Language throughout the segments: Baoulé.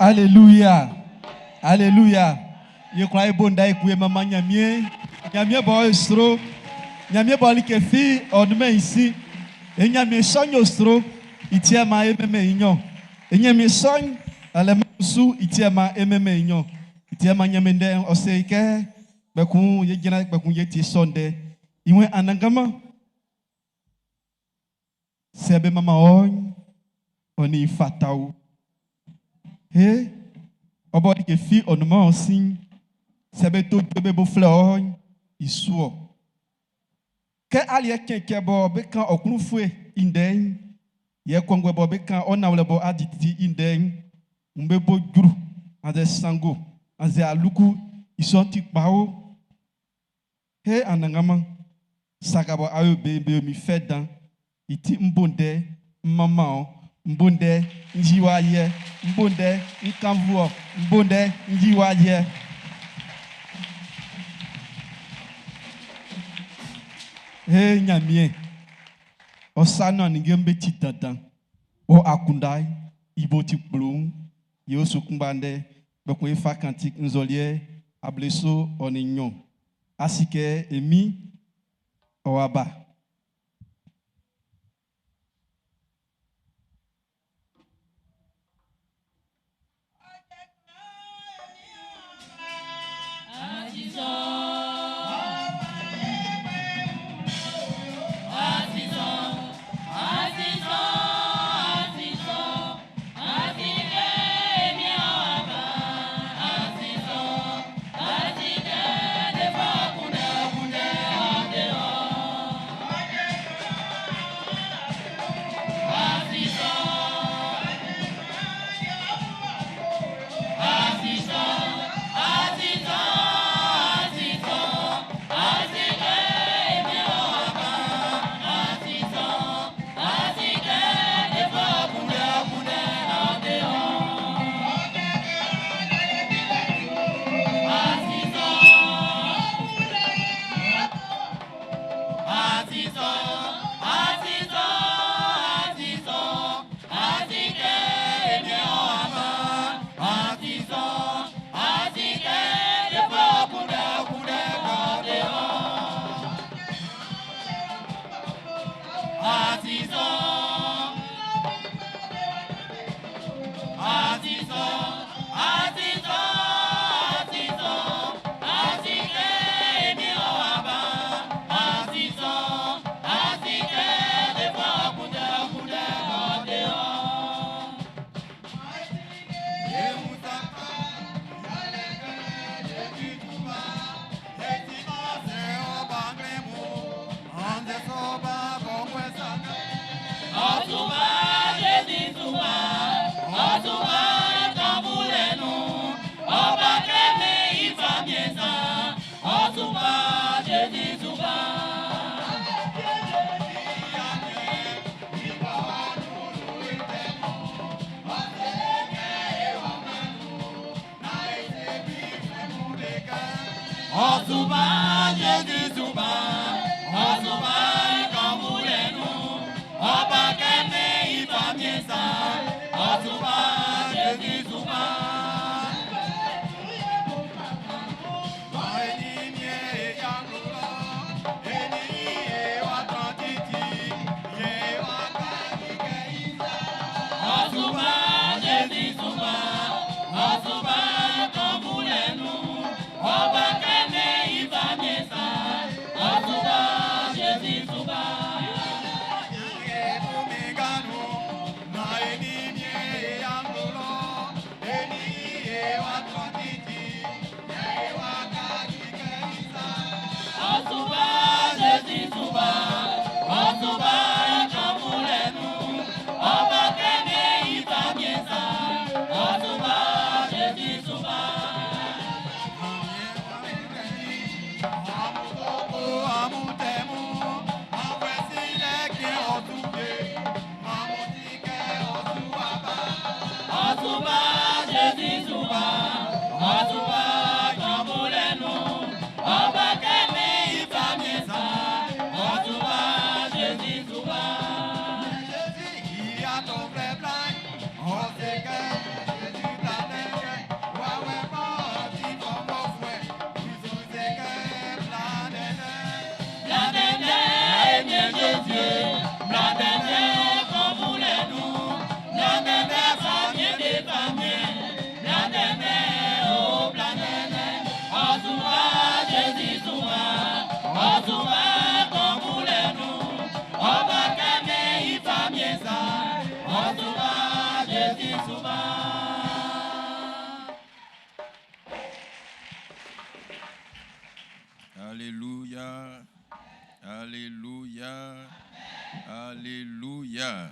Alléluia. Alléluia. Ye kwa ebo nda ekuye mama nyamie. Nyamie bo esro. Nyamie bo like fi onume isi. E nyamie sonyo sro. Itie ma ememe inyo. E nyamie son ale su itie ma ememe inyo. Itie ma nyame nde ose ike. Bekun ye gina bekun ye ti sonde. Iwe anangama. Sebe mama on. Oni fatau. He, ɔbɔ like fi ɔnuma ɔsin sɛbɛ to bebe bo filɛ ɔn isuɔ. Kɛ aliɛ kɛnkɛ bɔ be kan ɔkunfue indɛn yɛ kɔngbɛ bɔ be kan ɔnawlɛ bɔ adidi indɛn n bɛ bo juru anzɛ sango anzɛ aluku isɔn ti kpawo. He anangama sagabɔ ayo be be mi fɛ dan iti nbondɛ nmama ɔ nbondɛ njiwa yɛ nbondɛ nkanvuɔ nbondɛ njiwa yɛ. He nyamie ɔsanu anige be ti dandan o akunda ibo ti kplon yesu kungbande gbɛkun efa kantik nzɔliɛ ableso ɔni asike emi ɔwaba. Alléluia. Alléluia. Alléluia.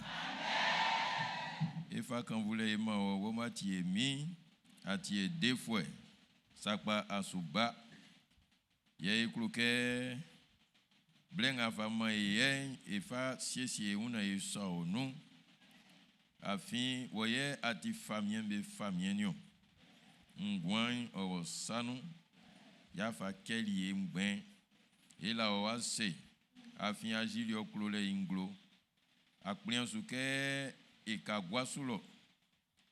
Efa kan vule ma o wo ma tie mi atie defue sakpa asuba ye ikluke blenga fa ma ye efa siesie una e sa onu afin woye ati famien be famien yo ngwan o sanu ya fa keli e ngben ela o wa se afin agili oklole inglo akplian suke e ka gwasulo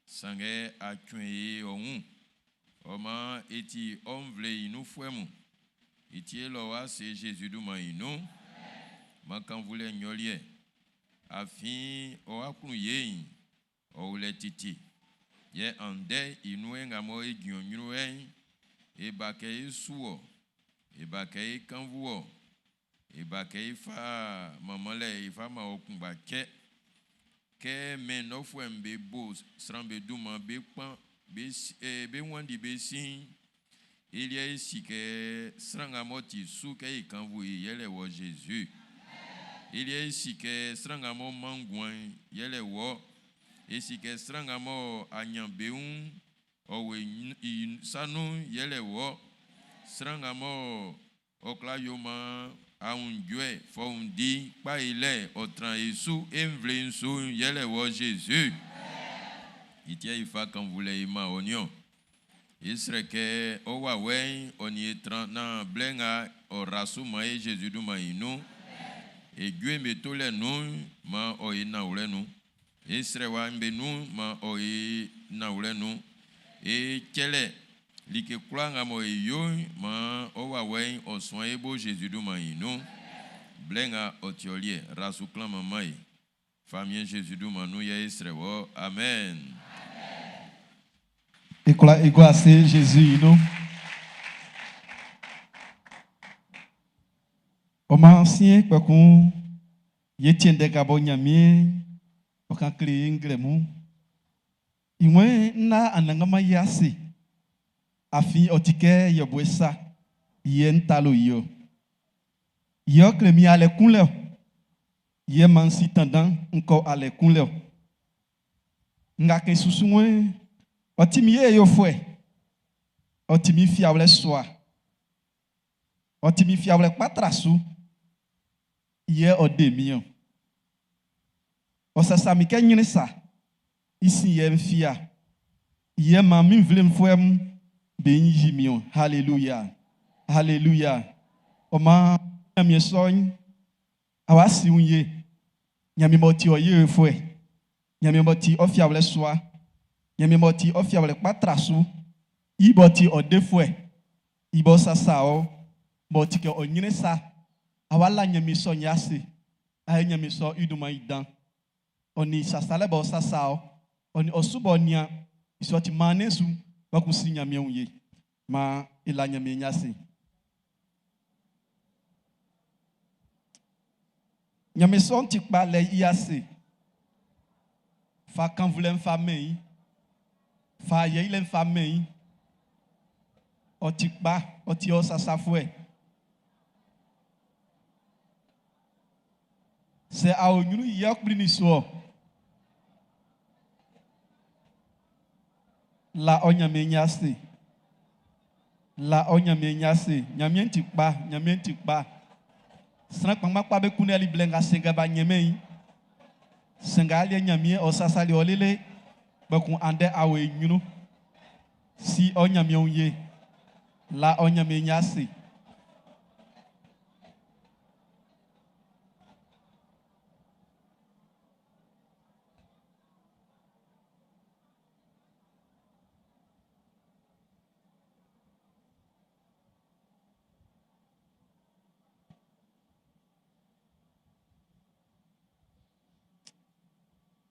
sange atwen e ohun oma eti omvle inu fuemu eti elo wa se Jésus du ma inu man vule nyolie afin o akun yeyin o le titi ye ande inu e ngamo e gionyuru e e ba ke esuo e ba ke e kanvuo e ba ke ifa mamale ifa ma okun ba ke ke men no fuem be bo sran be duma be pan be be wandi be sin il y a ici que sran amoti su ke e kanvu yele wo Jésus il y a ici que sran amo mangwan yele wo ici que sran amo anyanbeun owe sanu yele wo sran amo okla yoma aunjue foundi pa ile otran esu envle nsu yele wo Jésus itie ifa kan vule ima onion Isreke owa wen oni etran na blenga orasu ma e Jésus du ma inu e gwe me tole nu ma o ina wle nu Isre wa mbe nu ma o ina wle nu e kele like kula nga mo e yo ma owa wen o soin e bo Jésus du ma inu blenga otiolie rasu klan mama e famille Jésus du ma nu ye Isre wo amen. Ekla iguase Jésus inu. O ma ancien kpekun ye tiende gabo nyamie o kan kle nglemu. Iwen na anangama yase. Afin otike yobwesa ye ntalo yo. Yo klemi ale kunle. Ye mansi tandan nko ale kunle. Nga ke susunwe otimi ye yo fwe. Otimi fiawle soa. Otimi fiawle patrasu. Ye odemion. Osasa mi ke nyine sa. Isi ye mfia. Ye ma mi vle mfwem be nyi mion. Hallelujah. Hallelujah. Ɔ maan Ɲanmiɛn sɔ'n, a wá si wun ye. Ɲanmiɛn m'ɔ ti ɔ yefuɛ, Ɲanmiɛn m'ɔ ti ɔ fiawlɛ sua, Ɲanmiɛn m'ɔ ti ɔ fiawlɛ kpa tra su, i b'ɔ ti ɔ defuɛ, i b'ɔ sasa ɔ, m'ɔ ti kɛ ɔ ɲrɛn sa, a wá la Ɲanmiɛn sɔ'n i ase, a ye Ɲanmiɛn sɔ'n i dunman'n i dan. Ɔ nin sasalɛ b'ɔ sasa ɔ, ɔ nin ɔ su b'ɔ nian, i sɔ ti maan e su kpɛkun si Ɲanmiɛn wun ye. Maan e la Ɲanmiɛn i ase. Ɲanmiɛn sɔ'n ti kpa lɛ i ase. Fa kannvulɛ'n fa mɛn i. Fa ayɛ fa mɛn i. Ɔ ti kpa, ɔ ti ɔ sasafuɛ. Sɛ a o ɲrun yɛ ɔ kplinnin su ɔ. La ɔ Ɲanmiɛn i ase. La ɔ Ɲanmiɛn i ase. Ɲanmiɛn ti kpa, Ɲanmiɛn ti kpa. Sran kpanngban kpa be kunndɛli blɛ nga sanngɛ b'a ɲɛnmɛn i. Sanngɛ aliɛ Ɲanmiɛn ɔ sasali ɔ lele kpɛkun andɛ a o e ɲrun. Si ɔ Ɲanmiɛn wun ye. La ɔ Ɲanmiɛn i ase.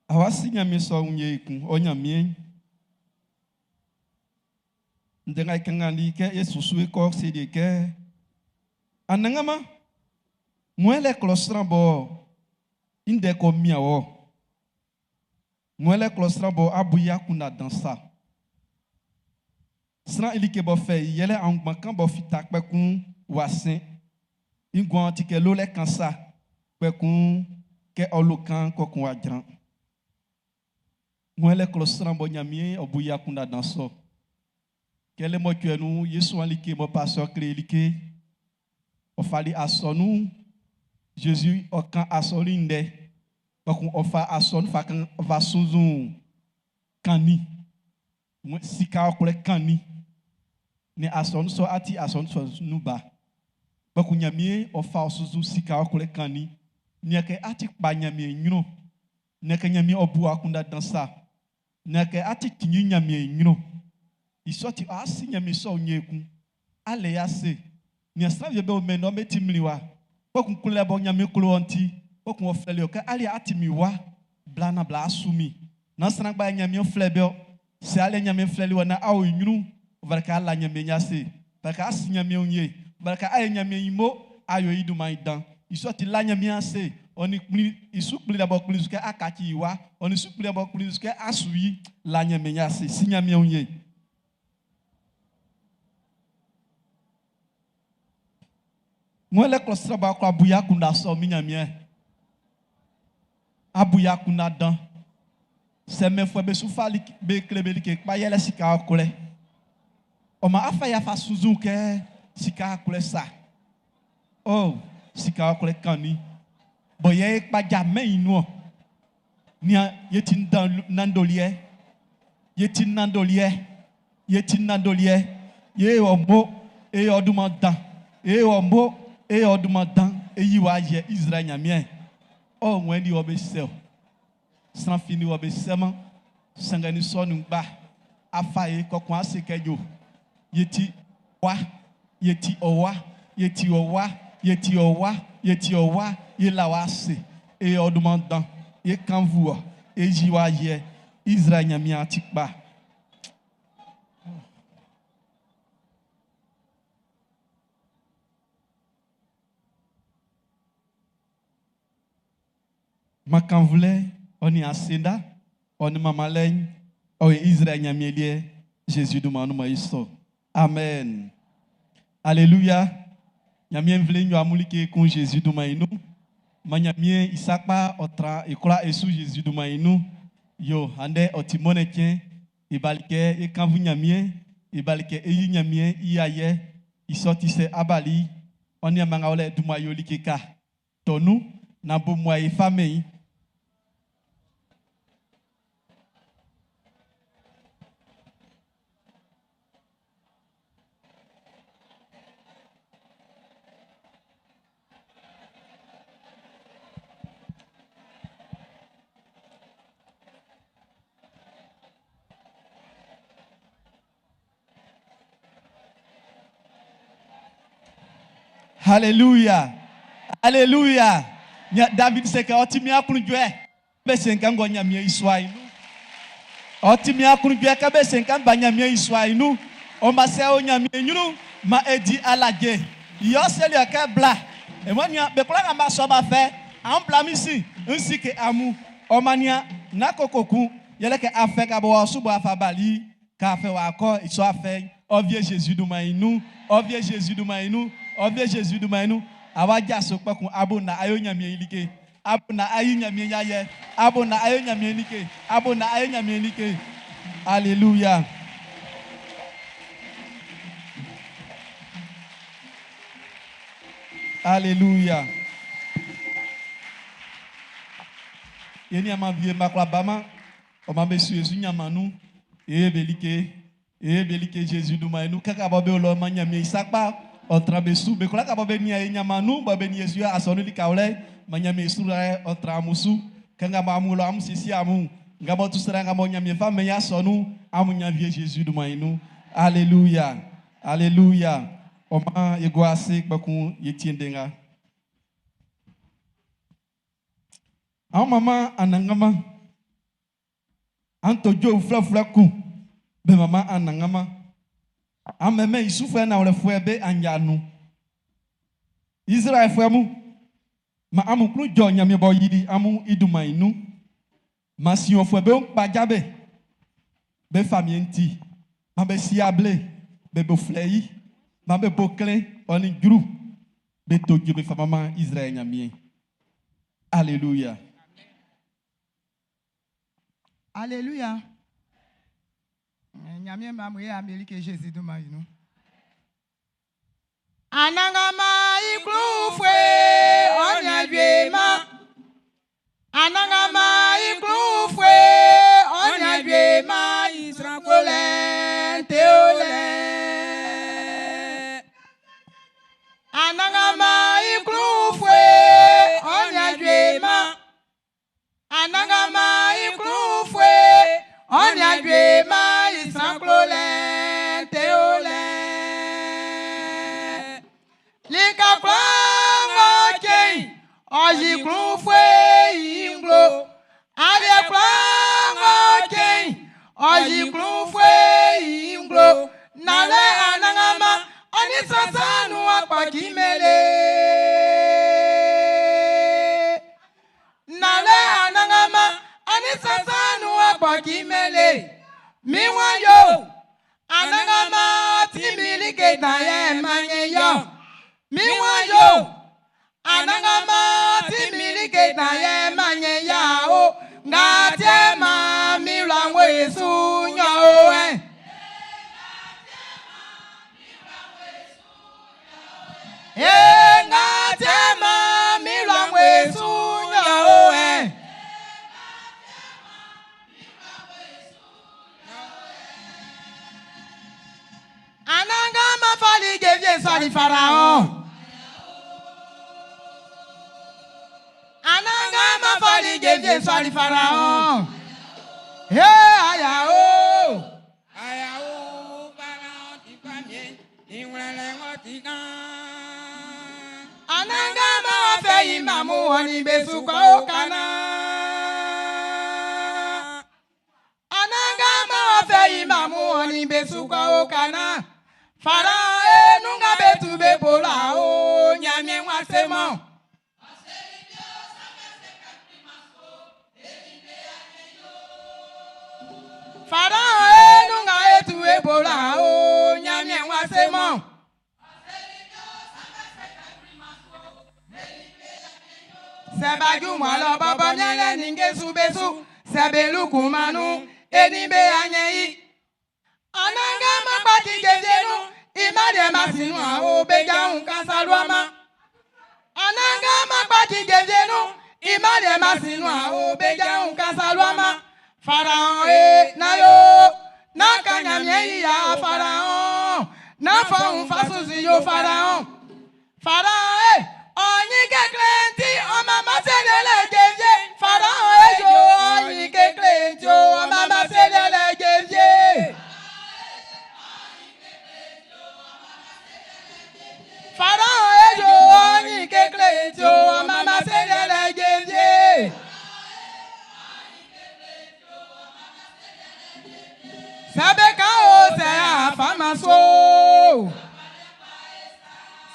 A wá si Ɲanmiɛn sɔ wun ye kun ɔ Ɲanmiɛn. Ndɛ nga i kannganli kɛ e susu e kɔ se de kɛ Anannganman, ŋun lɛ klɔ sran bɔ i ndɛ kɔ mia wɔ. Ŋun lɛ klɔ sran bɔ abu i akunndan dan sa. Sran i like bɔ fɛ i yɛlɛ aunngban kan bɔ fita kpɛkun w'a sɛn. I nguan'n ti kɛ lolɛ kan sa, kpɛkun kɛ ɔ lo kan kɔkun w'a jran. Ŋun lɛ klɔ sran bɔ Ɲanmiɛn ɔ bu i akunndan dan sɔ. Kɛ le mɔcuɛ nun Yesu an like mɔ pasteur kle like, ɔ fali asɔnun Jésus ɔ kan asɔnun ndɛ, kpɛkun ɔ fa asɔnun fa kan ɔ fa sunnzun kannin, sika ɔkwlɛ kannin. Ne asɔnun sɔ ati asɔnun sɔ nun ba. Kpɛkun Ɲanmiɛn ɔ fa ɔ sunnzun sika ɔkwlɛ kannin. Nia kɛ ati kpa Ɲanmiɛn ɲrun. Nia kɛ Ɲanmiɛn ɔ bu akunndan dan sa. Nia kɛ ati kinyin Ɲanmiɛn ɲrun. I sɔ ti ɔ asi Ɲanmiɛn sɔ nye kun. Ale ya se. Nia sran wie be o mɛn nɔ be ti mliwa. Kpɛkun klolɛ bɔ Ɲanmiɛn klo ɔ'n ti. Kpɛkun ɔ flɛli ɔ kɛ ali ati mi wa. Bla na bla asu mi. Na sran gba Ɲanmiɛn flɛ be ɔ. Sɛ ale Ɲanmiɛn flɛli wɔ na a o i ɲrun, ɔ fata kɛ a la Ɲanmiɛn i ase. Ɔ fata kɛ a si Ɲanmiɛn wun ye. Ɔ fata kɛ a ye Ɲanmiɛn i mo, a yo i dunman i dan. I sɔ ti la Ɲanmiɛn ase. Ɔ nin kpli i su kplilɛ bɔ kpli su kɛ a kaci i wa. Ɔ nin su kplilɛ bɔ kpli su kɛ a su i la Ɲanmiɛn i ase. Si Ɲanmiɛn wun ye. Ŋun lɛ klɔ sran bɔ a kwla bu i akunndan sɔ min Ɲanmiɛn. A bu i akunndan dan. Sɛ mɛnfuɛ be su fa like be kle be like kpa yɛlɛ sika ɔkwlɛ. Ɔ maan afa yɛ afa sunnzun kɛ sika ɔkwlɛ sa. Oh, sika ɔkwlɛ kannin. Bɔ yɛ e kpaja mɛn i nun ɔ. Nian, ye ti nandoliɛ. Ye ti nandoliɛ. Ye ti nandoliɛ. Ye wɔ mo, e yɔ dunman dan. E wɔ mo, e yɔ dunman dan. E yi wa yɛ Israël Ɲanmiɛn. Ɔ ŋun ni wɔ be sɛ o. Sran fi ni wɔ be sɛman. Sanngɛ ni sɔ nun gba. Afa ye kɔkun ase kɛ yo. Ye ti wa, ye ti ɔwa, ye ti ɔwa, ye ti ɔwa, ye ti ɔwa, ye la wa ase. E yɔ dunman dan. Ye kanvu ɔ. E yi wa yɛ Israël Ɲanmiɛn ti kpa. Makanvulɛ ɔ nin asenda ɔ nin mamalɛ'n ɔ ye Israël Ɲanmiɛn liɛ Jésus dunman nun ma i sɔ. Amen. Alléluia. Ɲanmiɛn nvle nyo amun like kun Jésus dunman i nun. Ma Ɲanmiɛn i sakpa ɔ tran e kwla e su Jésus dunman i nun. Yo andɛ ɔ ti mɔnɛ cɛn e bali kɛ e kanvu Ɲanmiɛn e bali kɛ e yi Ɲanmiɛn i ayɛ i sɔ ti sɛ abali ɔ ni amanga wlɛ dunman yo like ka tɔnu na bo mua e fa mɛn i. Hallelujah. Hallelujah. David se kɛ ɔ ti min aklunjuɛ. Be se kɛ n kɔ Ɲanmiɛn i sua'n i nun. Ɔ ti min aklunjuɛ kɛ be se kɛ n ba Ɲanmiɛn i sua'n i nun. Ɔ maan sɛ e o Ɲanmiɛn ɲrun'n, maan e di alaje. Yɛ ɔ seli ɔ kɛ, Bla! E mɔ nian, be kwlaa nga b'a sɔ b'a fɛ, amun bla min sin, ń síke amun. Ɔ maan nian, nán koko kun, yɛle kɛ afɛ nga be o ɔ su bɔ a fa bali'n, kɛ afɛ w'a kɔ i sɔ afɛ'n, ɔ́ wíe Zezi dunman'n i nun, ɔ́ wíe Zezi dunman'n i nun, ɔ́ wíe Zezi dunman'n i nun. Á wá jáso kpɛkun á bó naan á yó Ɲanmiɛn i like. Á bó naan á yí Ɲanmiɛn i ayɛ. Á bó naan á yó Ɲanmiɛn i like. Á bó naan á yó Ɲanmiɛn i like. Aleluya. Aleluya. E niaanman wie'm b'a kwlá baman. Ɔ maan be su e su ɲanman nun. E be like, e be like Zezi dunman nun. Kɛ ka bɔ be o lɔ man Ɲanmiɛn i sa kpa, ɔ tran be su. Be kwlaa ka bɔ be nian e ɲanman nun, bɔ be nin e su yɛ asɔnun likawlɛ'n, man Ɲanmiɛn i suralɛ'n ɔ tran amun su. Kɛ nga bɔ amun o lɔ amun siesie amun, nga bɔ tu sran nga bɔ Ɲanmiɛn fa mɛn i asɔnun'n, amun ɲan wie Zezi dunman i nun. Aleluya! Aleluya! Ɔ maan e gua ase kpɛkun e tie ndɛ nga. An manman Anannganman. An to jue uflɛuflɛ kun be manman Anannganman. An mɛnmɛn i sufuɛ nanwlɛfuɛ be aɲia nun. Izraɛlfuɛ mun, man amun klun jɔ Nyanmiɛn b'ɔ yili amun i dunman'n i nun. Man Siɔnfuɛ bé wun kpaja be, be famiɛn'n ti. Man be si able, be bo flɛ i. Man be bo klɛn ɔ nin jru, be to jue be fa manman Izraɛl Nyanmiɛn'n. Aleluya. Aleluya. Ɲanmiɛn mma mun e Ameriki Zezi dunman yi nun. Anannganman i klun ufue ɔ nin jue-man. Anannganman i klun ufue ɔ nin jue-man i sran klolɛ'n te o lɛ. Anannganman i klun ufue ɔ nin jue-man. Anannganman i klun ufue ɔ nin jue-man i sran klolɛ'n te o lɛ. Lika kwlaa ng'ɔ cɛn'n, ɔ yi klun ufue i nglo. Aliɛ kwlaa ng'ɔ cɛn'n, ɔ yi klun ufue i nglo. Nanwlɛ Anannganman, ɔ nin sran sa nun ɔ kpɔci-mɛn le. Nanwlɛ Anannganman, ɔ nin sran sa nun ɔ kpɔci-mɛn le. Min wan yo, Anannganman ɔ ti min like dan yɛ m'an nyɛn i-ɔ. Min wan yo, Anannganman ɔ ti min like dan yɛ m'an nyɛn i-a o. Nga ti yɛ man min wla'n wo i su nnyɔn o ɛ. Ee nga ti yɛ man min wla'n wo i su nnyɔn o ɛ. Anannganman fali jenvie'n sɔli Faraɔn. Anannganman fali jenvie'n sɔli Faraɔn. Ee aya o. Aya o, Faraɔn ti famiɛn, i ngwlɛlɛ ng'ɔ ti dan'n. Anannganman w'a fɛ i mma mun ɔ nin be su kɔ oka nan. Anannganman w'a fɛ i mma mun ɔ nin be su kɔ oka nan. Faraɔn e nun nga be tu be bo la o, Ɲanmiɛn w'a se mɔ. Faraɔn e nun nga e tu e bo la o, Ɲanmiɛn w'a se mɔ. Sɛ b'a ju mmua lɔ bɔbɔ mianlɛ ninnge su be su, sɛ be lu kunman nun'n, e nin be a ɲɛn i. Anannganman kpaci jenvie nun, i mma liɛ ma sin nuan o, be ja wun kan sa luaman. Anannganman kpaci jenvie nun, i mma liɛ ma sin nuan o, be ja wun kan sa luaman. Faraɔn e, nán yo, nán kan Ɲanmiɛn i ya Faraɔn, nán fa wun fa sunnzun yo Faraɔn. Faraɔn e, ɔ ɲin kekle'n ti ɔ manman selɛlɛ jenvie. Faraɔn e yo, ɔ ɲin kekle'n ti ɔ manman selɛlɛ jenvie. Faraɔn e yo, fama so.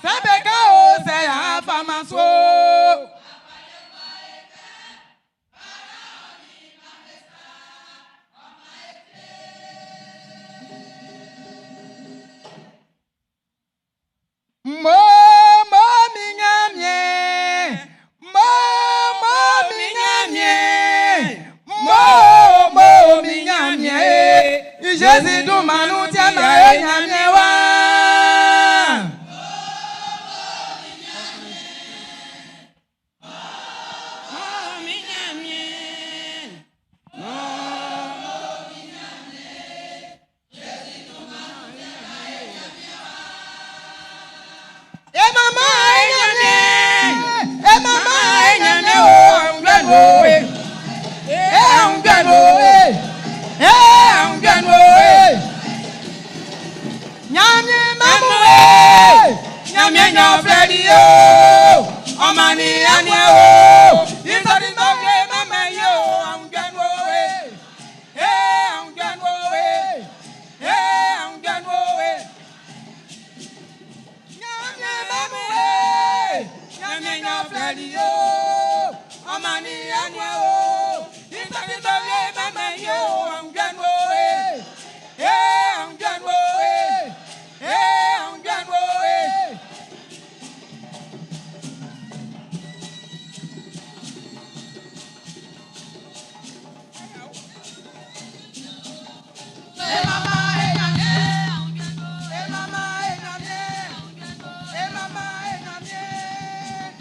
Sɛ be ka o sɛ y'a fama so. Mo mo mi Ɲanmiɛn, mo mo mi Ɲanmiɛn, mo mo mi Ɲanmiɛn, Jésus dunman nun tiɛman e Ɲanmiɛn wa. Mo mi Ɲanmiɛn, mo mi E mama e Ɲanmiɛn, e mama e Ɲanmiɛn o angbɛnu e, e angbɛnu e, e angbɛnu e. Ɲanmiɛn mamu e, Ɲanmiɛn ɲɔflɛli o, ɔmani aniɛ o, isɔri mɔkle mama ye o angbɛnu e, e angbɛnu e, e angbɛnu e. Ɲanmiɛn mamu e, Ɲanmiɛn ɲɔflɛli o, ɔmani aniɛ o, isɔri mɔkle mama ye o angbɛnu e, e angbɛnu e, e angbɛnu e. E mama e Ɲanmiɛn, e mama e Ɲanmiɛn, e mama e Ɲanmiɛn.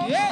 Yeah.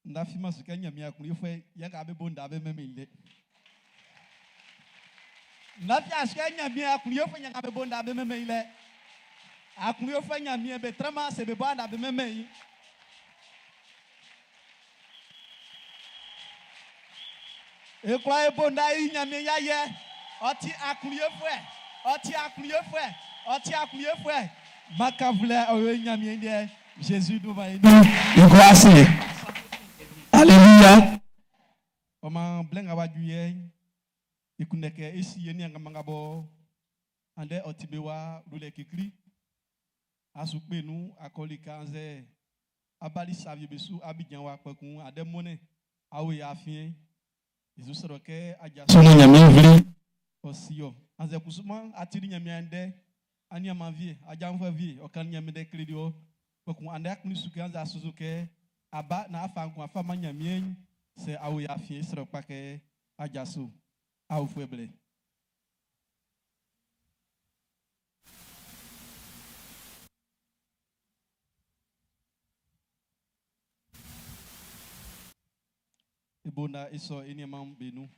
N lafiman su kɛ Ɲanmiɛn aklunyefuɛ yɛ nga be bo nda be mɛnmɛn i lɛ. N lafiman su kɛ Ɲanmiɛn aklunyefuɛ yɛ nga be bo nda be mɛnmɛn i lɛ. Aklunyefuɛ Ɲanmiɛn be traman ase be bo nda be mɛnmɛn i. E kwla e bo nda i Ɲanmiɛn i ayɛ. Ɔ ti aklunyefuɛ, ɔ ti aklunyefuɛ, ɔ ti aklunyefuɛ. Makavlɛ ɔ yo Ɲanmiɛn liɛ Zezi dunman i nun. I gua ase. Alléluia. Ɔ maan blɛ nga w'a ju yɛ'n, e kunndɛ kɛ é sí e niaan nga bɔ andɛ ɔ ti be wa lulɛ kekli. A su kpe nun a kɔ lika annzɛ a bali sa wie be su Abidjan wa kpɛkun andɛ mɔnnɛn a o e afiɛn. Zezi srɔ kɛ a jaso nan Ɲanmiɛn nvle'n ɔ si ɔ. Annzɛ kusuman a tili Ɲanmiɛn ndɛ a nianman wie, a janvuɛ wie ɔ kannin Ɲanmiɛn ndɛ kleli ɔ. Kpɛkun andɛ a kplin su kɛ annzɛ a sunnzun kɛ a ba naan a fa nguan fa man Ɲanmiɛn'n, sɛ a o e afiɛn e srɛ ɔ kpa kɛ a jaso aofuɛ blɛ. E bo nda e sɔ e nianman'm be nun.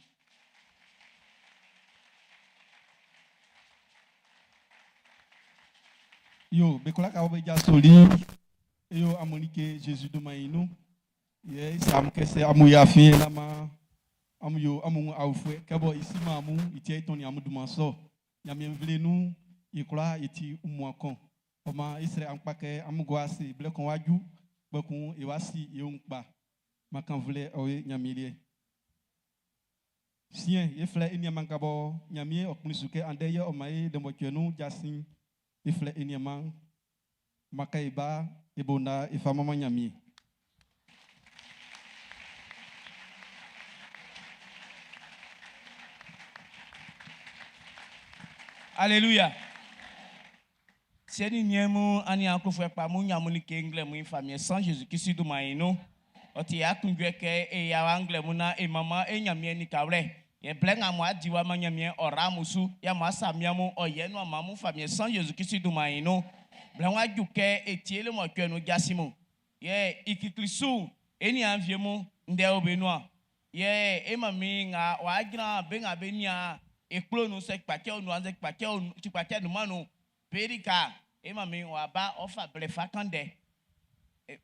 Yo, be kwla ka wɔ be jasoli. E yo amun like Zezi dunman i nun. Yɛ e se amun kɛ sɛ amun yɛ afiɛn nán maan amun yo amun wun aofuɛ. Kɛ bɔ i si man amun, i ti yɛ i tɔnnin amun dunman sɔ. Nyanmiɛn nvle nun'n, e kwlaa e ti wunmuan kun. Ɔ maan e srɛ amun kpa kɛ amun gua ase blɛ kun wá jú, kpɛkun e wá si e wun kpa. Makanvlɛ ɔ ye Ɲanmiɛn liɛ. Siɛn, e flɛ e nianman nga bɔ Ɲanmiɛn ɔ kplin su kɛ andɛ yɛ ɔ man e lɛmɔcuɛ nun jasin'n, e flɛ e nianman man kɛ e ba e bo nda e fa manman Ɲanmiɛn. Aleluya. Siɛ nin niɛn mun, aniaan klofuɛ kpa mun, nyan amun like nglɛmun i famiɛn San Zezi Klisi dunman'n i nun. Ɔ ti e aklunjuɛ kɛ e yia wa nglɛmun naan e manman e Ɲanmiɛn likawlɛ. Yɛ blɛ nga amun a di wa man Ɲanmiɛn'n, ɔ ra amun su, yɛ amun a sa mian mun, ɔ yɛ nuan man amun famiɛn San Zezi Klisi dunman'n i nun. Blɛ ng'ɔ a ju kɛ e tie lemɔcuɛ nun jasin mun, yɛ i klikli su'n, e niaan wie mun, ndɛ o be nuan. Yɛ e manmin nga w'a jran be nga be nian e kplo'n nun sɛ tukpacɛ o nun annzɛ tukpacɛ o tukpacɛ nunman nun'n, be lika. E manmin w'a ba, ɔ fa blɛ fa kan ndɛ.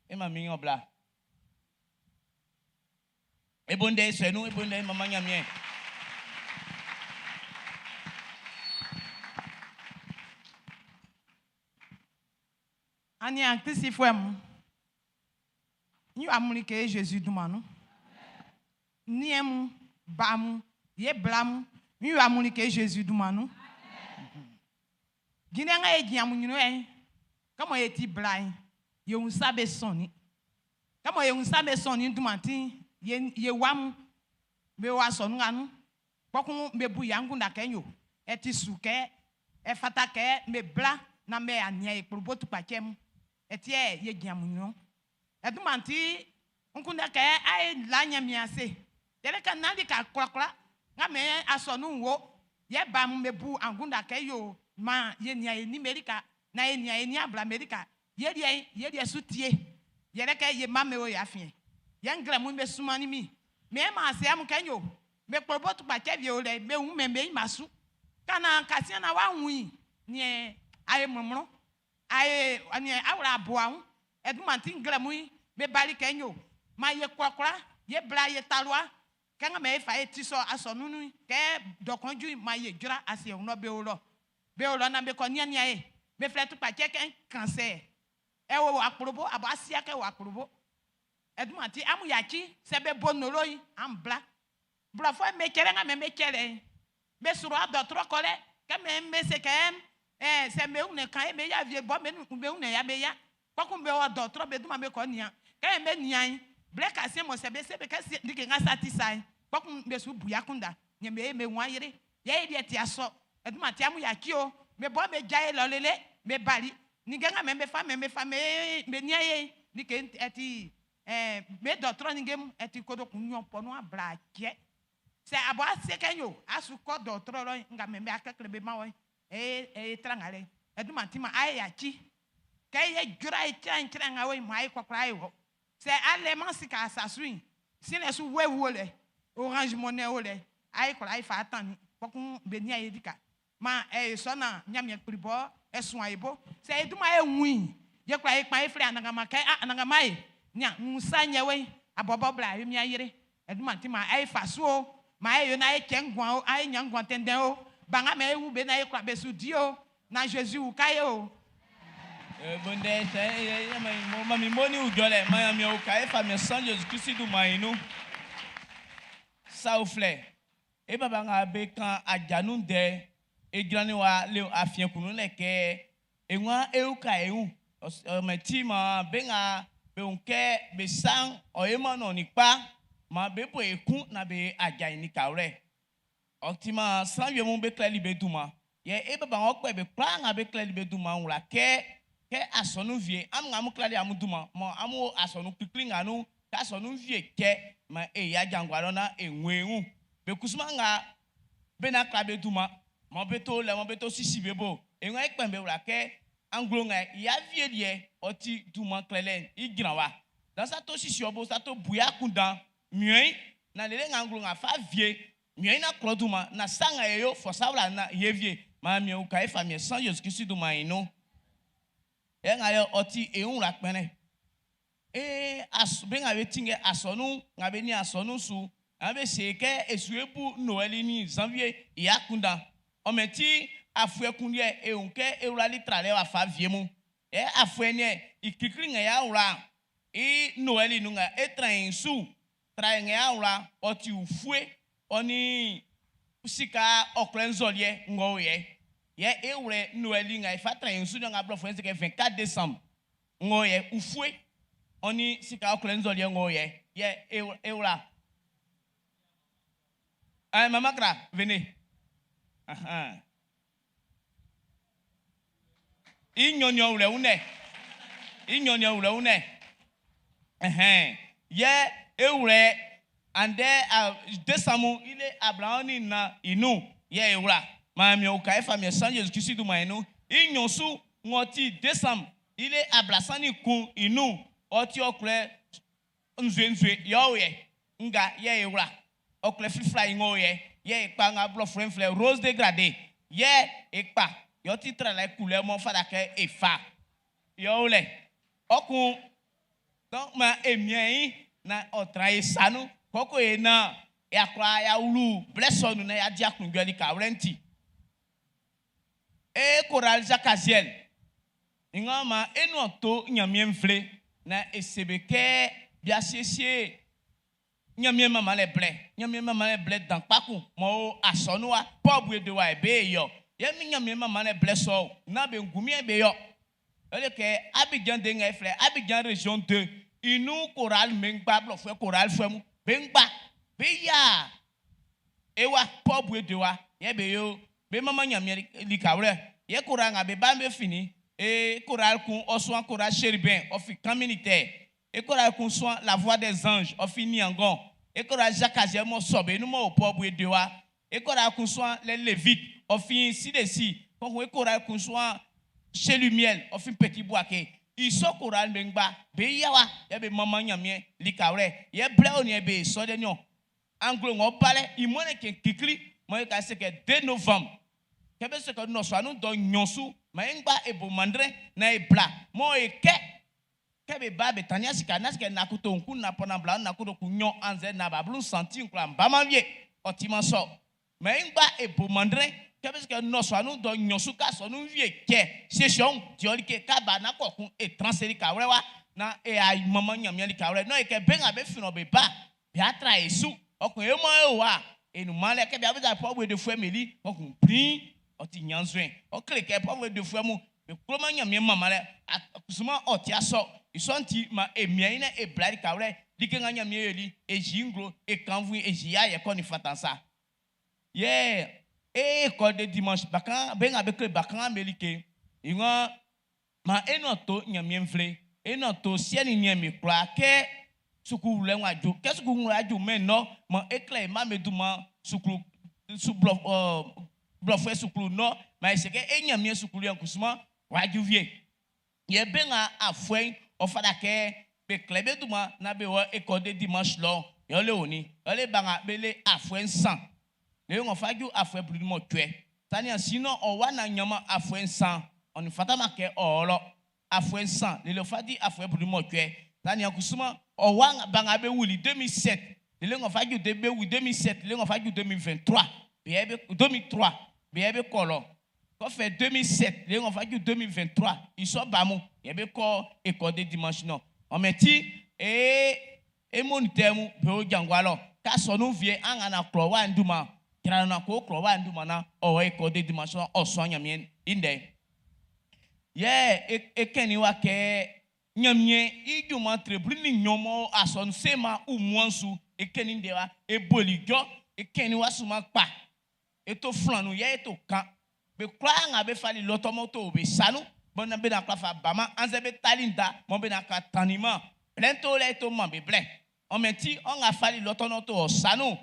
E manmin ɔ bla. E bo ndɛ e sɔɛ nun, e bo ndɛ e manman Ɲanmiɛn. Aniaan Klisifuɛ mun, n yo amun like Zezi dunman nun. Niɛn mun, ba mun, yɛ bla mun, n yo amun like Zezi dunman nun. Jinlɛ nga e jin amun ɲrun yɛ'n, kɛ mɔ e ti bla'n, ye wun sa be sɔnnin. Kɛ mɔ ye wun sa be sɔnnin dunman ti'n, ye ye wa mun be o asɔnun nga nun. Kpɔkun be bu i angunndan kɛ yo, ɛ ti su kɛ ɛ fata kɛ be bla naan be a nian e kplobo tukpacɛ mun. Ɛ ti ɛ ye jin amun ɲrun. Ɛ dunman ti, n kunndɛ kɛ a e la Ɲanmiɛn ase. Yɛle kɛ nán lika kwlakwla nga mɛn asɔnun'n wo, yɛ ba mun be bu angunndan kɛ yo maan ye nian e nin'm be lika, naan e nian e niaan bla'm be lika. Ye liɛ'n, ye liɛ su ti ye. Yɛle kɛ ye mma'm be o ye afiɛn. Yɛ nglɛmun'n be sunmannin min. Min maan se amun kɛ n yo. Be kplobo tukpacɛ wie o lɛ, be wunmɛn be ɲinma su. Ka naan kasiɛn naan w'a wun i, niɛn a ye mlɔnmlɔn. Ae, ɔ awla boa wun. Ɛdunman ti nglɛmun'n, be bali kɛ n yo. Man ye kwlakwla, ye bla, ye talua, kɛ nga mɛ e fa e ti sɔ asɔnun'n nun'n, kɛ dɔ kan ju'n, man ye jra asiɛ wun lɔ be o lɔ. Be o lɔ nan be kɔ nian-nian e. Be flɛ tukpacɛ kɛ cancer. Ɛ wo akplobo, abo asia kɛ wo akplobo. Ɛdunman ti amun yaci, sɛ be bo nolo'n, an bla. Blɔfuɛ'm be cɛlɛ nga mɛ be cɛlɛ'n, be sro dɔɔtrɔ kɔlɛ, kɛ mɛ be se kɛ ɛɛ sɛ be wunnɛn kan e be ya wie bɔ be wunnɛn ya be ya. Kpɔkun be wɔ dɔɔtrɔ be dunman be kɔ nian. Kɛ be nian'n, blɛ kasiɛn mɔ sɛ be se be kɛ like nga sa ti sa'n, kpɔkun be su bu i akunndan. Yɛ be be wun ayre. Yɛ i liɛ ti asɔ. Ɛdunman ti amun yaci o. Be bɔ be ja e lɔ lele, be bali. Ninnge nga mɛ be fa mɛ be fa be nian ye, like ɛti ɛɛ be dɔɔtrɔ ninnge mun ɛti kodokun nɲɔn pɔnu abla cɛ. Sɛ abo ase kɛ yo, asu kɔ dɔɔtrɔ lɔ nga mɛ be akɛkle be ma wɔ e e trangale. Ɛdunman ti ma aye yaci. Kɛ ye jra e tran tran nga we ma e kwakwa e wɔ. Sɛ alɛ sika asasui sinɛ su Wave wo lɛ, Orange Money wo lɛ, ayi kɔla ayi fa tani kpɔkun be nia ye dika ma ɛ sɔna nyamiɛ kplibɔ ɛsùn ayibo sɛ eduma ewui ye kura ye kpa efle anagama kɛ a anagama ye nya ŋusa nyɛwɛ abɔbɔ bla ayi mia yere eduma ti ma ayi fa su o ma eyo na ye kɛ ŋguan o ayi nya ŋguan tɛntɛn o banga mɛ ewu be na ye kura be su di o na Jésus wu ka ye o. Bonde sɛ mami moni ujɔlɛ mayami o ka efa mi san Jésus Christ du ma inu sa filɛ e baba ŋa be kan adzanu dɛ edzrani wa le afiɛkunu lɛ kɛ eŋua ewu ka ewu ɔmɛti ma be ŋa be ŋu kɛ be san ɔyema nɔ ni kpa ma be bo eku na be adza yi ni kawlɛ ɔti ma san wie mu be klɛli be du ma yɛ e baba ŋa kpɛ be kura ŋa be klɛli be du ma ŋula kɛ kɛ asɔnu vie amu ŋa mu klɛli amu du ma mɔ amu asɔnu kpikpli ŋa nu kɛ asɔnu vie kɛ ma eya dzangua lɔ na eŋue ŋu be kusuma ŋa be na kla be du ma mɔ be to lɛ mɔ be to sisi be bo eŋua ekpɛn be wla kɛ anglo ŋa ya vie liɛ ɔti du ma klɛlɛ idzra wa dansa to sisi ɔbo sa to buya kun dan miɔyi na lele ŋa anglo ŋa fa vie miɔyi na klɔ du ma na sa ŋa yeyo fɔsawla na ye vie ma miɔ ka efa miɛ san Yesu Kristu du ma yi no yɛ ŋa yɛ ɔti eŋu la kpɛnɛ ee as be ŋa be tiŋɛ asɔnu ŋa be ni asɔnu su ŋa be se kɛ esu ebu Noël ni janvier ya kun dan ɔmɛ ti afuɛ kun yɛ eŋu kɛ ewurali tra lɛ wa fa vie mu ɛ afuɛ nɛ ikikli ŋa ya wla i Noël nu ŋa etra yi su tra ŋa ya wla ɔti ufue ɔni sika ɔklɛ nzɔliɛ ŋgɔ yɛ yɛ ewlɛ Noël ŋa ifa tra yi su ŋa blɔ fɔ ɛsɛ 24 décembre ŋgɔ yɛ ufue ɔni sika ɔklɛ nzɔliɛ ŋgɔ yɛ yɛ ewla ɛ mama kra venez ahan inyɔnyɔ wlɛ wunɛ inyɔnyɔ wlɛ wunɛ ɛhɛn yɛ ewlɛ andɛ a décembre ile abraham ni na inu yɛ ewla maami o ka efa miɛ san Jésus Christ du ma inu inyɔsu ŋɔti décembre ile ablasani kun inu ɔti ɔklɛ nzue nzue yɛ ɔyɛ nga yɛ ewla ɔklɛ flifla yi ŋɔ yɛ yɛ ekpa ŋa blɔ flɛnflɛ rose dégradé yɛ ekpa yɔ ti tra la couleur mɔ fada kɛ efa yɔ wlɛ ɔkun donc ma emia yi na ɔtra yi sanu kɔkɔ yi na yakura ya wulu blɛsɔnu na ya di akunjɔli ka wlɛ ŋuti e chorale Jacques ŋa ma enu to nyamie nfle na esebe kɛ biasiesie nyamie mama le blɛ nyamie mama le blɛ dan kpaku mɔ asɔnua pɔbu de wa ebe yɔ yɛ mi nyamie mama le blɛ sɔ na be ngumie be yɔ ele kɛ Abidjan de ŋa filɛ Abidjan région 2 inu chorale me ŋgba blɔfɛ chorale fɛ mu be ŋgba be ya ewa pɔbu de wa yɛ be yo be mama nyamie likawlɛ yɛ chorale ŋa be ba be fini e chorale kun ɔsɔn chorale chérubin ɔfi camp militaire e chorale kun sɔn la voix des anges ɔfi niangon e chorale Jacques Aziel mɔ sɔbe nu mɔ o pɔbu de wa e chorale kun sɔn les lévites ɔfi sidesi kɔkun e chorale kun sɔn chez Lumiel ɔfi Petit Bouaké isɔ chorale me ŋgba be yawa yɛ be mama nyamie likawlɛ yɛ blɛ o ni be sɔ de nyɔ anglo ŋɔ balɛ imɔne ke kikli mɔ ye ka se kɛ 2 novembre kɛ be se kɛ nɔsɔanu dɔ nyɔsu ma ye ŋgba ebo mandrɛ na ebla mɔ ye kɛ kɛ be ba be tania sika na sika nakoto ŋku napɔ bla nakoto ku nyɔ anzɛ na bablu santi ŋkura nbama vie ɔti ma sɔ mɛ ŋgba ebo mandrɛ kɛ be se kɛ nɔsɔanu dɔ nyɔsu ka sɔnu vie kɛ sesɔn diɔli ke kaba na kɔkun etranseri kawlɛ wa na eya mama nyamiali kawlɛ n'o ye kɛ bɛn a be finɔ be ba bi atra esu ɔkun emo ye wa enuma lɛ kɛ bi a bɛ ta pɔbu de fue meli ɔkun prin ɔti nyanzɔɛ ɔkele kɛ pɔbu de fue mu be kuloma nyamie mama lɛ kusuma ɔti asɔ isɔnti ma emia yi ne ebla yi kawlɛ like ŋa nyamie yeli ezi ŋglo ekanvu ezi ya yɛ kɔ ni fatansa yɛ e école de dimanche bakan be ŋa be kle bakan melike iŋɔ ma enɔ to nyamie nfle enɔ to siɛni nyɛ kura kɛ suku lɛ ŋa dzo kɛ suku ŋu adzo mɛ nɔ ma ekle ma me du ma suku su blɔ ɔ blɔfɛ suku nɔ ma ese kɛ enyamie suku yɛ kusuma wadzu vie yɛ be ŋa afɔe ɔfada kɛ Be klɛ be dunman naan be wɔ école de dimanche lɔ. Yɛ ɔ le onin? Ɔ le ba nga be le afuɛ 3 lele ng'ɔ fa ju afuɛ 18. Sani sinon ɔ wa na ɲanman afuɛ 3, ɔ nin fataman kɛ ɔ wɔ lɔ. Afuɛ 3 lele ɔ fa di afuɛ 18. Sani kusuman ɔ wa ba nga be wuli 2007 lele ng'ɔ fa ju de be wuli 2007 lele ng'ɔ fa ju 2023 be yɛ be 2003 be yɛ be kɔ lɔ. Kɔfɛ 2007 lele ng'ɔ fa ju 2023 i sɔ ba mun yɛ be kɔ école de dimanche nɔ. Ɔmɛti ee emu ntɛmu be o jangwa lɔ k'a sɔnu vie an kana klɔ wa nduma jara ko klɔ wa nduma na ɔwɔ école de dimanche nɔ ɔsɔn Ɲanmiɛn i ndɛ. Yɛ e kɛni wa kɛ Ɲanmiɛn i junman trebuli ni ɲɔmɔ asɔnu sema umuan su e kɛni de wa e boli jɔ e kɛni wa suma kpa e to flanu yɛ e to kan be kura ŋa be fali lɔtɔmɔtɔ be sanu bɔn be na kura fa bama anzɛ be tali da mɔ be na ka tanima plɛnto lɛ to ma be blɛ ɔmɛti ɔn ŋa fali lɔtɔnɔtɔ ɔ sanu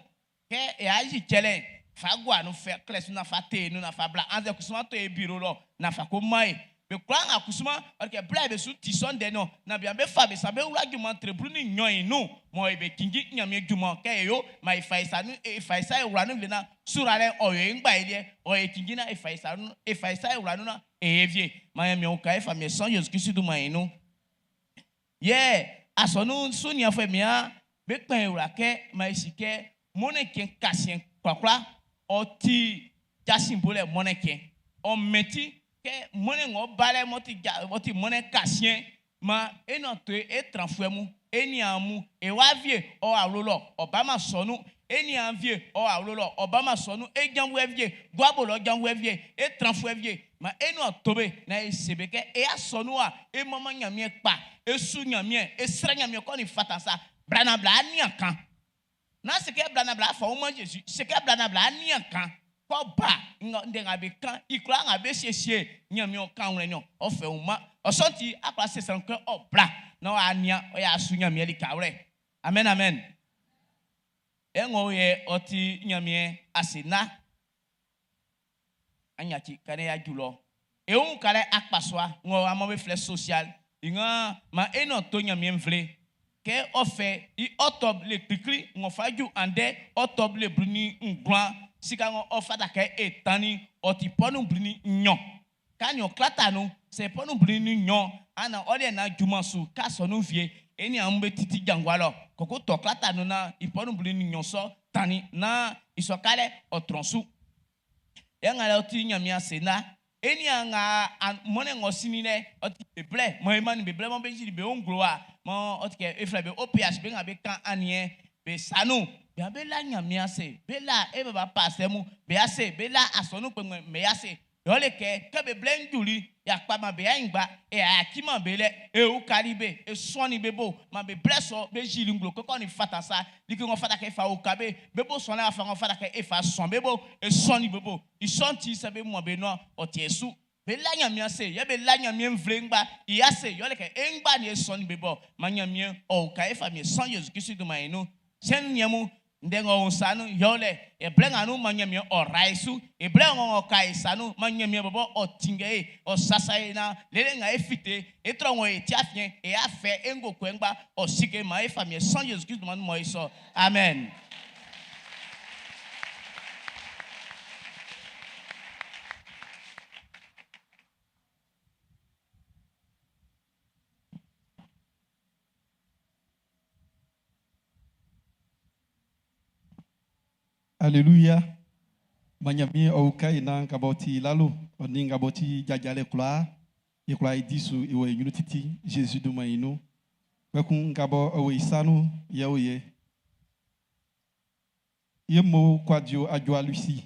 kɛ e ayi tsɛlɛ fa gua nu fɛ klɛsu na fa te nu na fa bla anzɛ kusuma to e bureau lɔ na fa ko ma ye be kura ŋa kusuma ɔkɛ blɛ be su ti sɔn dɛ nɔ na bia be fa be sa be wla junman trebulu ni nyɔ yi nu mɔ e be kingi Ɲanmiɛn junman kɛ e yo ma e fa e sa nu e fa e sa e wla nu le na sura lɛ ɔyɔ e ŋgba yi liɛ ɔyɔ e kingi na e fa e sa nu e fa e sa e wla nu na e ye vie ma yɛ miɛn ka e fa miɛ sɔn Yesu Kristu ma yi nu yɛ asɔnu suniafɔ mia be kpɛn e wla kɛ ma e si kɛ mɔnɛ kɛ kasiyɛn kurakura ɔti jasin bo lɛ mɔnɛ kɛ ɔmɛti kɛ mɔnɛ ŋɔ ba lɛ mɔti ja mɔti mɔnɛ kasiyɛn ma enɔ to e tranfuɛ mu enia mu ewa vie ɔ awlo lɔ ɔba ma sɔnu enia vie ɔ awlo lɔ ɔba ma sɔnu ejanwɛ vie guabo lɔ janwɛ vie etranfuɛ vie ma enɔ tobe na esebe kɛ eya sɔnu a emɔmɔ Ɲanmiɛn kpa esu Ɲanmiɛn esrɛ Ɲanmiɛn kɔ ni fatasa blanabla ania kan na seke blanabla afɔ wo ma Jésus seke blanabla ania kan kɔ ba ŋa ndɛ ŋa be kan ikura ŋa be siesie Ɲanmiɛn kan wlɛ nyɔ ɔfɛ wo ma ɔsɔnti akpa sesan kɛ ɔbla na wa ania ɔya su Ɲanmiɛn li kawlɛ amen amen eŋɔ yɛ ɔti Ɲanmiɛn asena anyatsi kane ya ju lɔ ewu kalɛ akpasua ŋɔ amɔ be filɛ social iŋa ma enɔ to Ɲanmiɛn vle kɛ ɔfɛ i ɔtɔ le kpikli ŋɔ fa ju andɛ ɔtɔ le blini ŋgblan sika ŋɔ ɔfa ta kɛ etani ɔti pɔnu blini nyɔ kanyɔ klata nu sɛ pɔnu blini nyɔ ana ɔliɛ na juma su kasɔnu vie eni amu be titi jangwa lɔ kɔkɔ tɔ klata nu na ipɔnu blini nyɔ sɔ tani na isɔkalɛ ɔtrɔnsu yɛŋa lɛ ɔti Ɲanmiɛn asena eni ŋa mɔnɛ ŋɔ sini lɛ ɔti beblɛ mɔ ema ni beblɛ mɔ be dzi be ŋglo wa mɔ ɔti kɛ eflɛ be OPH be ŋa be kan aniɛ be sanu bia be la Ɲanmiɛn ase be la e ba pasɛ mu be ase be la asɔnu kpɛŋmɛ mɛ ase yɔ le kɛ kɛ beblɛ ŋdzuli yakpa ma be anyigba e ati ma be lɛ e wukali be e sɔni be bo ma be blɛ sɔ be zili ŋglo kɔkɔ ni fata sa like ŋɔ fata kɛ fa wuka be be bo sɔn lɛ afa ŋɔ fata kɛ e fa sɔn be bo e sɔni be bo isɔn ti sɛ be mɔ be nɔ ɔtiɛ su be la Ɲanmiɛn se yɛ be la Ɲanmiɛn vle ŋgba iya se yɔ le kɛ e ŋgba ni e sɔni be bɔ ma Ɲanmiɛn ɔwuka e fa mi sɔn Yesu Kristu do ma yi nu sɛnu nyɛmu ndɛ ŋɔ sanu yɔ lɛ eblɛ ŋa nu ma Ɲanmiɛn ɔra esu eblɛ ŋɔ ka esanu ma Ɲanmiɛn bɔbɔ ɔtingɛ ye ɔsasa ye na lele ŋa efite etrɔ ŋɔ eti afiɛ eya fɛ eŋgo kɔɛ ŋgba ɔsike ma efa mi sɔn Yesu Kristu ma nu mɔ esɔ amen. Alléluia. Manyami ouka ina ngaboti lalo oni ngaboti jajale kula ikula idisu iwe nyunu titi Jésus duma inu. Wekun ngabo owe isanu ye oye. Yemo kwadio adwa Lucie.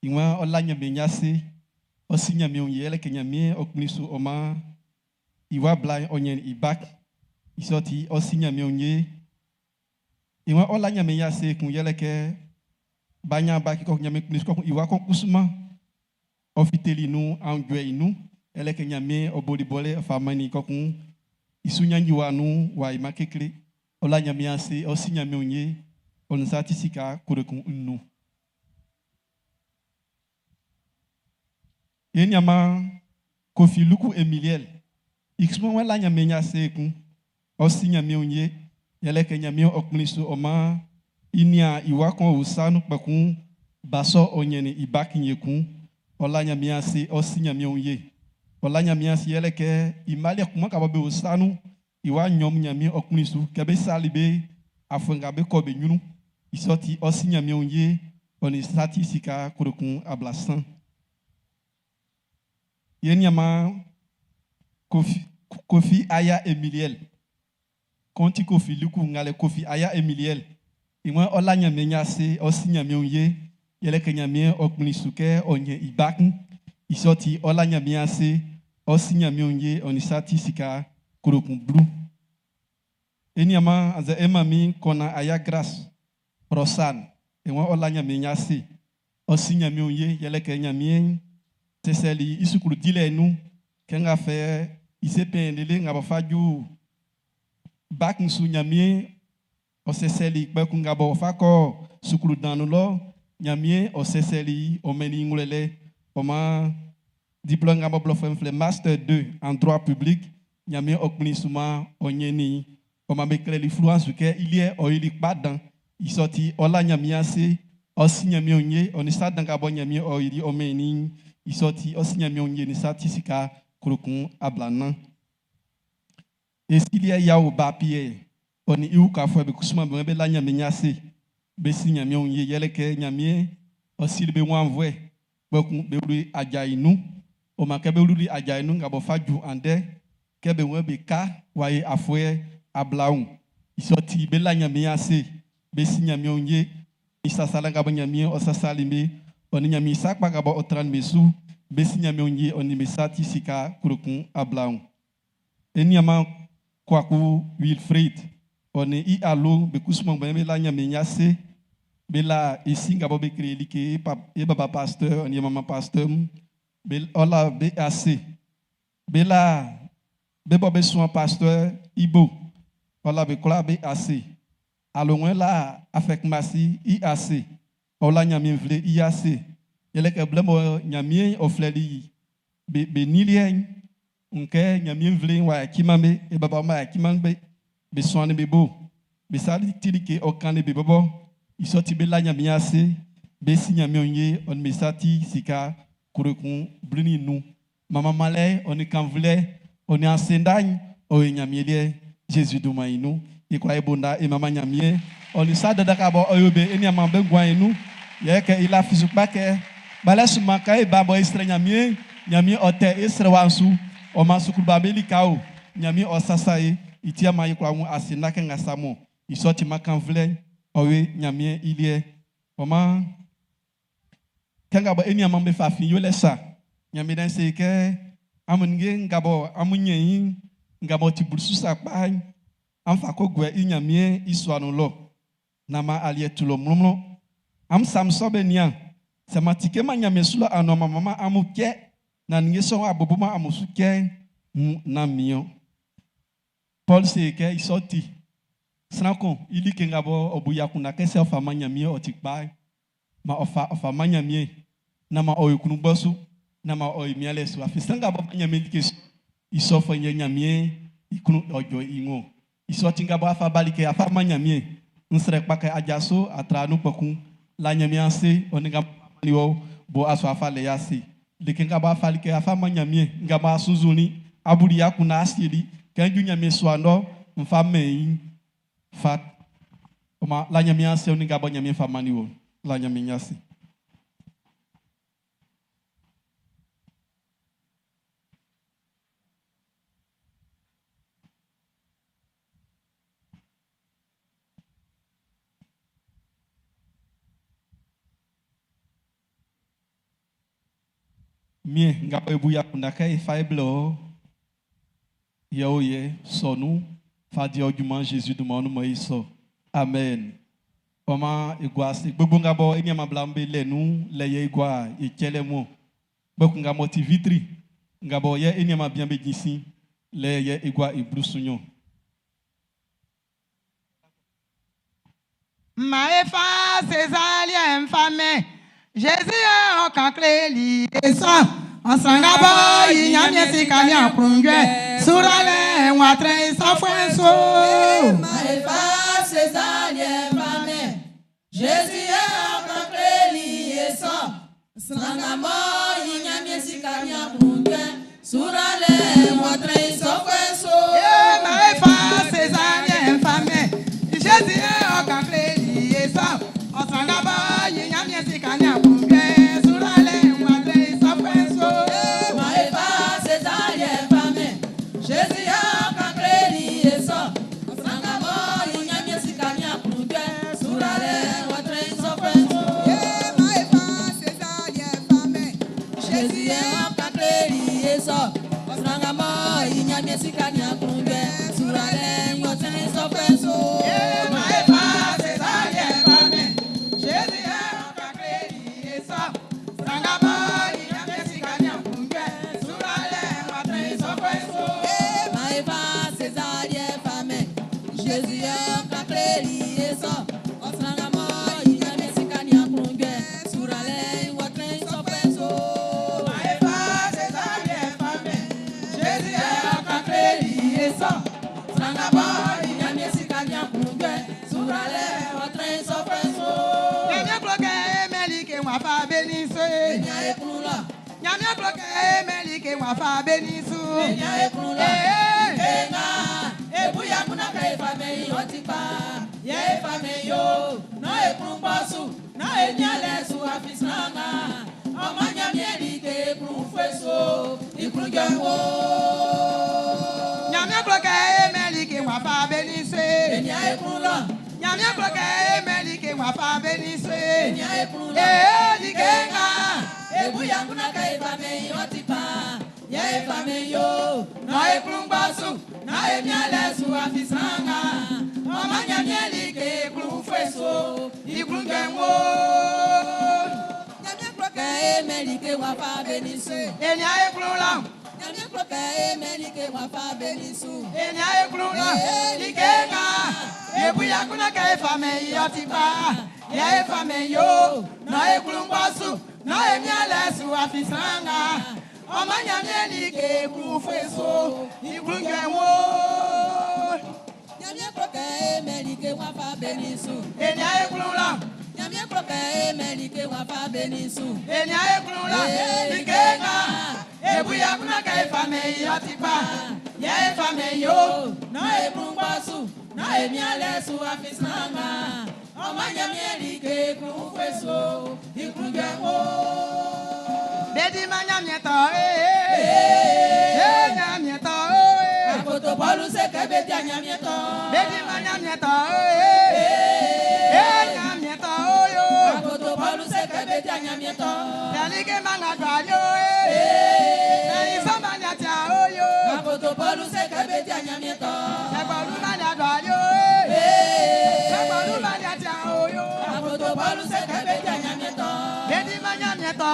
Iwa ola nyame nyase osi nyame onye ele kenyame okunisu oma iwa bla onyen ibak isoti osi nyame onye. Iwa ola nyame nyase kun yele ke banya ba ki ko nyame kuni ko iwa ko kusuma ofiteli nu anjwe inu ele ke nyame oboli bole famani ko kun isunya nyiwa nu wa ima kekle ola nyame ase osi nyame onye onsa tisika kurekun nu Enyama Kofi Luku Emiliel. Iksuma wala nyame nyase kun. Ɔ si Ɲanmiɛn wun ye, yɛle kɛ Ɲanmiɛn ɔ kplin su ɔ maan i niaan i wa kun ɔ wu sa nun kpɛkun ba sɔ'n ɔ ɲɛnnin i baki'n ekun. Ɔ la Ɲanmiɛn ase, ɔ si Ɲanmiɛn wun ye. Ɔ la Ɲanmiɛn ase yɛle kɛ i mma liɛ kunngba nga bɔ be o sa nun'n, i wa nɲɔn mun Ɲanmiɛn ɔ kplin su kɛ be sali be afuɛ nga be kɔ be ɲrun. I sɔ ti, ɔ si Ɲanmiɛn wun ye, ɔ nin sa ti sika kotokun ablasan. Ye nianman Kofi, Kofi Aya Emiliɛl. Kɔnti Kofi Luku ngalɛ Kofi Aya Emiliɛl. I waan ɔ la Ɲanmiɛn i ase, ɔ si Ɲanmiɛn wun ye, yɛle kɛ Ɲanmiɛn ɔ kplin su kɛ ɔ ɲɛn i ba'n. I sɔ ti, ɔ la Ɲanmiɛn ase, ɔ si Ɲanmiɛn wun ye, ɔ nin sa ti sika kotokun blu. E nianman annzɛ e manmin Kɔnan Aya Grace Rɔsan, i waan ɔ la Ɲanmiɛn i ase, ɔ si Ɲanmiɛn wun ye, yɛle kɛ Ɲanmiɛn sɛsɛli i suklu dilɛ'n nun kɛ nga fɛ i CP lele nga bɔ fa ju bac su Ɲanmiɛn ɔ sɛsɛli i kpɛkun nga bɔ fa kɔ suklu dan nun lɔ Ɲanmiɛn ɔ sɛsɛli i ɔ mɛnnin i ngwlɛlɛ ɔ maan diplôme nga bɔ blɔfuɛ'n flɛ master 2 en droit public Ɲanmiɛn ɔ kplin su maan ɔ ɲɛnnin i ɔ maan be klɛli fluwa'n su kɛ i liɛ ɔ yoli kpa dan i sɔ ti ɔ la Ɲanmiɛn ase ɔ si Ɲanmiɛn wun ye ɔ nin sa dan nga bɔ Ɲanmiɛn ɔ yili ɔ mɛnnin i'n i sɔ ti ɔ si Ɲanmiɛn wun ye nin sa ti sika kotokun ablanan. Esilia Yao Ba Pierre ɔ nin i ukafuɛ be kusuman be be la Ɲanmiɛn i ase be si Ɲanmiɛn wun ye yɛle kɛ Ɲanmiɛn ɔ sili be wanvuɛ kpɛkun be wluli aja'n nun. Ɔ maan kɛ be wluli aja'n nun nga bɔ fa ju andɛ kɛ be wɛn be ka wa ye afuɛ ablaun. I sɔ ti be la Ɲanmiɛn i ase be si Ɲanmiɛn wun ye. I sasalɛ nga bɔ Ɲanmiɛn ɔ sasali be ɔ nin Ɲanmiɛn i sa kpa nga bɔ ɔ trannin be su be si Ɲanmiɛn wun ye ɔ nin be sa ti sika kotokun ablaun. E nianman Kwaku Wilfred ɔ nin i alo be kusuman be la Ɲanmiɛn i ase be la e si nga bɔ be kle like e baba pasteur ɔ nin e mama pasteur mun be ɔ la be ase be la be bɔ be suan pasteur i bo ɔ la be kwlaa be ase alowɛn la afɛkumasi i ase ɔ la Ɲanmiɛn nvle i ase yɛlɛ kɛ blɛ mɔ Ɲanmiɛn ɔ flɛli be be niliɛ'n nke Ɲanmiɛn nvle'n w'a yaciman be e baba w'a yaciman be be suannin be bo be sali ti like ɔ kannin be bɔbɔ i sɔ ti be la Ɲanmiɛn ase be si Ɲanmiɛn wun ye ɔ nin be sa ti sika kotokun blu-nin-nnun manmanmanlɛ ɔ nin kanvulɛ ɔ nin asenda'n ɔ ye Ɲanmiɛn liɛ Zezi dunman i nun i kwla e bo nda e manman Ɲanmiɛn ɔ nin sa dandan ka bɔ ɔ yo be e nianman be nguan'n i nun yɛ kɛ i lafi su kpa kɛ kpalɛ sunman ka e ba bɔ e srɛ Ɲanmiɛn Ɲanmiɛn ɔ tɛ e srɛwa'n su ɔ man suklu ba'm be lika o Ɲanmiɛn ɔ sasa e i ti ama e kwla wun asenda kɛ nga sa mɔ i sɔ ti man kanvulɛ'n ɔ ye Ɲanmiɛn i liɛ ɔ maan kɛ nga bɔ e nianman be fa fin yolɛ sa Ɲanmiɛn ndɛ'n se kɛ amun ninnge nga bɔ amun ɲɛn i'n nga b'ɔ ti blusu sa kpa'n an fa ko guɛ i Ɲanmiɛn i sua nun lɔ naan man aliɛ tu lɔ mlɔnmlɔn. Amun sa sɔ be nian sɛ man tike man Ɲanmiɛn su lɔ anuan man manman amun kɛ naan ninnge sɔ'n w'a boboman amun su kɛ hun nán min-ɔn. Paul se kɛ i sɔ ti sran kun i like nga bɔ ɔ bu i akunndan kɛ sɛ ɔ fa man Ɲanmiɛn ɔ ti kpa'n ma ɔ fa ɔ fa man Ɲanmiɛn nán man ɔ yi klunngbɔ su nán man ɔ yi mianlɛ su afin sran nga b'ɔ man Ɲanmiɛn like su i sɔfuɛ'n yɛ Ɲanmiɛn i klun ɔ jɔ i wun i sɔ ti nga bɔ a fa ba like a fa man Ɲanmiɛn n srɛ kpa kɛ a jaso a tra nun kpɛkun la Ɲanmiɛn ase ɔ nin nga mali wɔ bo a su a fa lɛ i ase like nga bɔ a fa like a fa man Ɲanmiɛn nga bɔ a sunnzunnin a buli i akunndan a sieli kɛ n ju Ɲanmiɛn sua lɔ n fa mɛn i fa ɔ ma la Ɲanmiɛn ase ɔ nin nga bɔ Ɲanmiɛn fa mannin wɔ la Ɲanmiɛn ase. Mie nga bɔ e bu i akunndan kɛ e fa e blɛ ɔ yɛ o yɛ sɔ nun fa di ɔ junman Zezi dunman nun mɔ e sɔ. Amen. Ɔ maan e gua ase gbogbo nga bɔ e nianman bla'm be lɛ nun lɛ yɛ e gua e cɛlɛ mun. Kpɛkun nga m'ɔ ti vitri nga bɔ yɛ e nianman bian be jinsin lɛ yɛ e gua e blusu nɲɔn. Ma e fa Sezar liɛ'n fa mɛn Zezi yɛ ɔ kan kleli e sɔ. Ɔ sran nga bɔ yi Ɲanmiɛn sika nin aklunjuɛ suralɛ'n w'a trɛn i sa. sɔfuɛ su. Maëfa César famɛ Jésus yɛ ɔkan kleli ye sɔ srangamɔ yi Ɲanmiɛn sika ni akunjɛ suralɛ wɔtrɛ sɔfɛ so. Maëfa César famɛ Jésus yɛ ɔkan kleli ye sɔ ɔsangabɔ yi Ɲanmiɛn sika ni akunjɛ suralɛ wɔtrɛ sɔfuɛ su. Maëfa César famɛ Jésus yɛ ɔkan kleli ye sɔ srangamɔ yi Ɲanmiɛn sika ni akunjɛ suralɛ wɔtrɛ sɔfɛ so. Maëfa César famɛ Jésus yɛ ɔkan kleli ye sɔ srangamɔ yi Ɲanmiɛn sika ni akunjɛ suralɛ wɔtrɛ sɔfɛ so. Maëfa César famɛ Jésus yɛ ɔkan kleli ye sɔ sangabɔ yi Ɲanmiɛn sika ni akunjɛ suralɛ wɔtrɛ sɔfuɛ su. Maëfa César famɛ Jésus yɛ ɔkan kleli ye sɔ srangamɔ yi Ɲanmiɛn sika ni akunjɛ suralɛ wɔtrɛ sɔfɛ so. Maëfa César famɛ Jésus yɛ ɔkan kleli ye sɔ Sangabɔ yi Ɲanmiɛn sika ni akunjɛ suralɛ wɔtrɛ sɔfɛ so. Ɲanmiɛn klo kɛ mɛli ke wà fa beni so. Enya ekun lɔ. Ɲanmiɛn klo kɛ mɛli ke wà fa beni so. Enya ekun lɔ. Enga ebuya kuna ka efa mɛ yi ɔti kpa yɛ efa mɛ yo na ekun kpɔsu na enya lɛ su afi sanga ɔmɔ Ɲanmiɛn like ekun fue so ikun jɛ wo. Ɲanmiɛn klo kɛ mɛli ke wà fa beni so. Enya ekun lɔ. Ɲanmiɛn klo kɛ mɛli ke wà fa beni so. Enya ekun lɔ. Ee like nga. Ebuya kuna ka efa mɛ yi ɔti kpa yɛ efa mɛ yo na ekun kpɔsu na enya lɛ su afi sanga ɔmɔ Ɲanmiɛn like ekun fue so ikun jɛ wo. Ɲanmiɛn klo kɛ mɛli ke wà fa beni so. Enya ekun lɔ. Ɲanmiɛn klo kɛ mɛli ke wà fa beni so. Enya ekun lɔ. Like nga. Ebuya kuna kɛ efa mɛ yi ɔti kpa yɛ efa mɛ yo na ekun kpɔsu na enya lɛ su afi sanga ɔmɔ Ɲanmiɛn like ekun fue so ikun jɛ wo. Ɲanmiɛn klo kɛ mɛli ke wà fa beni so. Enya ekun lɔ. Ɲanmiɛn klo kɛ mɛli ke wà fa beni so. Enya ekun lɔ. Like nga. Ebuya kuna kɛ efa mɛ yi ɔti kpa yɛ efa mɛ yo na ekun kpɔsu na enya lɛ su afi sanga ɔmɔ Ɲanmiɛn like ekun fue so ikun jɛ wo. Bedi ma Ɲanmiɛn tɔ ee ee Ɲanmiɛn tɔ ee. Akoto Pɔlu se kɛ bɛ di Ɲanmiɛn tɔ. Bedi ma Ɲanmiɛn tɔ ee ee Ɲanmiɛn tɔ oyo. Akoto Pɔlu se kɛ bɛ di Ɲanmiɛn tɔ. Tẹ̀lé ma ŋa dọ̀ ayé ee. Ẹ̀yin sọ́mà ní àti àóyò. Akoto Pɔlu se kɛ bɛ di Ɲanmiɛn tɔ. Ẹ̀gbọ́n ma ní àdọ̀ ayé ee. Ẹ̀gbọ́n ma ní àti àóyò. Akoto Pɔlu se kɛ bɛ di Ɲanmiɛn tɔ. Bedi ma Ɲanmiɛn tɔ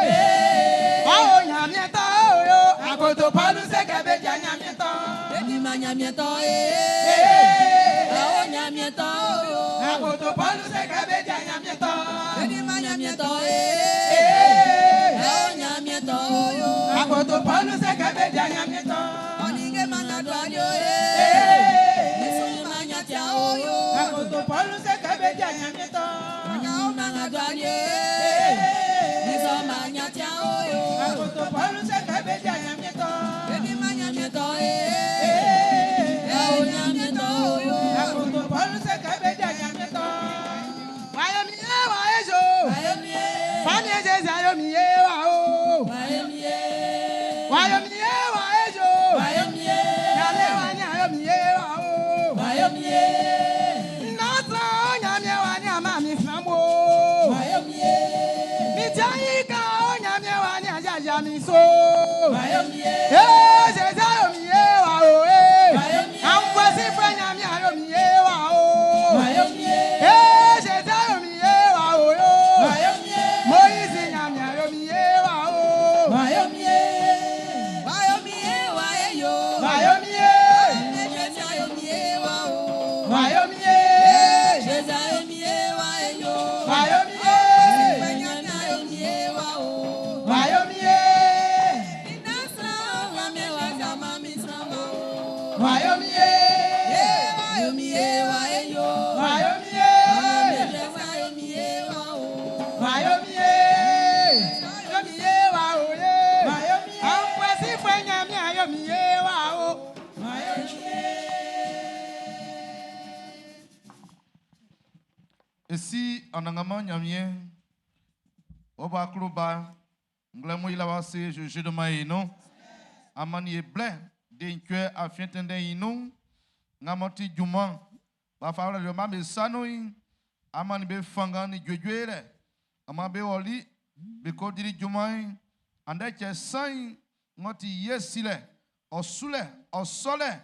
ee. Báwo Ɲanmiɛn tɔ oyo. Akoto Pɔlu se kɛ bɛ di Ɲanmiɛn tɔ. Bedi ma Ɲanmiɛn tɔ ee. Awo Ɲanmiɛn tɔ o. Akoto Pɔlu se kɛ bɛ di Ɲanmiɛn tɔ. Bedi ma Ɲanmiɛn tɔ ee. Awo Ɲanmiɛn tɔ o. Akoto Pɔlu se kɛ bɛ di Ɲanmiɛn tɔ. Ɔnige ma ŋa dọ̀ ayé ee. Nisu ma ɲatia o. Akoto Pɔlu se kɛ bɛ di Ɲanmiɛn tɔ. Akawo ma ŋa dọ̀ ayé Nisu ma ɲatia o. Akoto Pɔlu se kɛ bɛ di Ɲanmiɛn tɔ. Bedi ma Ɲanmiɛn tɔ ee. Awo Ɲanmiɛn tɔ o. Akoto Pɔlu se kɛ bɛ di Ɲanmiɛn tɔ. Wáyé mi ye wáyé zo. Wáyé mi ye. Fani Jésù ayé mi ye wa o. Wáyé mi ye. Wáyé mi ye wáyé zo. Wáyé mi ye. Nyàmé wa ní ayé mi ye wa o. Wáyé mi ye. Nọ́ọ̀sán nyàmé wa ní àmà mi sàn mo. Wáyé mi ye. Mi jẹ́ yín ká ó nyàmé wa ní àjàjà mi so. Wáyé mi ye. Ee Jésù ayé mi ye wa o. Ee. Wáyé mi ye. Àwọn sí fẹ́ nyàmé ayé mi ye wa o. Wáyé mi ye. Ee Jésù ayé mi ye wa o. Wáyé mi ye. Moïse nyàmé ayé mi ye wa o. Wáyé mi ye. Wáyé mi ye wáyé yo. Wáyé mi ye. Jésù ayé mi ye wa o. Wáyé Esi anangama nyamie oba kloba nglemo ila se je je de maïno amani e ble de nkwe afientende inu ngamoti juma ba fa le ma me sanu amani be fanga ni djedje le ama be woli be ko diri juma ande che san ngoti yesile osule osole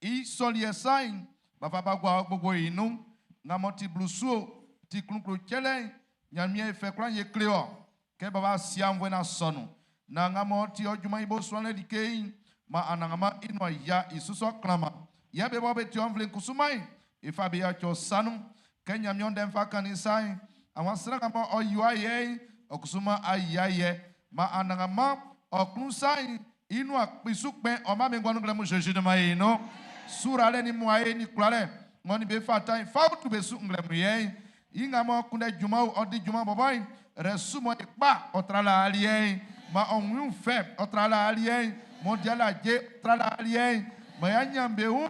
i soli san ba fa ba gwa gbogbo inu ngamoti blusuo ti klunklu tsɛlɛ nyamie fɛ kura ye kle wɔ ke baba siamvue na sɔnu na ŋamɔ ti ɔdzuma yibo sɔlɛ like yi ma anaŋama inɔ ya isusɔ klama yɛ be bɔ be tiɔ nvle kusuma yi ifa be ya tsɔ sanu ke nyamie ŋdɛ nfa kani sa yi àwọn sira ŋamɔ ɔyiwa yɛ yi ɔkusuma ayi ayɛ ma anaŋama ɔkunu sa yi inu akpisu kpɛ ɔma mi gbɔnu gbɛmu zezi de ma yi no sura lɛ ni mu aye ni kura lɛ ŋɔni be fa ta yi fawu tu be su ŋlɛmu yɛ yi ingamo kunde juma odi juma boboy resumo pa otrala alien ma onwun fe otrala alien mondiala je otrala alien ma ya nyambe un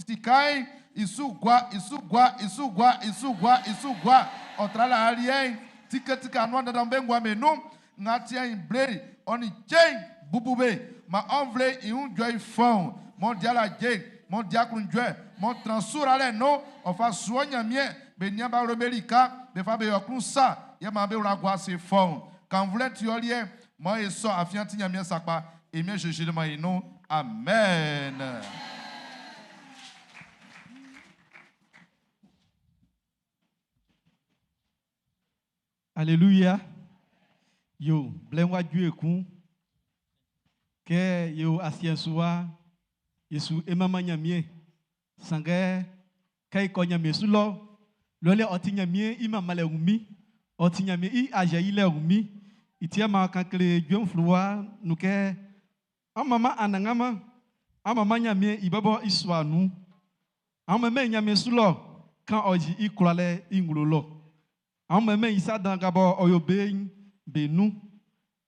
sikai isugwa isugwa isugwa isugwa isugwa otrala alien tika tika no dada mbengwa menu ngatia in ble oni chen bubube ma onvle iun joy fon mondiala je mondiakun joy mon transura le no ofa suonya mie be niamba romelika be fa be yokun sa ye ma be wura gwa se fon quand vous tu olie moi et so afianti nyamie sakpa et mie je je ma ino amen. Alléluia. Yo, blen wa Dieu kun. Ke yo asien suwa Yesu emama nyamie. Sange kai ko nyamie su lo. Lole oti nyamie i mama le umi. Oti nyamie i aje ile umi. Itia ma kankle Dieu fluwa nuke amama anangama amama nyamie ibabo iswa nu. Amama nyamie su lo kan oji i kurale i ngulo lo. Amama isa dan gabo oyobe benu.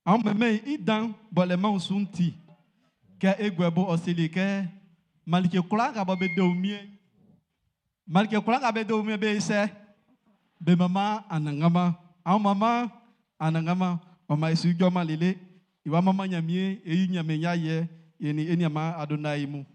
Amama i dan bole ma usunti. Ke egwebo osele ke malike kula gabo be de umie. Malike kula gabo be de umie be ise. Be mama anangama. Amama anangama oma isu joma lele. Iwa mama nyamie eyi nyame nya ye eni eni ama Adonai mu.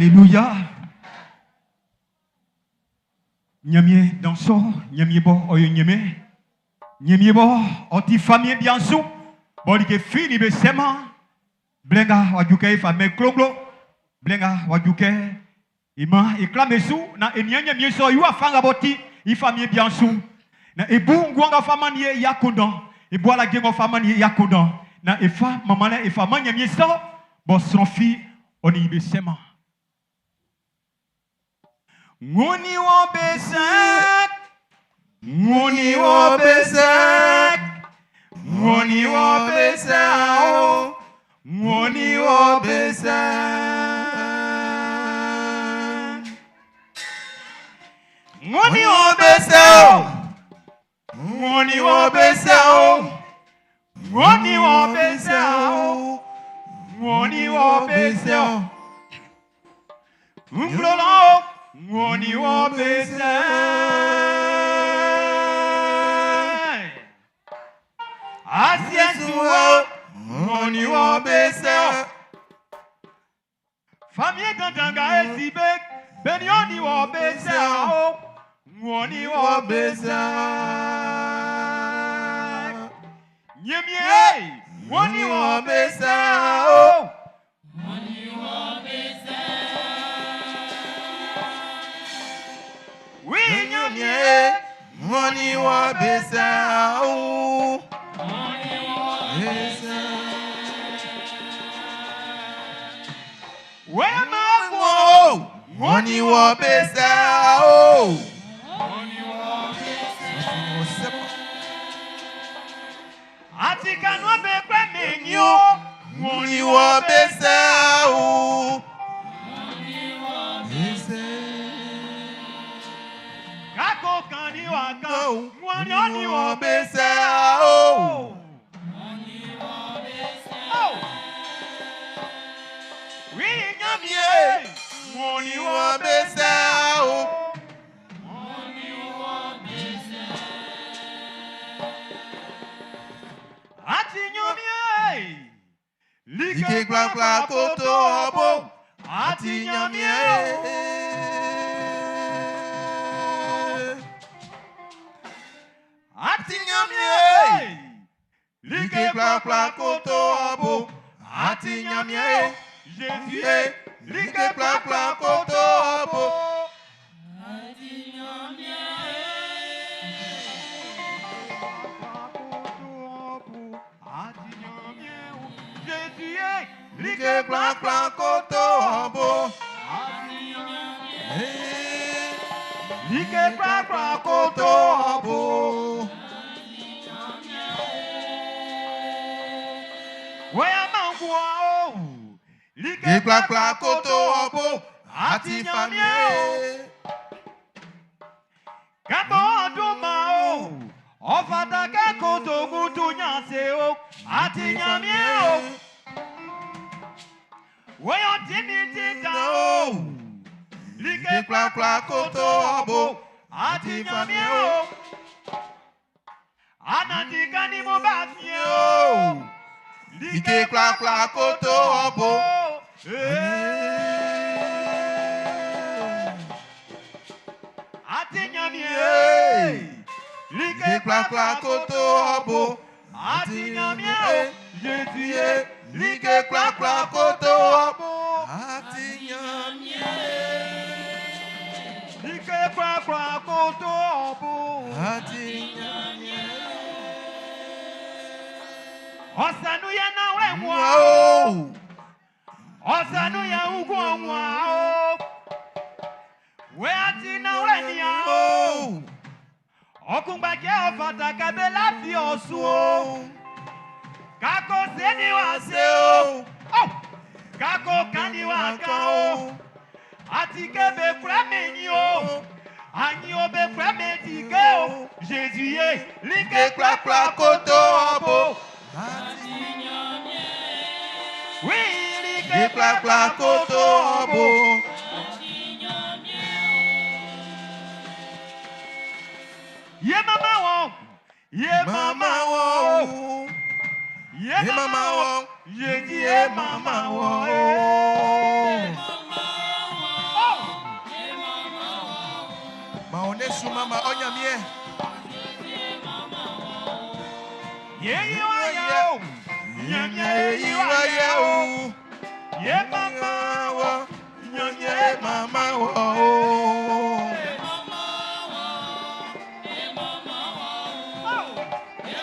Alléluia. Ɲanmiɛn dan sɔ, Ɲanmiɛn bɔ ɔ yo ɲɛnmɛn, Ɲanmiɛn bɔ ɔ ti famiɛn bia'n su, bɔ like fi nin be sɛman. Blɛ nga w'a ju kɛ e fa mɛn klonglo, blɛ nga w'a ju kɛ e man e kla be su naan e nian Ɲanmiɛn sɔ i wafa nga b'ɔ ti i famiɛn bia'n su, naan e bu nguan nga ɔ fa mannin e i akunndan, e bu alaje ng'ɔ fa mannin e i akunndan, naan e fa manmanlɛ e fa man Ɲanmiɛn sɔ bɔ sran fi ɔ nin i be sɛman. N wunnin wɔ be sɛ, n wunnin wɔ be sɛ, n wunnin wɔ be sɛ, n wunnin wɔ be sɛ. N wunnin wɔ be sɛ, n wunnin wɔ be sɛ, n wunnin wɔ be sɛ, n wunnin wɔ be sɛ. Nglo lɔ, n wunnin wɔ be sɛ. Asiɛ'n su o, n wunnin wɔ be sɛ. Famiɛn dandan nga e si be, be nin ɔ nin wɔ be sɛ o, n wunnin wɔ be sɛ. Ɲanmiɛn, n wunnin wɔ be sɛ o. Wi Ɲanmiɛn, n wunnin wɔ be sɛ o. Wɛ ma wo, N wunnin wɔ be sɛ o. Ati kanu be kpɛ mi nyi o. N wunnin wɔ be sɛ o. Kako kan ni wa kan, n wunnin wɔ be sɛ o. Wi Ɲanmiɛn, n wunnin wɔ be sɛ o. Ati Ɲanmiɛn, Like kwlakwla koto ɔ bo, Ati Ɲanmiɛn. Ati Ɲanmiɛn, Like kwlakwla koto ɔ bo, Ati Ɲanmiɛn. Jésus, Like kwlakwla koto ɔ bo. Jésus, Like kwlakwla koto ɔ bo. Like kwlakwla koto ɔ bo. Wẹ́yà máa ń wọ ọ́. Like kwlakwla koto ɔ bo, Ati famiɛn. Kábọ̀ ọdún máa o. Ọ̀fàtà kẹ́kọ̀ọ́ tó kú tó yàn ṣe o. Àti Ɲanmiɛn o. Wẹ́yà tí mi ti dà o. Like kwlakwla koto ɔ bo, Àti Ɲanmiɛn o. Ànàtì kan ni mo bá fi o. Like kwlakwla koto ɔ bo. Àti Ɲanmiɛn. Like kwlakwla koto ɔ bo. Àti Ɲanmiɛn o. Jésus, Like kwlakwla koto ɔ bo. Ati Ɲanmiɛn. Like kwlakwla koto ɔ bo. Ati Ɲanmiɛn. Ọ̀sánú yẹn náà wẹ̀ wọ́n o. Ọ̀sánú yẹn ń gún wọn o. Wẹ́ àti náà wẹ̀ ní a o. Ọkùngbàjẹ́ ọ̀fàtàkàbẹ́ láti Ọ̀ṣun o. Kako se ni wá ṣe o. Kako kan ni wá kan o. Àti kébé kúrẹ́ mi yín o. Àyìn òbẹ̀ kúrẹ́ mi ti ké o. Jésù yé Like kwlakwla koto ɔ bo. Oui, Like kwlakwla koto ɔ bo. Ye mama wọ. Ye mama wọ. Ye Ye mama mama wọ. wọ. Jésus ye mama wọ. Su manman ɔ Ɲanmiɛn. Ye yi wa yɛ o, Ɲanmiɛn ye yi wa yɛ o. Ye manman wɔ, Ɲanmiɛn ye manman wɔ o. E manman wɔ, e manman wɔ, e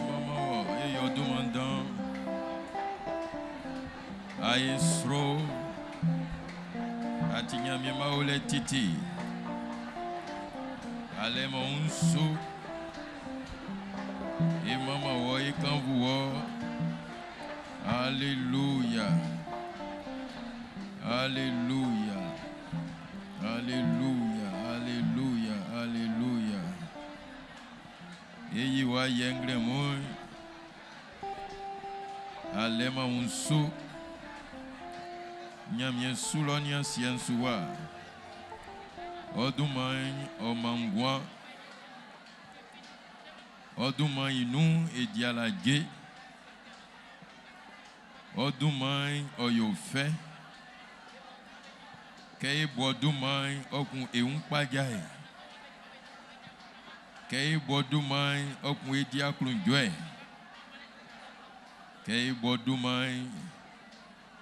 manman wɔ, e yi ɔ dunman dan. A e sro. A ti Ɲanmiɛn m'ɔ o lɛ titi. A leman wunsu. E manman wɔ, e kannvu wɔ. Alléluia. Alléluia. Alléluia. Alléluia. Alléluia. E yi wɔ ayɛ nglɛmun. A leman wunsu. Ɲanmiɛn su lɔ nin asiɛ'n su wa. Ɔ dunman'n ɔ man nguan. Ɔ dunman'n i nun e di alaje. Ɔ dunman'n ɔ yo fɛ. Kɛ e bo ɔ dunman'n ɔ kun e wun kpaja e. Kɛ e bo ɔ dunman'n ɔ kun e di aklunjuɛ. Kɛ e bo ɔ dunman'n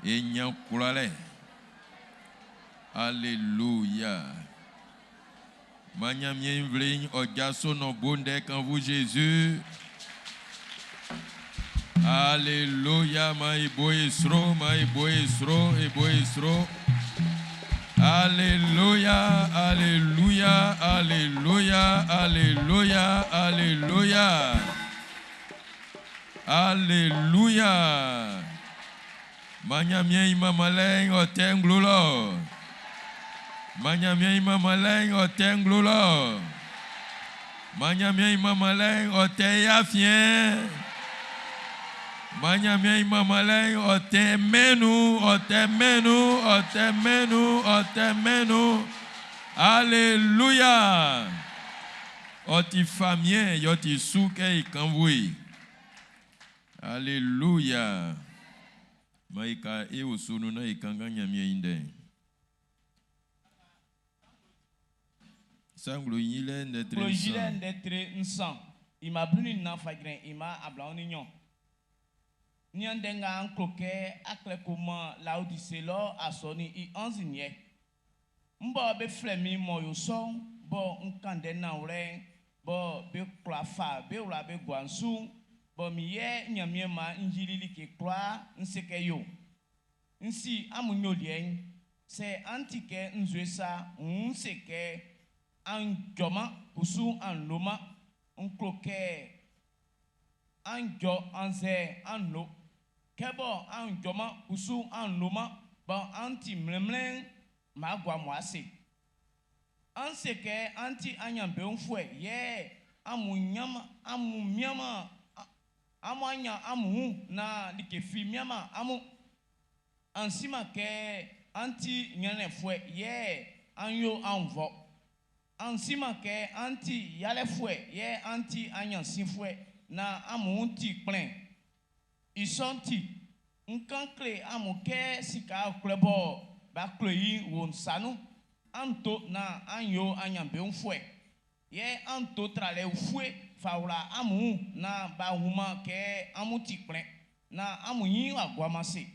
e ɲan kwlalɛ. Alléluia. Maan Ɲanmiɛn i nvle'n ɔ jaso naan ɔ bo ndɛ kannvu Zezi. Alléluia. Maan e bo e sro, maan e bo e sro, e bo e sro. Alléluia, Alléluia, Alléluia, Alléluia, Alléluia. Alléluia. Maan Ɲanmiɛn i manmanlɛ'n ɔ tɛ nglo lɔ. Maan Ɲanmiɛn i manmanlɛ'n ɔ tɛ nglo lɔ. Maan Ɲanmiɛn i manmanlɛ'n ɔ tɛ e afiɛn. Maan Ɲanmiɛn i manmanlɛ'n ɔ tɛ mɛn'n nun, ɔ tɛ mɛn'n nun, ɔ tɛ mɛn'n nun, ɔ tɛ mɛn'n nun. Alléluia. Ɔ ti famiɛn yɛ ɔ ti su kɛ e kannvu i. Alléluia. Maan e ka e osu nun naan e kanngan Ɲanmiɛn i ndɛ'n. Sa Nglo Yilɛ ndɛ tre Nglo Yilɛ nsan. ndɛ tre nsan, i mma 14 fa jrɛn i mma 22. Nian ndɛ nga n klo kɛ a klɛ ko man Laodise lɔ asɔnun'n i anzi'n yɛ. M bɔ be flɛ min m'ɔ yo sɔ'n, bɔ n kan ndɛ nanwlɛ'n, bɔ be kwla fa be wla be gua n su'n, bɔ min yɛ Ɲanmiɛn maan n yili like kwlaa n se kɛ yo. N si amun nyoliɛ'n, sɛ an ti kɛ nzue sa, n se kɛ an jɔman, kusu an loman. N klo kɛ an jɔ annzɛ an lo. Kɛ bɔ an jɔman, kusu an loman, bɔ an ti mlɛnmlɛn'n, m'a gua mo ase. An se kɛ an ti aɲanbeunfuɛ yɛ amun ɲanman amun mianman amun a ɲan amun wun naan like fi mianman amun. An siman kɛ an ti ɲrɛnnɛnfuɛ yɛ an yo annvɔ. An siman kɛ an ti yalɛfuɛ yɛ an ti aɲansifuɛ naan amun wun ti kplɛn. I sɔ'n ti, n kan kle amun kɛ sika ɔkwlɛ bɔ b'a klo i'n wo n sa nun. An to naan an yo aɲanbeunfuɛ. Yɛ an to tralɛ ufue fa wla amun na b'a wunman kɛ amun ti kplɛn na amun ɲin w'a guaman ase.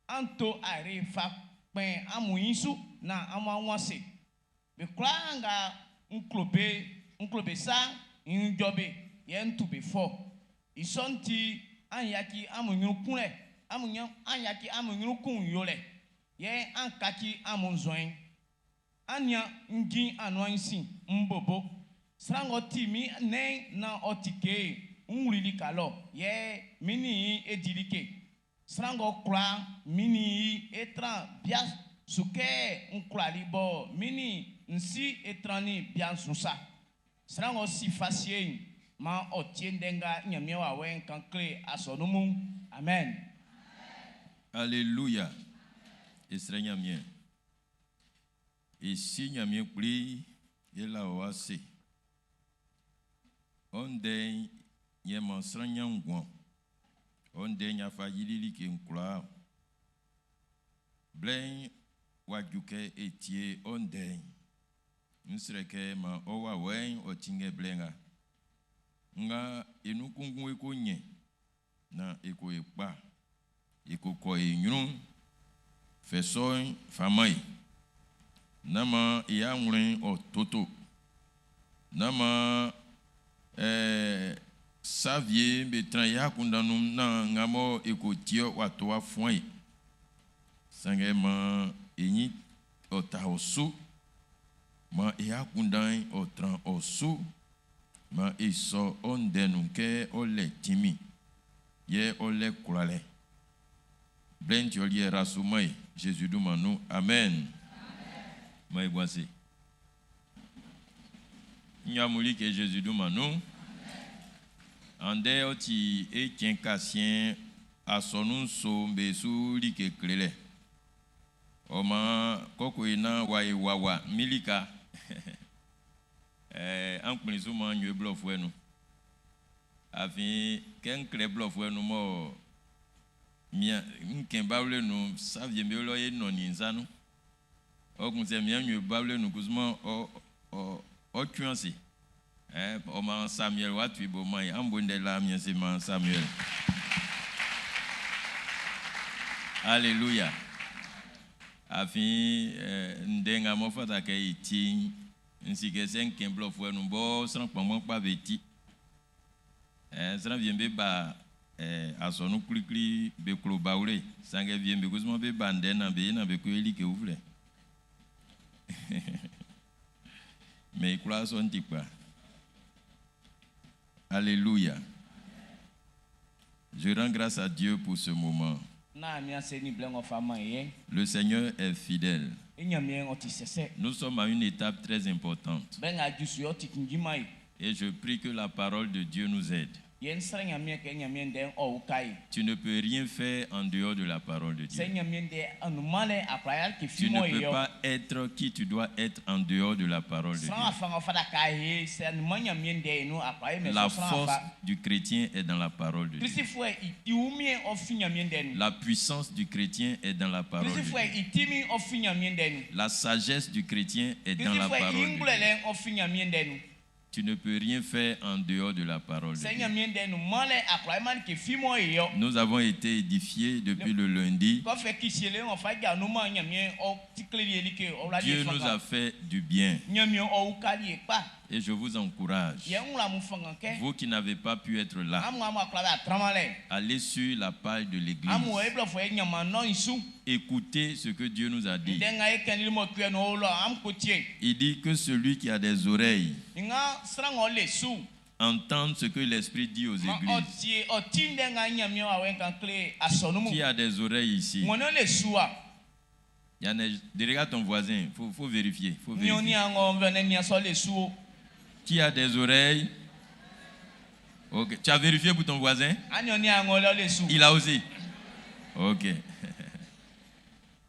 An to ayre fa kpɛn amun ɲin su na amun a wun ase. Be kwlaa nga n klo be n klo be sa'n, n ijɔ be, yɛ n tu be fɔ. I sɔ'n ti, an yaci amun ɲrun kunlɛ, amun an yaci amun ɲrun kun yolɛ, yɛ an kaci amun nzuɛn'n. An nian, n jin anuan'n sin, n bobo. Sran ng'ɔ ti min nɛn'n naan ɔ tike'n, n wlu i lika lɔ, yɛ min nin i e di like. Sran ng'ɔ kwla'n, min nin i e tran bia su kɛ n kwlali bɔ min nin n Si e trannin bia'n su sa. Sran ng'ɔ si fa sie'n, maan ɔ tie ndɛ nga Ɲanmiɛn wawɛ'n kan kle asɔnun mun'n. Amen. Aleluya! E srɛ Ɲanmiɛn. E Si Ɲanmiɛn Kpli, e la ɔ ase. Ɔ ndɛ'n yɛ maan sran ɲan nguan. Ɔ ndɛ'n yɛ a fa yili like'n kwlaa. Blɛ'n w'a ju kɛ e tie ɔ ndɛ'n. N srɛ kɛ maan ɔ wawɛ'n ɔ tinngɛ blɛ nga. Nga e nun kunngun e ko ɲɛn naan e ko e kpa, e ko kɔ e ɲrun, fɛ sɔ'n fa man e. Nán maan e awlɛn'n ɔ toto. Nán maan ɛɛ sa wie be tran e akunndan nun naan nga mɔ e ko tie ɔ w'a to w'a fuan e. Sanngɛ maan e ɲin ɔ ta ɔ su. Maan e akunndan'n ɔ tran ɔ su. Maan e sɔ ɔ ndɛ nun kɛ ɔ lɛ tinmin, yɛ ɔ lɛ kwlalɛ. Blɛ'n ti ɔ liɛ ra su man e, Zezi dunman nun. Amen. Maan e gua ase. N yo amun like Zezi dunman nun. Andɛ ɔ ti e cɛn kasiɛn asɔnun nso'n be su like klelɛ. Ɔ maan kɔkɔ e naan wa e wawa min lika. Ɛɛ, an kplin su maan n yo e blɔfuɛ nun. Afin kɛ n klɛ blɔfuɛ nun mɔ mian n kɛn bawle nun sa wie'm be lɔ e nɔnnin nsa nun. Ɔ kun sɛ mian n yo bawle nun kusu ɔ ɔ ɔ tún ase. Ɛɛ, ɔ maan Samuel w'a tu i bo man e. An bo ndɛ la mian se man Samuel. Alléluia. Afin ndɛ nga m'ɔ fata kɛ i ti'n, n si kɛ sɛ n kɛn blɔfuɛ nun bɔ sran kpanngban kpa be ti. Ɛɛ, sran wie'm be ba asɔnun klikli be klo bawle, sanngɛ wie'm be kusu be ba ndɛ naan be naan be ko ye like uflɛ. Mais i kwlaa sɔ'n ti kpa. Alléluia. Je rends grâce à Dieu pour ce moment. Na mi ase ni blɛ ng'ɔ fa man e yɛ. Le Seigneur est fidèle. E Ɲanmiɛn ɔ ti sɛsɛ. Nous sommes à une étape très importante. Blɛ nga ju su yɛ ɔ ti cinnjin man e. Et je prie que la parole de Dieu nous aide. Yɛ n srɛ Ɲanmiɛn kɛ Ɲanmiɛn ndɛ'n ɔ uka e. Tu ne peux rien faire en dehors de la parole de Sɛ Dieu. Ɲanmiɛn ndɛ anuman lɛ akwa ya ke fi Tu ne mɔ peux ye yɔ. pas être qui tu dois être en dehors de la parole de Sran Dieu. afa ng'ɔ fata k'a ye sɛ anuman Ɲanmiɛn ndɛ yi nun akwa ye mɛ La sɔ sran force afa. du chrétien est dans la parole de Dieu. Kristfuɛ i i wunmiɛn ɔ fi Ɲanmiɛn ndɛ nun. La puissance du chrétien est dans la parole de Dieu. Kristfuɛ i tinmin ɔ fi Ɲanmiɛn ndɛ nun. La sagesse du chrétien est dans la Kristfuɛ i parole de Dieu. ngwlɛlɛ'n ɔ fi Ɲanmiɛn ndɛ nun. Tu ne peux rien faire en dehors de la parole de Sɛ Dieu. Ɲanmiɛn ndɛ nunman lɛ akwa ye man ke fi mɔ ye yɔ. Nous avons été édifiés depuis le lundi. Kɔfɛ kisiele ŋɔ fa dza numa Ɲanmiɛn ɔ ti kle ye like ɔ wla Dieu ye nous a fanga. fait du bien. Ɲanmiɛn ɔ ukali ye kpa. Et je vous encourage, Yɛ ń wla mu fanga kɛ. vous qui n'avez pas pu être là, Amu amu akwa bɛ atrama lɛ. allez sur la page de l'église. Amu eblɔfɔ ye ɲama nɔ isu. Écoutez ce que Dieu nous a dit. Ndɛ ŋa ye kɛnli mɔ kuyɛ nɔ o lɔ am ko tie. Il dit que celui qui a des oreilles Ŋa sran ŋɔ le su. entende ce que l'Esprit dit aux Ma ɔ églises. tie ɔ ti ndɛ ŋa Ɲanmiɛn wa wɛ kan kle asɔnumu. Qui a des oreilles ici? Ŋɔnɔ le su wa. Il y en a, regarde ton voisin, il faut vérifier. Faut Nyɔ ni vérifier. aŋɔ vɛ ne miasɔ le su o. Qui a des oreilles? Ok. Tu as vérifié pour ton voisin? Anyɔ ni aŋɔ lɛ le su. Il a aussi. Ok.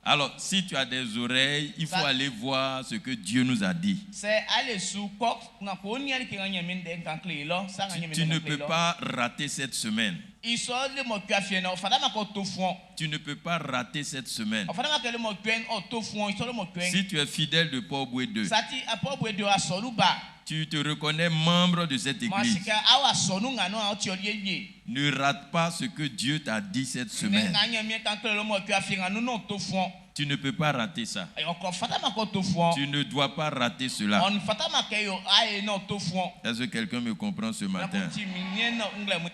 Alors, si tu as des oreilles, il faut aller voir ce que Dieu nous a dit. Sɛ ale su kɔ na ko nia like ŋa Ɲanmiɛn ndɛ kan kle lɔ. Sa ŋa Tu, Ɲanmiɛn tu ndɛ ne kan kle peux lɔ. pas rater cette semaine. I sɔ le mɔcuɛ afiɛn ɔ fataman kɛ ɔ to fuan ɔ. Tu ne peux pas rater cette semaine. Ɔ fataman kɛ le mɔcuɛ'n ɔ to fuan ɔ, i sɔ le mɔcuɛ'n. Si tu es fidèle de Port-Bouët 2, Sɛ a ti Port-Bouët 2 asɔnun ba. tu te reconnais membre de cette Mɔ a église. si kɛ a o asɔnun nga nun, ɔ ti ɔ liɛ wie. Ne rate pas ce que Dieu t'a dit cette Ndɛ semaine. nga Ɲanmiɛn kan kleli wɔ le mɔcuɛ afiɛn nga nun'n, nán ɔ to fuan ɔ. Tu ne peux pas rater ça. Ɔ kwlá fataman kɛ ɔ to fuan ɔ. Tu ne dois pas rater cela. Ɔ fataman kɛ yo aye nán ɔ to fuan ɔ. Est-ce que quelqu'un me comprend ce matin? Sran kun ti min liɛ'n nglɛmun.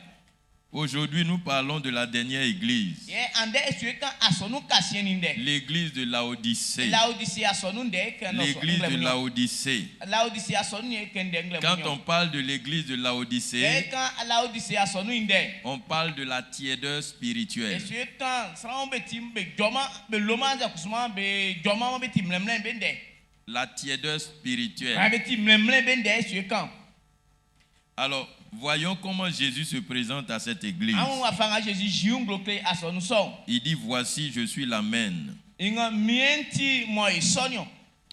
Aujourd'hui, nous parlons de la dernière église. Yɛ andɛ e su kan asɔnun kasiɛn'n i ndɛ. L'église de Laodicée. Laodise asɔnun'n ndɛ e kan nɔ L'église de nglɛmun. Laodicée. Laodise asɔnun'n e kan ndɛ nglɛmun. Quand on parle de l'église de Kɛ Laodicée, e kan Laodise asɔnun'n i ndɛ. on parle de la tiédeur spirituelle. E su kan sran'm be ti be jɔman be loman annzɛ kusuman be jɔman be ti mlɛnmlɛn'n be ndɛ. La tiédeur spirituelle. Sran be ti mlɛnmlɛn'n be ndɛ e su kan. Alors, voyons comment Jésus se présente à cette église. An wun wafa nga Zezi yi i wun nglo kle asɔnun sɔ'n. Il dit, voici, je suis l'Amen, I ngan min ti mɔ i sɔ niɔn.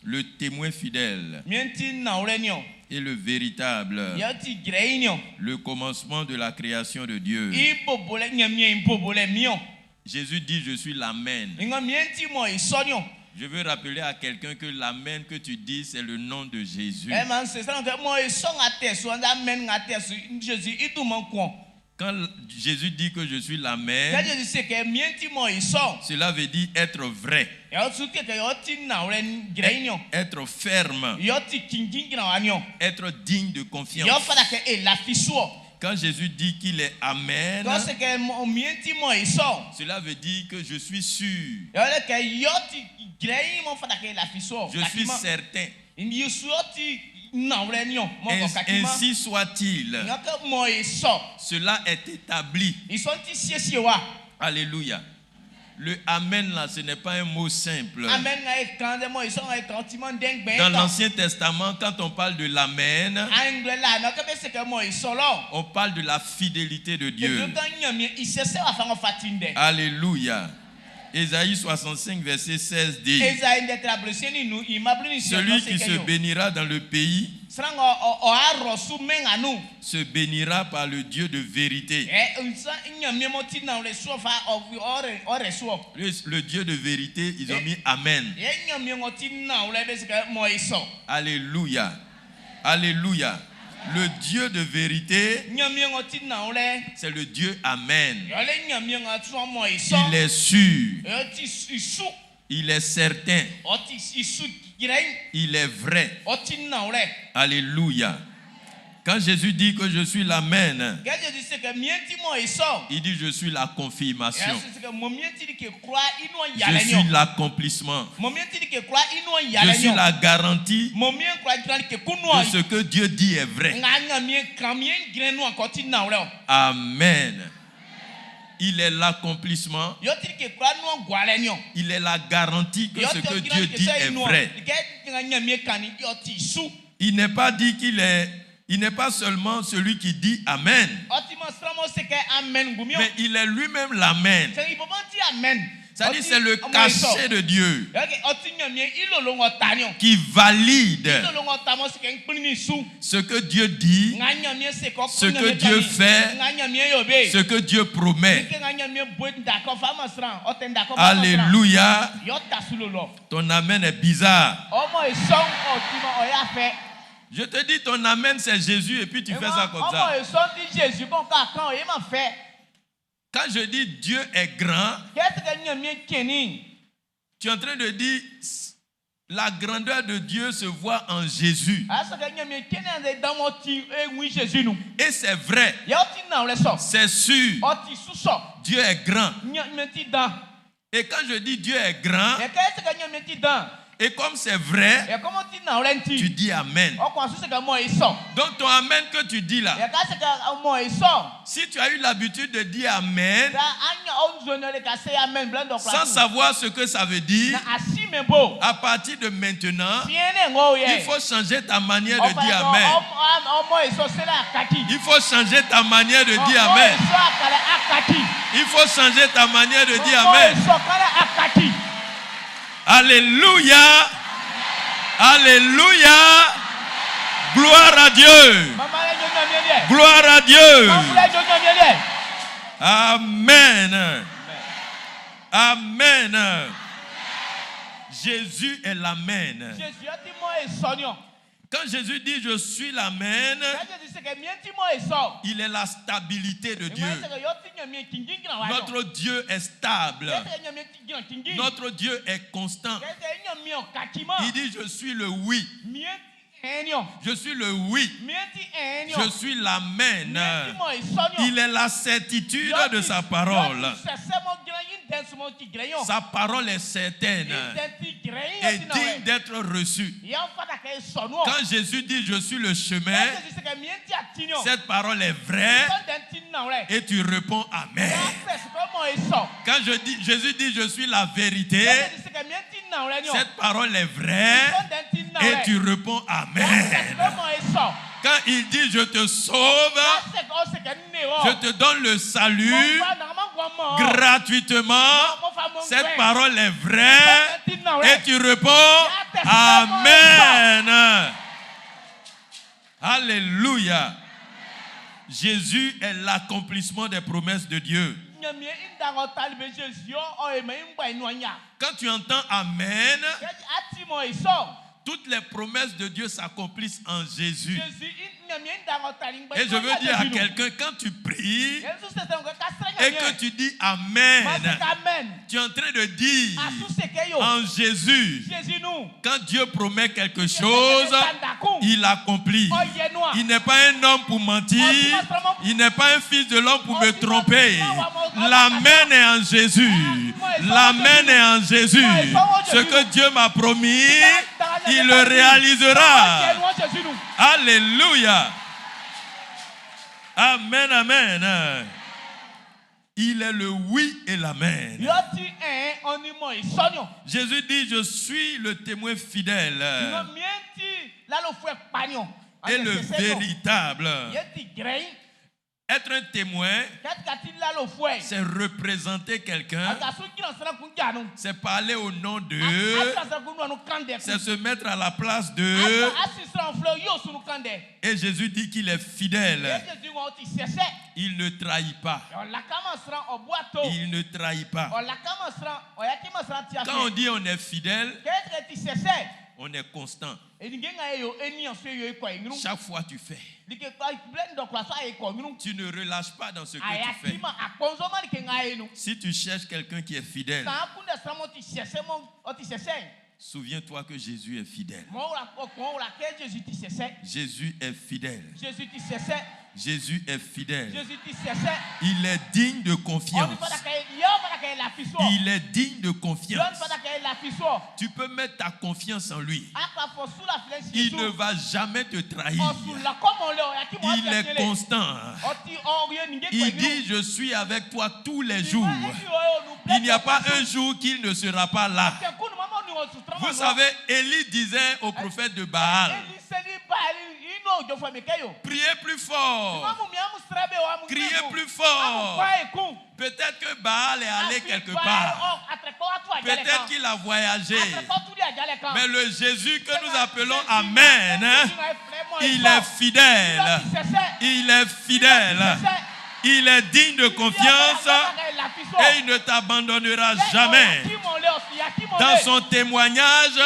le témoin fidèle Min ti nanwlɛ niɔn. et le véritable, Yɛ n ti jrɛiin niɔn. le commencement de la création de Dieu. I bo bolɛ Ɲanmiɛn i bo bolɛ niɔn. Jésus dit, je suis l'Amen. I ngan min ti mɔ i sɔ niɔn. Je veux rappeler à quelqu'un que l'Amen que tu dis, c'est le nom de Jésus. Ɛ maan n se sran kun kɛ mɔ i sɔ nga tɛ su annzɛ amen nga tɛ su Zezi i dunman kun-ɔn. Quand Jésus dit que je suis Kɛ l'Amen, Zezi se kɛ min ti mɔ i sɔ'n. cela veut dire être vrai, Yɛ ɔ su kle kɛ ɔ ti nanwlɛ jrɛiin niɔn. être ferme, Yɛ ɔ ti cinnjin jranwa niɔn. être digne de confiance. Yɛ ɔ fata kɛ e lafi su-ɔ. Quand Jésus dit qu'il est Amen, Kɛ ɔ se kɛ min ti mɔ i sɔ'n. cela veut dire que je suis sûr, Yɛ ɔ kɛ yɛ ɔ ti jrɛiin m'ɔ fata kɛ e lafi su-ɔ. je suis certain. I su ɔ ti nanwlɛ niɔn m'ɔ kɔ kaciman. Ainsi soit-il. Nga kɛ mɔ i sɔ. Cela est établi. I sɔ'n ti siesiewa. Alléluia. Le Amen là, ce n'est pas un mot simple. Amen nga e kan dɛ mɔ i sɔ nga e kan ɔ timan ndɛ ngbɛn Dans kan. l'Ancien Testament, quand on parle de l'Amen, Aenguɛ laa nun'n, kɛ be se kɛ mɔ i sɔ lɔ'n. on parle de la fidélité de E Dieu. su kan Ɲanmiɛn i sɛsɛ wafa ng'ɔ fa ti'n i ndɛ. Alléluia. Ésaïe 65, verset 16 dit, Ezai ndɛ tre 65 i mma 16 Celui ɔ se qui kɛ se yo. bénira dans le pays Sran ng'ɔ ɔ ɔ arɔ su mɛn nga nun'n. se bénira par le Dieu de vérité. Ɛ nsan Ɲanmiɛn m'ɔ ti nanwlɛ su ɔ fa ɔ ɔ rɛ ɔ rɛ su ɔ. Le Dieu de vérité, ils ont mis Amen. Yɛ Ɲanmiɛn ng'ɔ ti nanwlɛ be se kɛ mɔ i sɔ. Alléluia. Alléluia. Le Dieu de vérité, Ɲanmiɛn ng'ɔ ti nanwlɛ. c'est le Dieu Amen. Yɛle Ɲanmiɛn ng'ɔ suan mɔ i sɔ. Il est sûr. Ɔ ti i su. Il est certain. Ɔ ti i su jrɛiin. Il est vrai. Ɔ ti nanwlɛ. Alléluia. Quand Jésus dit que je suis l'Amen, Kɛ Zezi se kɛ min ti mɔ i sɔ. il dit je suis la confirmation. Yɛ se kɛ mɔ min ti like kwlaa i nuan Je yialɛ suis niɔn. l'accomplissement. Mɔ min ti like kwlaa i nuan Je yialɛ suis niɔn. la garantie Mɔ min kwla jran like kun de nuan. ce que Dieu dit est vrai. Nga Ɲanmiɛn kan min jrɛn nuan kɛ ɔ ti nanwlɛ o. Amen. Il est l'accomplissement. Yɛ ɔ ti like kwlaa nuan gualɛ niɔn. Il est la garantie que Yɛ ce ɔ ti que ɔ jran Dieu like dit sɔ i est nuan. vrai. Like nga Ɲanmiɛn kannin'n ɔ ti su. Il n'est pas dit qu'il est, il n'est pas seulement celui qui dit Amen, Ɔ timan sran m'ɔ se kɛ amen ngunmin o. mais il est lui-même l'Amen. Sɛ i bɔbɔ ti amen. C'est-à-dire Ɔ ti c'est le ɔmɔ i sɔ. cachet de Dieu Yɛ kɛ ɔ ti Ɲanmiɛn i lolo ng'ɔ ta niɔn. qui valide I lolo ng'ɔ ta m'ɔ se kɛ n kplinnin su. ce que Dieu dit, Nga Ɲanmiɛn se kɛ ɔ Ce kplin que Ɲanmiɛn Dieu kannin'n. fait, Nga Ɲanmiɛn yo be. ce que Dieu promet. Like nga Ɲanmiɛn bo nda kɛ ɔ fa man sran, ɔ tɛ nda kɛ ɔ fa man sran. Alléluia. Yɛ ɔ ta su lolo. Ton Amen est bizarre. Ɔmɔ i sɔ'n ɔ timan ɔ y'a fɛ. Je te dis, ton Amen, c'est Jésus, et puis tu fais ça comme Ɔmɔ ça. i sɔ'n ti Jésus kɔn k'a kan o, e ma fɛ. Quand je dis Dieu est grand, Kɛ e se kɛ Ɲanmiɛn cɛnnin. tu es en train de dire la grandeur de Dieu se voit en Jésus. A se kɛ Ɲanmiɛn cɛnnin annzɛ i dan m'ɔ ti e wun Jésus nun. Et c'est vrai, Yɛ ɔ ti nanwlɛ sɔ. c'est sûr, Ɔ ti su sɔ. Dieu est grand. Ɲanmiɛn ti dan. Et quand je dis Dieu est grand, Yɛ kɛ e se kɛ Ɲanmiɛn ti dan. et comme c'est vrai, Yɛ kɔmɔ ti nanwlɛ'n tu ti. dis Amen. Ɔ kɔn a su se kɛ mɔ i sɔ. Donc ton Amen que tu dis là, Yɛ k'a se kɛ mɔ i sɔ. si tu as eu l'habitude de dire Amen, Sa an nya ɔ nzɔn le ka se amen blɛ dɔ kura. sans savoir ce que ça veut dire, Na a si mɛ bo. à partir de maintenant, Fiɲɛ ne ŋɔ yɛ. il faut changer ta manière de dire Amen. Ɔmɔ i sɔ sela a kati. Il faut changer ta manière de dire Ɔmɔ Amen. i sɔ a kala a kati. Il faut changer ta manière de dire Ɔmɔ i Amen. sɔ kala a kati. Alléluia. Alléluia. Gloire à Dieu. Mama lɛ nyo Ɲanmiɛn liɛ. Gloire à Dieu. Mama lɛ nyo Ɲanmiɛn liɛ. Amen. Amen. Jésus est l'Amen. Quand Jésus dit je suis l'Amen, il est la stabilité de Dieu. Notre Dieu est stable. Notre Dieu est constant. Il dit je suis le oui. Je suis le oui. Je suis l'Amen. Il est la certitude de sa parole. Sa parole est certaine et digne d'être reçue. Quand Jésus dit je suis le chemin, cette parole est vraie et tu réponds Amen. Quand je dis, Jésus dit je suis la vérité, cette parole est vraie et tu réponds Amen. Quand il dit je te sauve, je te donne le salut gratuitement, cette parole est vraie et tu réponds Amen. Alléluia. Jésus est l'accomplissement des promesses de Dieu. Quand tu entends Amen, toutes les promesses de Dieu s'accomplissent en Jésus. Et je veux dire à quelqu'un, quand tu pries et que tu dis Amen, tu es en train de dire en Jésus, quand Dieu promet quelque chose, il accomplit. Il n'est pas un homme pour mentir, il n'est pas un fils de l'homme pour me tromper. L'Amen est en Jésus. L'Amen est en Jésus. Ce que Dieu m'a promis, il le réalisera. Alléluia. Amen, amen. Il est le oui et l'amen. Jésus dit, je suis le témoin fidèle et le véritable. Être un témoin, c'est représenter quelqu'un, c'est parler au nom d'eux, c'est se mettre à la place d'eux. Et Jésus dit qu'il est fidèle. Il ne trahit pas. Il ne trahit pas. Quand on dit on est fidèle, on est constant. Chaque fois tu fais, tu ne relâches pas dans ce que tu fais. Si tu cherches quelqu'un qui est fidèle, souviens-toi que Jésus est fidèle. Jésus est fidèle. Jésus est fidèle. Il est digne de confiance. Il est digne de confiance. Tu peux mettre ta confiance en lui. Il ne va jamais te trahir. Il est constant. Il dit, je suis avec toi tous les jours. Il n'y a pas un jour qu'il ne sera pas là. Vous savez, Élie disait au prophète de Baal, priez plus fort, criez plus fort. Peut-être que Baal est allé quelque part. Peut-être qu'il a voyagé. Mais le Jésus que nous appelons Amen, hein, il est fidèle. Il est fidèle. Il est digne de confiance et il ne t'abandonnera jamais. Dans son témoignage,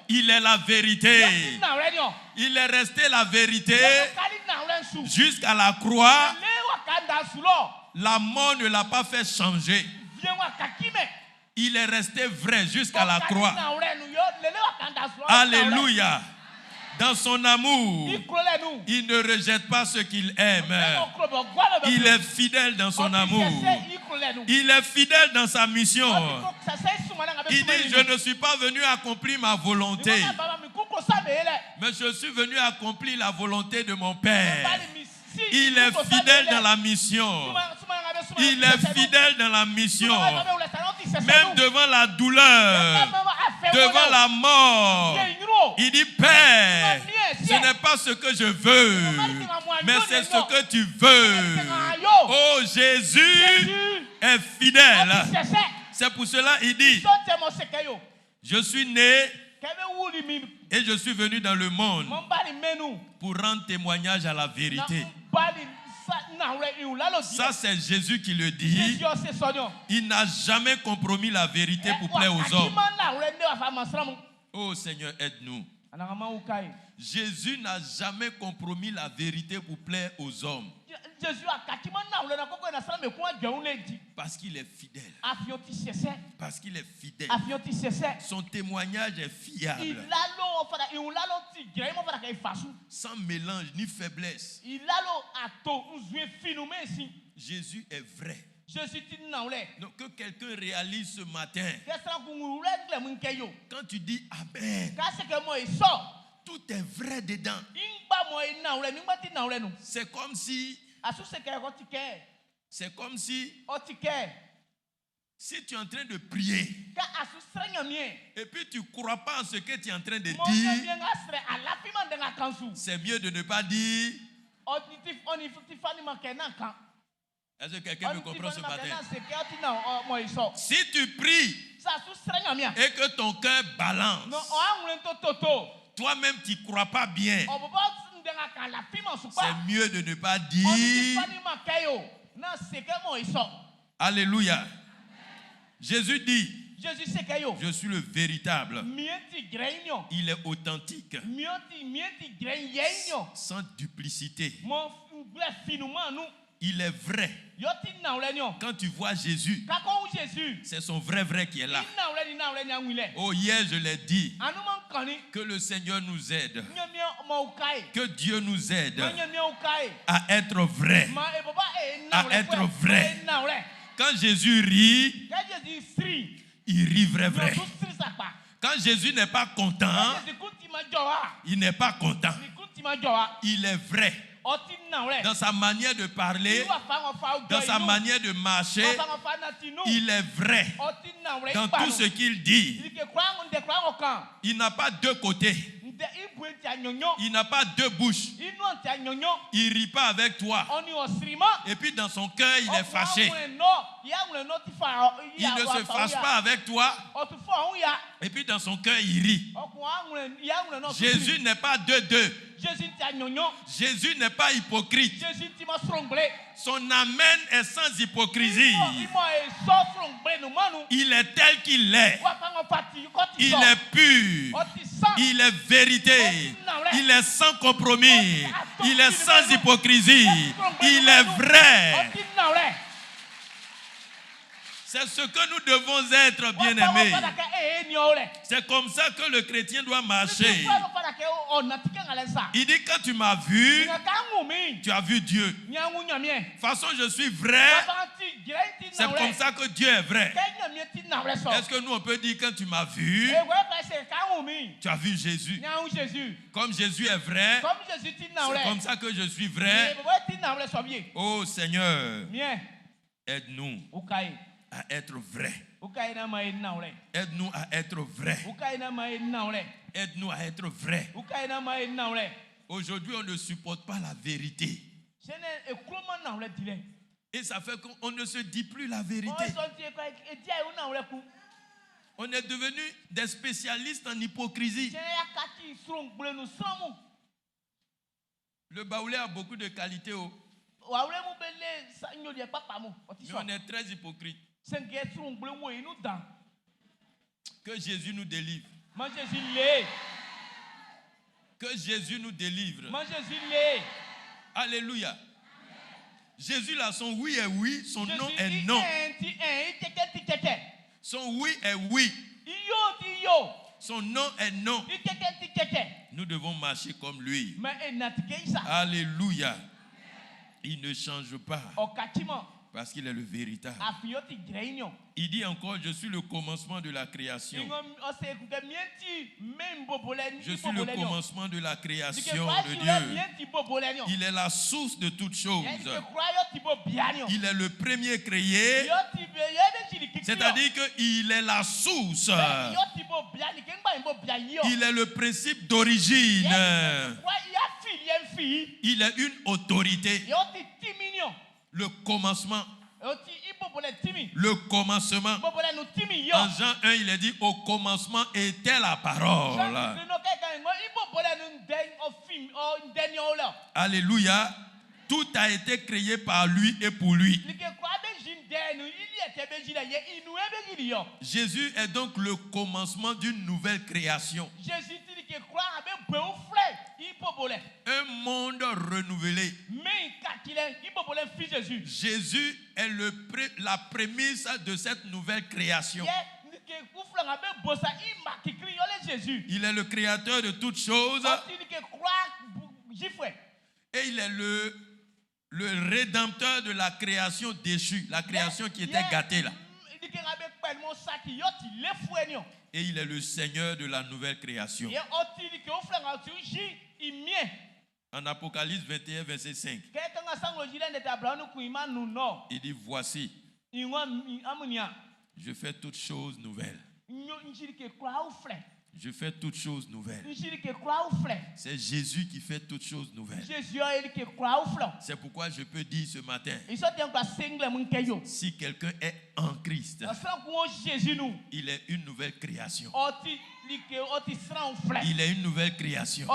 il est la vérité. Il est resté la vérité jusqu'à la croix. La mort ne l'a pas fait changer. Il est resté vrai jusqu'à la croix. Alléluia. Dans son amour, il ne rejette pas ce qu'il aime. Il est fidèle dans son amour. Il est fidèle dans sa mission. Il dit, je ne suis pas venu accomplir ma volonté, mais je suis venu accomplir la volonté de mon Père. Il est fidèle dans la mission. Il est fidèle dans la mission. Même devant la douleur, devant la mort, il dit, Père, ce n'est pas ce que je veux, mais c'est ce que tu veux. Oh, Jésus est fidèle. C'est pour cela qu'il dit, je suis né et je suis venu dans le monde pour rendre témoignage à la vérité. Ça, c'est Jésus qui le dit. Il n'a jamais compromis la vérité pour plaire aux hommes. Oh Seigneur, aide-nous. Jésus n'a jamais compromis la vérité pour plaire aux hommes. Parce qu'il est fidèle. Parce qu'il est fidèle. Son témoignage est fiable. Sans mélange ni faiblesse. Jésus est vrai. Donc que quelqu'un réalise ce matin. Quand tu dis Amen, tout est vrai dedans. C'est comme si, c'est comme si, si tu es en train de prier et puis tu ne crois pas en ce que tu es en train de dire, c'est mieux de ne pas dire. Est-ce que quelqu'un me comprend ce matin? Si tu pries et que ton cœur balance, toi-même tu ne crois pas bien, c'est mieux de ne pas dire. Alléluia. Jésus dit, je suis le véritable. Il est authentique, sans duplicité. Il est vrai. Quand tu vois Jésus, c'est son vrai vrai qui est là. Oh, hier je l'ai dit, que le Seigneur nous aide, que Dieu nous aide à être vrai, à être vrai. Quand Jésus rit, il rit vrai vrai. Quand Jésus n'est pas content, il n'est pas content. Il est vrai. Dans sa manière de parler, dans sa manière de marcher, il est vrai. Dans tout ce qu'il dit, il n'a pas deux côtés. Il n'a pas deux bouches. Il ne rit pas avec toi. Et puis dans son cœur, il est fâché. Il ne se fâche pas avec toi. Et puis dans son cœur, il rit. Jésus n'est pas deux-deux. Jésus n'est pas hypocrite. Son amen est sans hypocrisie. Il est tel qu'il est. Il est pur. Il est vérité. Il est sans compromis. Il est sans hypocrisie. Il est vrai. C'est ce que nous devons être, bien-aimés. C'est comme ça que le chrétien doit marcher. Il dit, quand tu m'as vu, tu as vu Dieu. De toute façon, je suis vrai. C'est comme ça que Dieu est vrai. Est-ce que nous, on peut dire, quand tu m'as vu, tu as vu Jésus? Comme Jésus est vrai, c'est comme ça que je suis vrai. Oh Seigneur, aide-nous à être vrai. Aide-nous à être vrai. Aide-nous à être vrai. Aujourd'hui, on ne supporte pas la vérité. Et ça fait qu'on ne se dit plus la vérité. On est devenu des spécialistes en hypocrisie. Le baoulé a beaucoup de qualités. Oh. Mais on est très hypocrite. Que Jésus nous délivre. Que Jésus nous délivre. Alléluia. Jésus là, son oui est oui, son non est non. Son oui est oui. Son non est non. Nous devons marcher comme lui. Alléluia. Il ne change pas. Parce qu'il est le véritable. Il dit encore, je suis le commencement de la création. Je suis le commencement de la création de Dieu. Il est la source de toutes choses. Il est le premier créé. C'est-à-dire qu'il est la source. Il est le principe d'origine. Il est une autorité. Le commencement. Le commencement. En Jean 1, il est dit, au commencement était la parole. Alléluia. Tout a été créé par lui et pour lui. Jésus est donc le commencement d'une nouvelle création. Un monde renouvelé. Jésus est la prémisse de cette nouvelle création. Il est le créateur de toutes choses et il est le rédempteur de la création déchue, la création qui était gâtée là. Et il est le Seigneur de la nouvelle création. En Apocalypse 21, verset 5, il dit, voici, je fais toutes choses nouvelles. Je fais toutes choses nouvelles. C'est Jésus qui fait toutes choses nouvelles. C'est pourquoi je peux dire ce matin, si quelqu'un est en Christ, il est une nouvelle création. Il est une nouvelle création.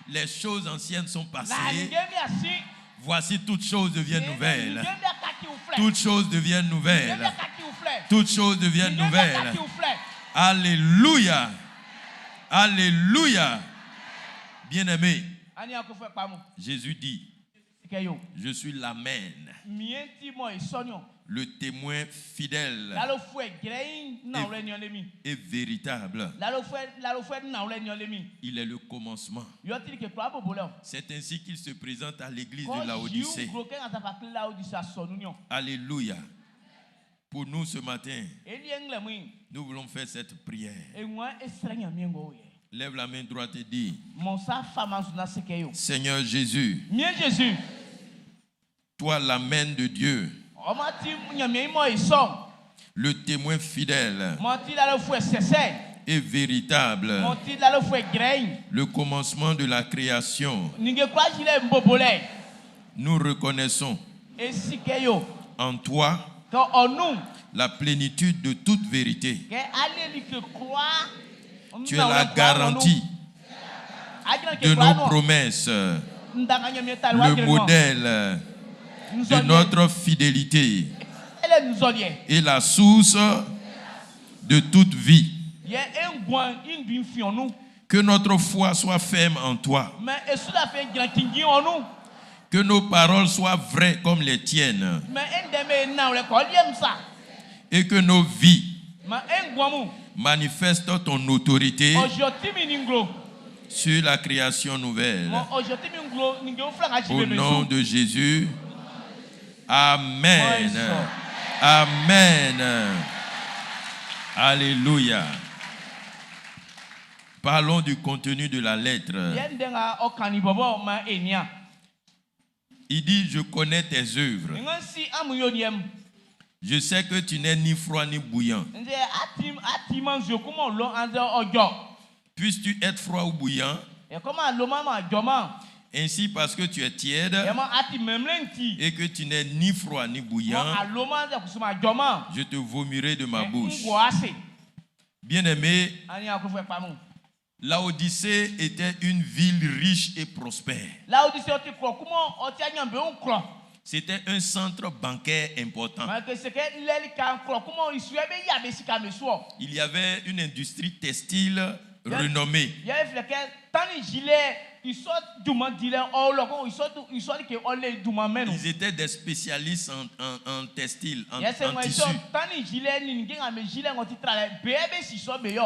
Les choses anciennes sont passées. Voici, toutes choses deviennent nouvelles. Toutes choses deviennent nouvelles. Toutes choses deviennent nouvelles. Alléluia. Alléluia. Bien-aimé, Jésus dit, je suis l'Amen, le témoin fidèle et véritable. Il est le commencement. C'est ainsi qu'il se présente à l'église de Laodicée. Alléluia. Pour nous ce matin, nous voulons faire cette prière. Lève la main droite et dis, Seigneur Jésus, toi l'Amen de Dieu, le témoin fidèle et véritable, le commencement de la création, nous reconnaissons en toi la plénitude de toute vérité. Tu es la garantie de nos promesses, le modèle de notre fidélité et la source de toute vie. Que notre foi soit ferme en toi. Que nos paroles soient vraies comme les tiennes. Et que nos vies manifestent ton autorité sur la création nouvelle. Au nom de Jésus. Amen. Amen. Alléluia. Parlons du contenu de la lettre. Il dit, je connais tes œuvres. Je sais que tu n'es ni froid ni bouillant. Puisses-tu être froid ou bouillant? Ainsi, parce que tu es tiède et que tu n'es ni froid ni bouillant, je te vomirai de ma bouche. Bien-aimé, Laodicée était une ville riche et prospère. C'était un centre bancaire important. Il y avait une industrie textile renommée. Ils étaient des spécialistes en textile, en tissu.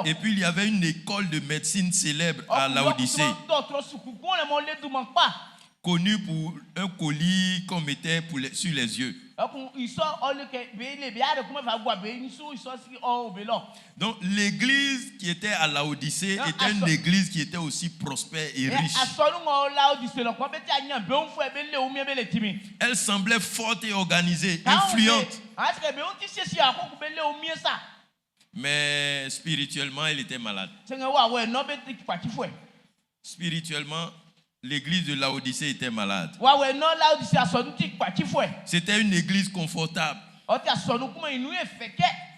Et puis il y avait une école de médecine célèbre à Laodicée, connue pour un colis qu'on mettait sur les yeux. Donc l'église qui était à Laodicée était une église qui était aussi prospère et riche. Elle semblait forte et organisée, influente. Mais spirituellement, elle était malade. Spirituellement, l'église de Laodicée était malade. C'était une église confortable.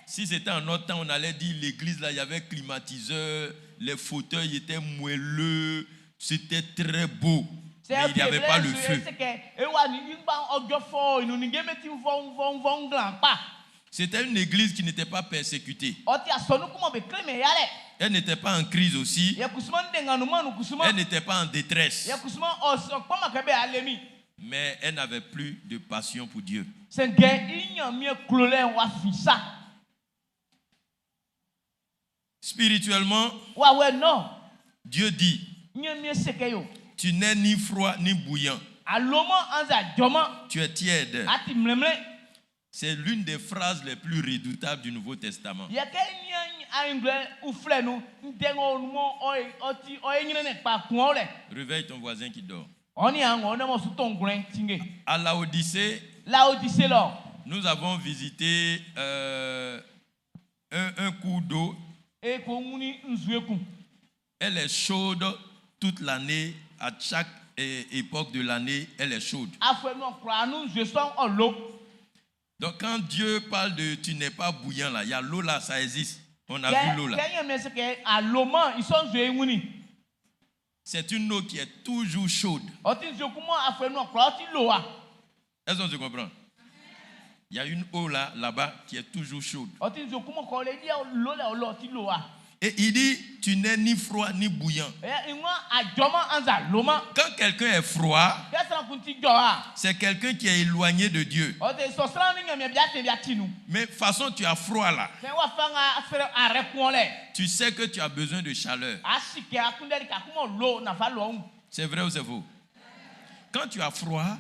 Si c'était en notre temps, on allait dire l'église là, il y avait climatiseur, les fauteuils étaient moelleux, c'était très beau. Mais il n'y avait pas le feu. C'était une église qui n'était pas persécutée. Elle n'était pas en crise aussi. Elle n'était pas en détresse. Mais elle n'avait plus de passion pour Dieu. Spirituellement, Dieu dit, tu n'es ni froid ni bouillant. Tu es tiède. C'est l'une des phrases les plus redoutables du Nouveau Testament. Réveille ton voisin qui dort. À Laodicée, nous avons visité un cours d'eau. Elle est chaude toute l'année, à chaque époque de l'année, elle est chaude. Donc quand Dieu parle de tu n'es pas bouillant là, il y a l'eau là, ça existe. On a vu l'eau là. C'est une eau qui est toujours chaude. Est-ce qu'on se comprend? Il y a une eau là, là-bas, qui est toujours chaude. Et il dit, tu n'es ni froid ni bouillant. Quand quelqu'un est froid, c'est quelqu'un qui est éloigné de Dieu. Mais de toute façon, tu as froid là. Tu sais que tu as besoin de chaleur. C'est vrai ou c'est faux? Quand tu as froid,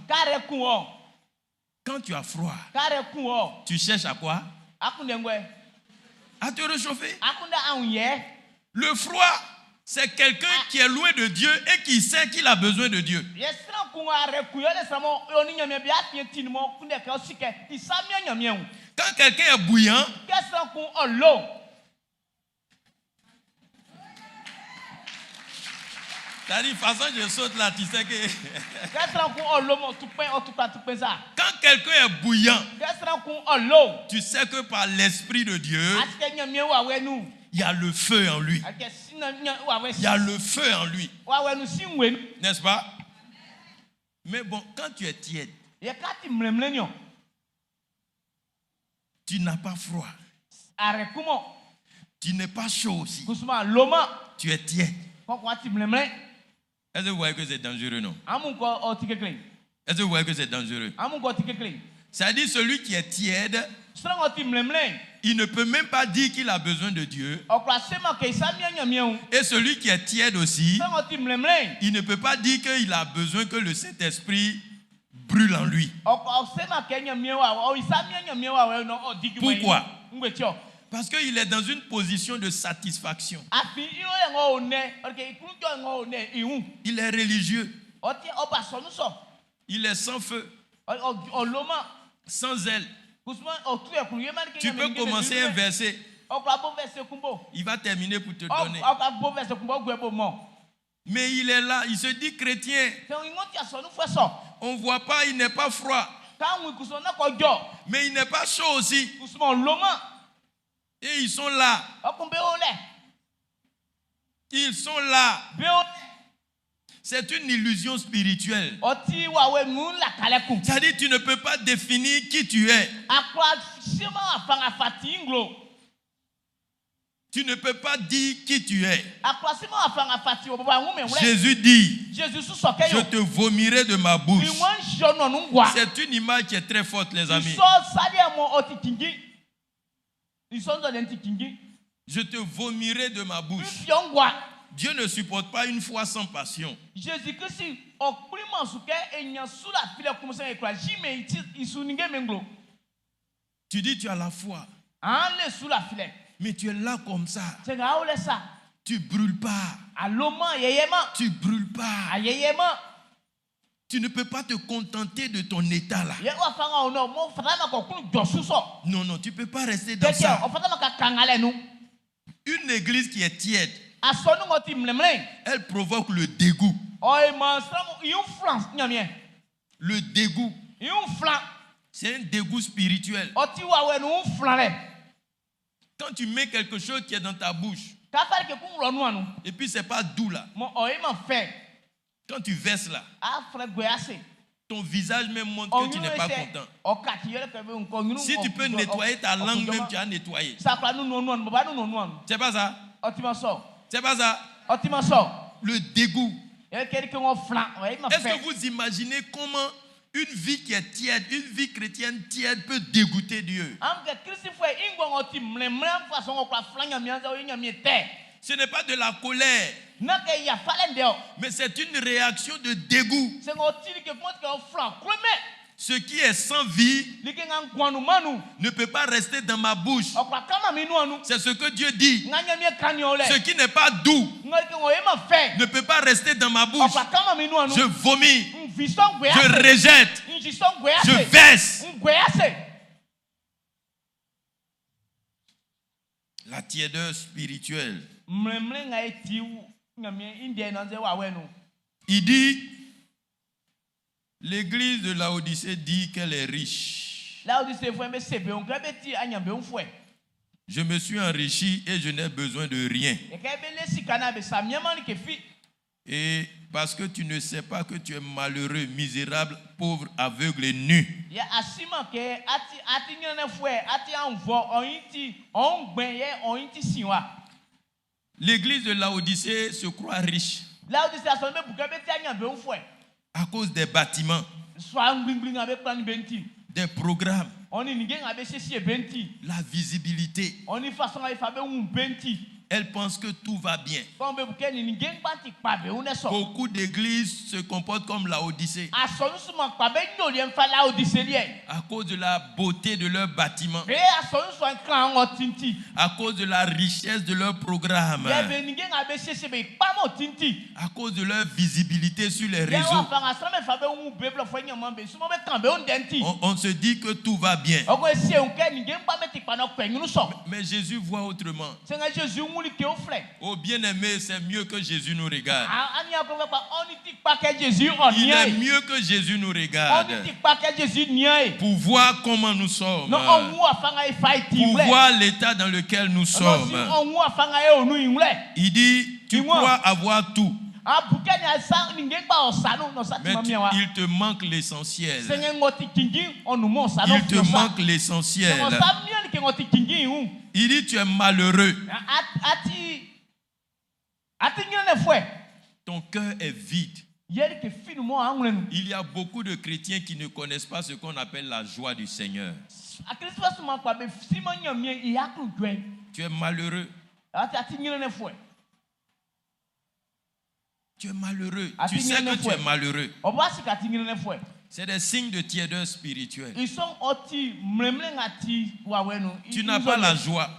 quand tu as froid, tu cherches à quoi? À te réchauffer. Le froid, c'est quelqu'un qui est loin de Dieu et qui sait qu'il a besoin de Dieu. Quand quelqu'un est bouillant, c'est-à-dire, de toute façon, je saute là, tu sais que... Quand quelqu'un est bouillant, tu sais que par l'Esprit de Dieu, il y a le feu en lui. Il y a le feu en lui. N'est-ce pas? Mais bon, quand tu es tiède, tu n'as pas froid. Tu n'es pas chaud aussi. Tu es tiède. Est-ce que vous voyez que c'est dangereux, non? Est-ce que vous voyez que c'est dangereux? C'est-à-dire celui qui est tiède, il ne peut même pas dire qu'il a besoin de Dieu. Et celui qui est tiède aussi, il ne peut pas dire qu'il a besoin que le Saint-Esprit brûle en lui. Pourquoi? Parce qu'il est dans une position de satisfaction. Il est religieux. Il est sans feu, sans zèle. Tu peux commencer un verset. Il va terminer pour te donner. Mais il est là, il se dit chrétien. On ne voit pas, il n'est pas froid. Mais il n'est pas chaud aussi. Et ils sont là. Ils sont là. C'est une illusion spirituelle. C'est-à-dire tu ne peux pas définir qui tu es. Tu ne peux pas dire qui tu es. Jésus dit, je te vomirai de ma bouche. C'est une image qui est très forte, les amis. Je te vomirai de ma bouche. Dieu ne supporte pas une foi sans passion. Tu dis tu as la foi. Mais tu es là comme ça. Tu ne brûles pas. Tu ne brûles pas. Tu ne peux pas te contenter de ton état là. Non, non, tu ne peux pas rester dans ça. Une église qui est tiède, elle provoque le dégoût. Le dégoût. C'est un dégoût spirituel. Quand tu mets quelque chose qui est dans ta bouche, et puis c'est pas doux là, Quand tu verses là, ton visage même montre que tu n'es pas content. Si tu peux nettoyer ta langue même, tu as nettoyé. C'est pas ça? C'est pas ça? Le dégoût. Est-ce que vous imaginez comment une vie qui est tiède, une vie chrétienne tiède peut dégoûter Dieu? Ce n'est pas de la colère, mais c'est une réaction de dégoût. Ce qui est sans vie ne peut pas rester dans ma bouche. C'est ce que Dieu dit. Ce qui n'est pas doux ne peut pas rester dans ma bouche. Je vomis, je rejette, je verse. La tiédeur spirituelle. Il dit, l'église de Laodicée dit qu'elle est riche. Je me suis enrichi et je n'ai besoin de rien. Et parce que tu ne sais pas que tu es malheureux, misérable, pauvre, aveugle et nu. L'église de Laodicée se croit riche à cause des bâtiments, des programmes, la visibilité. Elle pense que tout va bien. Beaucoup d'églises se comportent comme Laodicée. À cause de la beauté de leur bâtiment. À cause de la richesse de leur programme. À cause de leur visibilité sur les réseaux. On se dit que tout va bien. Mais Jésus voit autrement. Oh bien-aimé, c'est mieux que Jésus nous regarde. Il est mieux que Jésus nous regarde. Pour voir comment nous sommes. Pour voir l'état dans lequel nous sommes. Il dit, tu crois avoir tout. Mais il te manque l'essentiel. Il te manque l'essentiel. Il dit, tu es malheureux. Ton cœur est vide. Il y a beaucoup de chrétiens qui ne connaissent pas ce qu'on appelle la joie du Seigneur. Tu es malheureux. Tu es malheureux. Tu sais que tu es malheureux. C'est des signes de tiédeur spirituelle. Tu n'as pas la joie.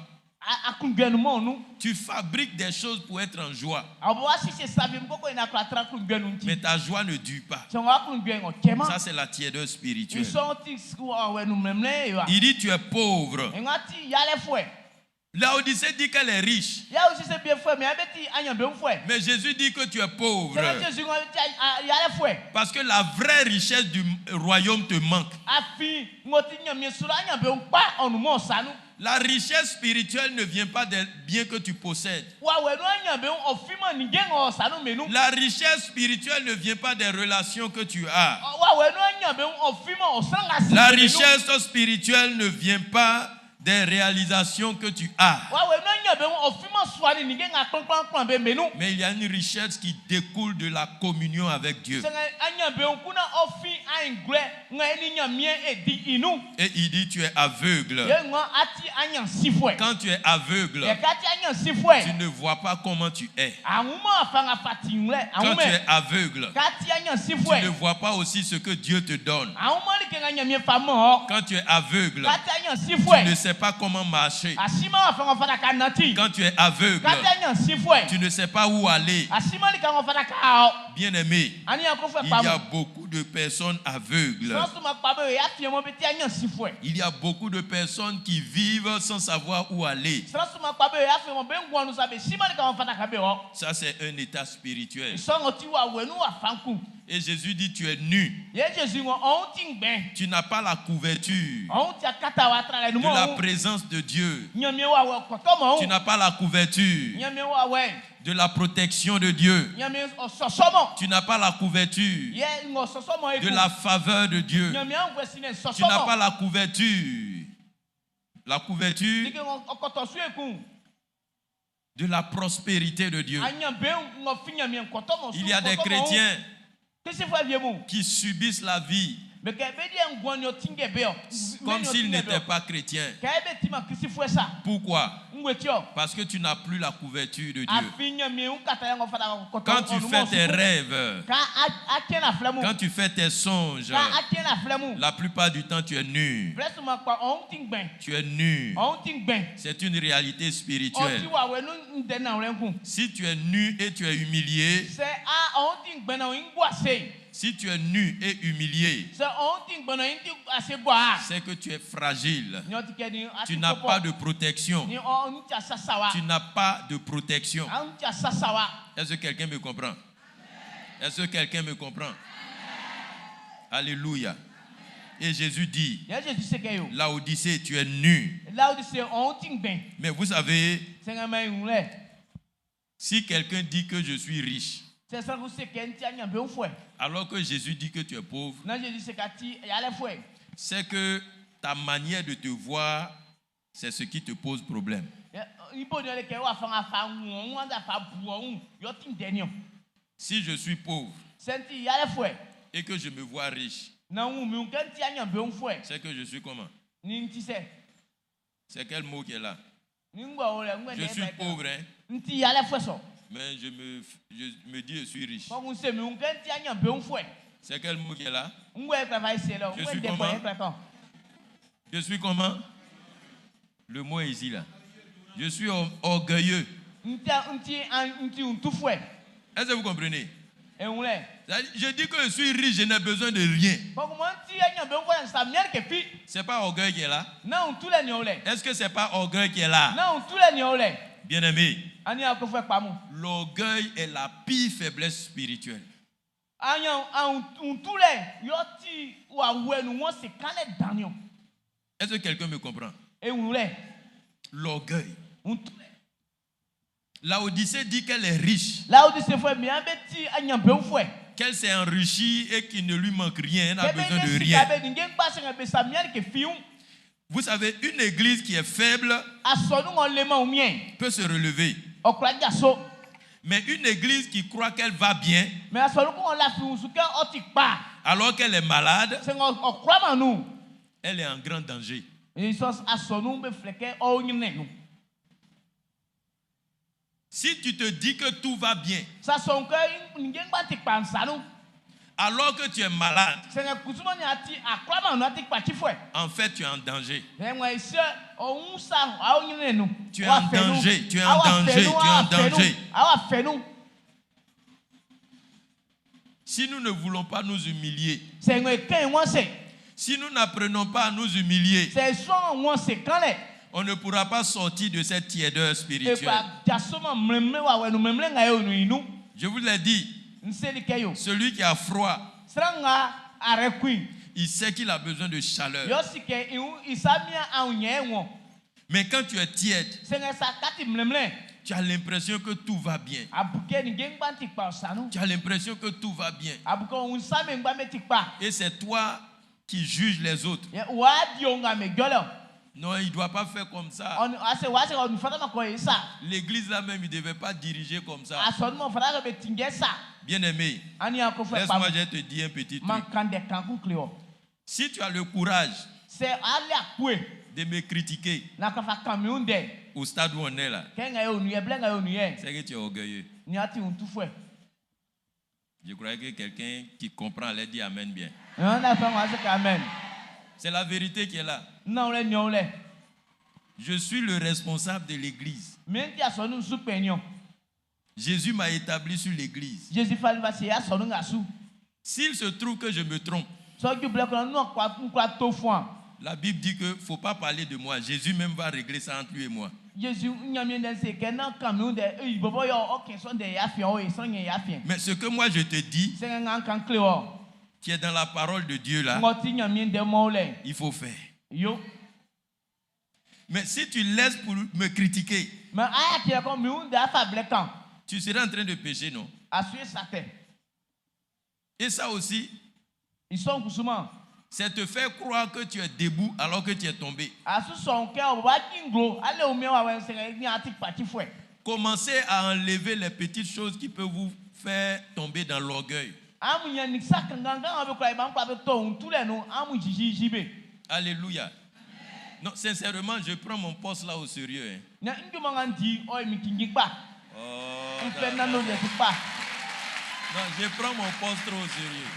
Tu fabriques des choses pour être en joie. Mais ta joie ne dure pas. Ça, c'est la tiédeur spirituelle. Il dit, tu es pauvre. Laodicée dit qu'elle est riche. Mais Jésus dit que tu es pauvre. Parce que la vraie richesse du royaume te manque. La richesse spirituelle ne vient pas des biens que tu possèdes. La richesse spirituelle ne vient pas des relations que tu as. La richesse spirituelle ne vient pas des réalisations que tu as. Mais il y a une richesse qui découle de la communion avec Dieu. Et il dit, tu es aveugle. Quand tu es aveugle, tu ne vois pas comment tu es. Quand tu es aveugle, tu ne vois pas aussi ce que Dieu te donne. Quand tu es aveugle, tu ne sais pas comment marcher. Quand tu es aveugle, tu ne sais pas où aller. Bien-aimé, il y a beaucoup de personnes aveugles. Il y a beaucoup de personnes qui vivent sans savoir où aller. Ça, c'est un état spirituel. Et Jésus dit, tu es nu. Tu n'as pas la couverture de la présence de Dieu. Tu n'as pas la couverture de la protection de Dieu. Tu n'as pas la couverture de la faveur de Dieu. Tu n'as pas la couverture. La couverture de la prospérité de Dieu. Il y a des chrétiens qui subissent la vie comme s'ils n'étaient pas chrétiens. Pourquoi? Parce que tu n'as plus la couverture de Dieu. Quand tu fais tes rêves, quand tu fais tes songes, la plupart du temps tu es nu. Tu es nu. C'est une réalité spirituelle. Si tu es nu et tu es humilié, si tu es nu et humilié, c'est que tu es fragile. Tu n'as pas de protection. Tu n'as pas de protection. Est-ce que quelqu'un me comprend? Est-ce que quelqu'un me comprend? Alléluia. Et Jésus dit, Laodicée, tu es nu. Mais vous savez, si quelqu'un dit que je suis riche, alors que Jésus dit que tu es pauvre, c'est que ta manière de te voir, c'est ce qui te pose problème. Si je suis pauvre et que je me vois riche, c'est que je suis comment? C'est quel mot qui est là? Je suis pauvre, hein? Mais je me dis je suis riche. C'est quel mot qui est là? Je suis comment? Je suis comment? Le mot est ici là. Je suis orgueilleux. Est-ce que vous comprenez? Je dis que je suis riche, je n'ai besoin de rien. C'est pas orgueil qui est là? Est-ce que c'est pas orgueil qui est là? Bien-aimé, l'orgueil est la pire faiblesse spirituelle. Est-ce que quelqu'un me comprend? L'orgueil. Laodicée dit qu'elle est riche. Qu'elle s'est enrichie et qu'il ne lui manque rien, elle n'a besoin de rien. Vous savez, une église qui est faible peut se relever. Mais une église qui croit qu'elle va bien, alors qu'elle est malade, elle est en grand danger. Si tu te dis que tout va bien, alors que tu es malade, en fait tu es en danger. Tu es en danger, tu es en danger, tu es en danger. Si nous ne voulons pas nous humilier, si nous n'apprenons pas à nous humilier, on ne pourra pas sortir de cette tiédeur spirituelle. Je vous l'ai dit, celui qui a froid, il sait qu'il a besoin de chaleur. Mais quand tu es tiède, tu as l'impression que tout va bien. Tu as l'impression que tout va bien. Et c'est toi qui juges les autres. Non, il ne doit pas faire comme ça. L'église là même, il ne devait pas diriger comme ça. Bien-aimé, laisse-moi je te dire un petit truc. Si tu as le courage de me critiquer au stade où on est là, c'est que tu es orgueilleux. Je croyais que quelqu'un qui comprend allait dire amen bien. C'est la vérité qui est là. Je suis le responsable de l'église. Jésus m'a établi sur l'église. S'il se trouve que je me trompe, la Bible dit qu'il ne faut pas parler de moi. Jésus même va régler ça entre lui et moi. Mais ce que moi je te dis, qui est dans la parole de Dieu là, il faut faire. Mais si tu laisses pour me critiquer, tu seras en train de pécher, non? Et ça aussi, c'est te faire croire que tu es debout alors que tu es tombé. Commencez à enlever les petites choses qui peuvent vous faire tomber dans l'orgueil. Alléluia. Non, sincèrement, je prends mon poste là au sérieux. Hein. Oh, non, je prends mon poste trop au sérieux.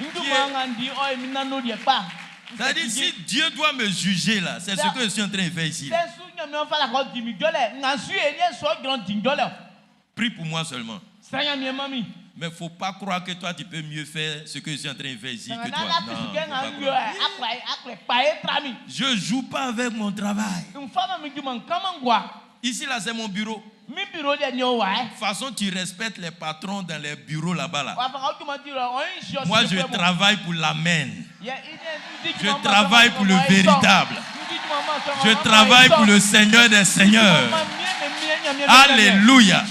C'est-à-dire, si Dieu doit me juger là, c'est ce que je suis en train de faire ici. Prie pour moi seulement. Mais il ne faut pas croire que toi, tu peux mieux faire ce que je suis en train de faire ici que toi. Non, je ne joue pas avec mon travail. Ici, là, c'est mon bureau. De toute façon, tu respectes les patrons dans les bureaux là-bas. Là. Moi, je travaille pour l'Amen. Je travaille pour le véritable. Je travaille pour le Seigneur des Seigneurs. Alléluia.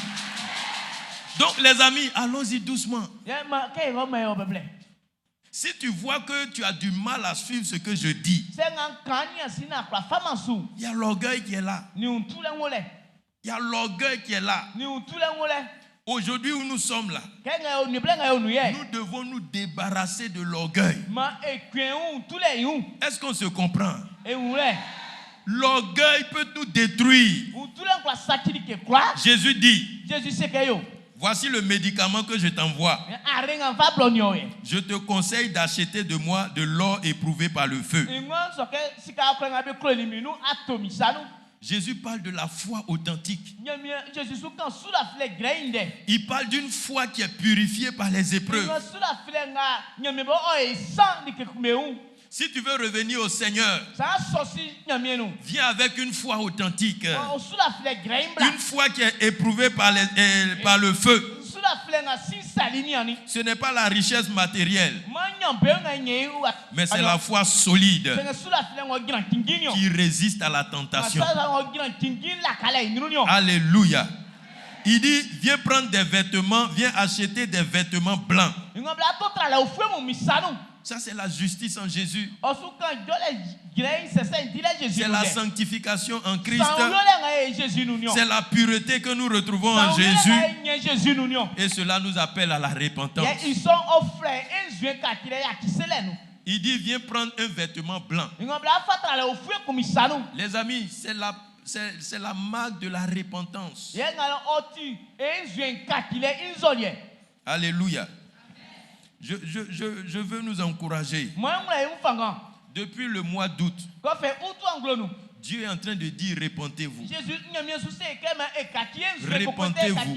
Donc, les amis, allons-y doucement. Si tu vois que tu as du mal à suivre ce que je dis, il y a l'orgueil qui est là. Il y a l'orgueil qui est là. Aujourd'hui où nous sommes là, nous devons nous débarrasser de l'orgueil. Est-ce qu'on se comprend? L'orgueil peut tout détruire. Jésus dit, voici le médicament que je t'envoie. Je te conseille d'acheter de moi de l'or éprouvé par le feu. Jésus parle de la foi authentique. Il parle d'une foi qui est purifiée par les épreuves. Si tu veux revenir au Seigneur, viens avec une foi authentique. Une foi qui est éprouvée par le feu. Ce n'est pas la richesse matérielle, mais c'est la foi solide qui résiste à la tentation. Alléluia. Il dit, viens prendre des vêtements, viens acheter des vêtements blancs. Ça, c'est la justice en Jésus. C'est la sanctification en Christ. C'est la pureté que nous retrouvons en Jésus. Et cela nous appelle à la repentance. Il dit, viens prendre un vêtement blanc. Les amis, c'est la marque de la repentance. Alléluia. Je veux nous encourager. Depuis le mois d'août, Dieu est en train de dire, répentez-vous. Répentez-vous.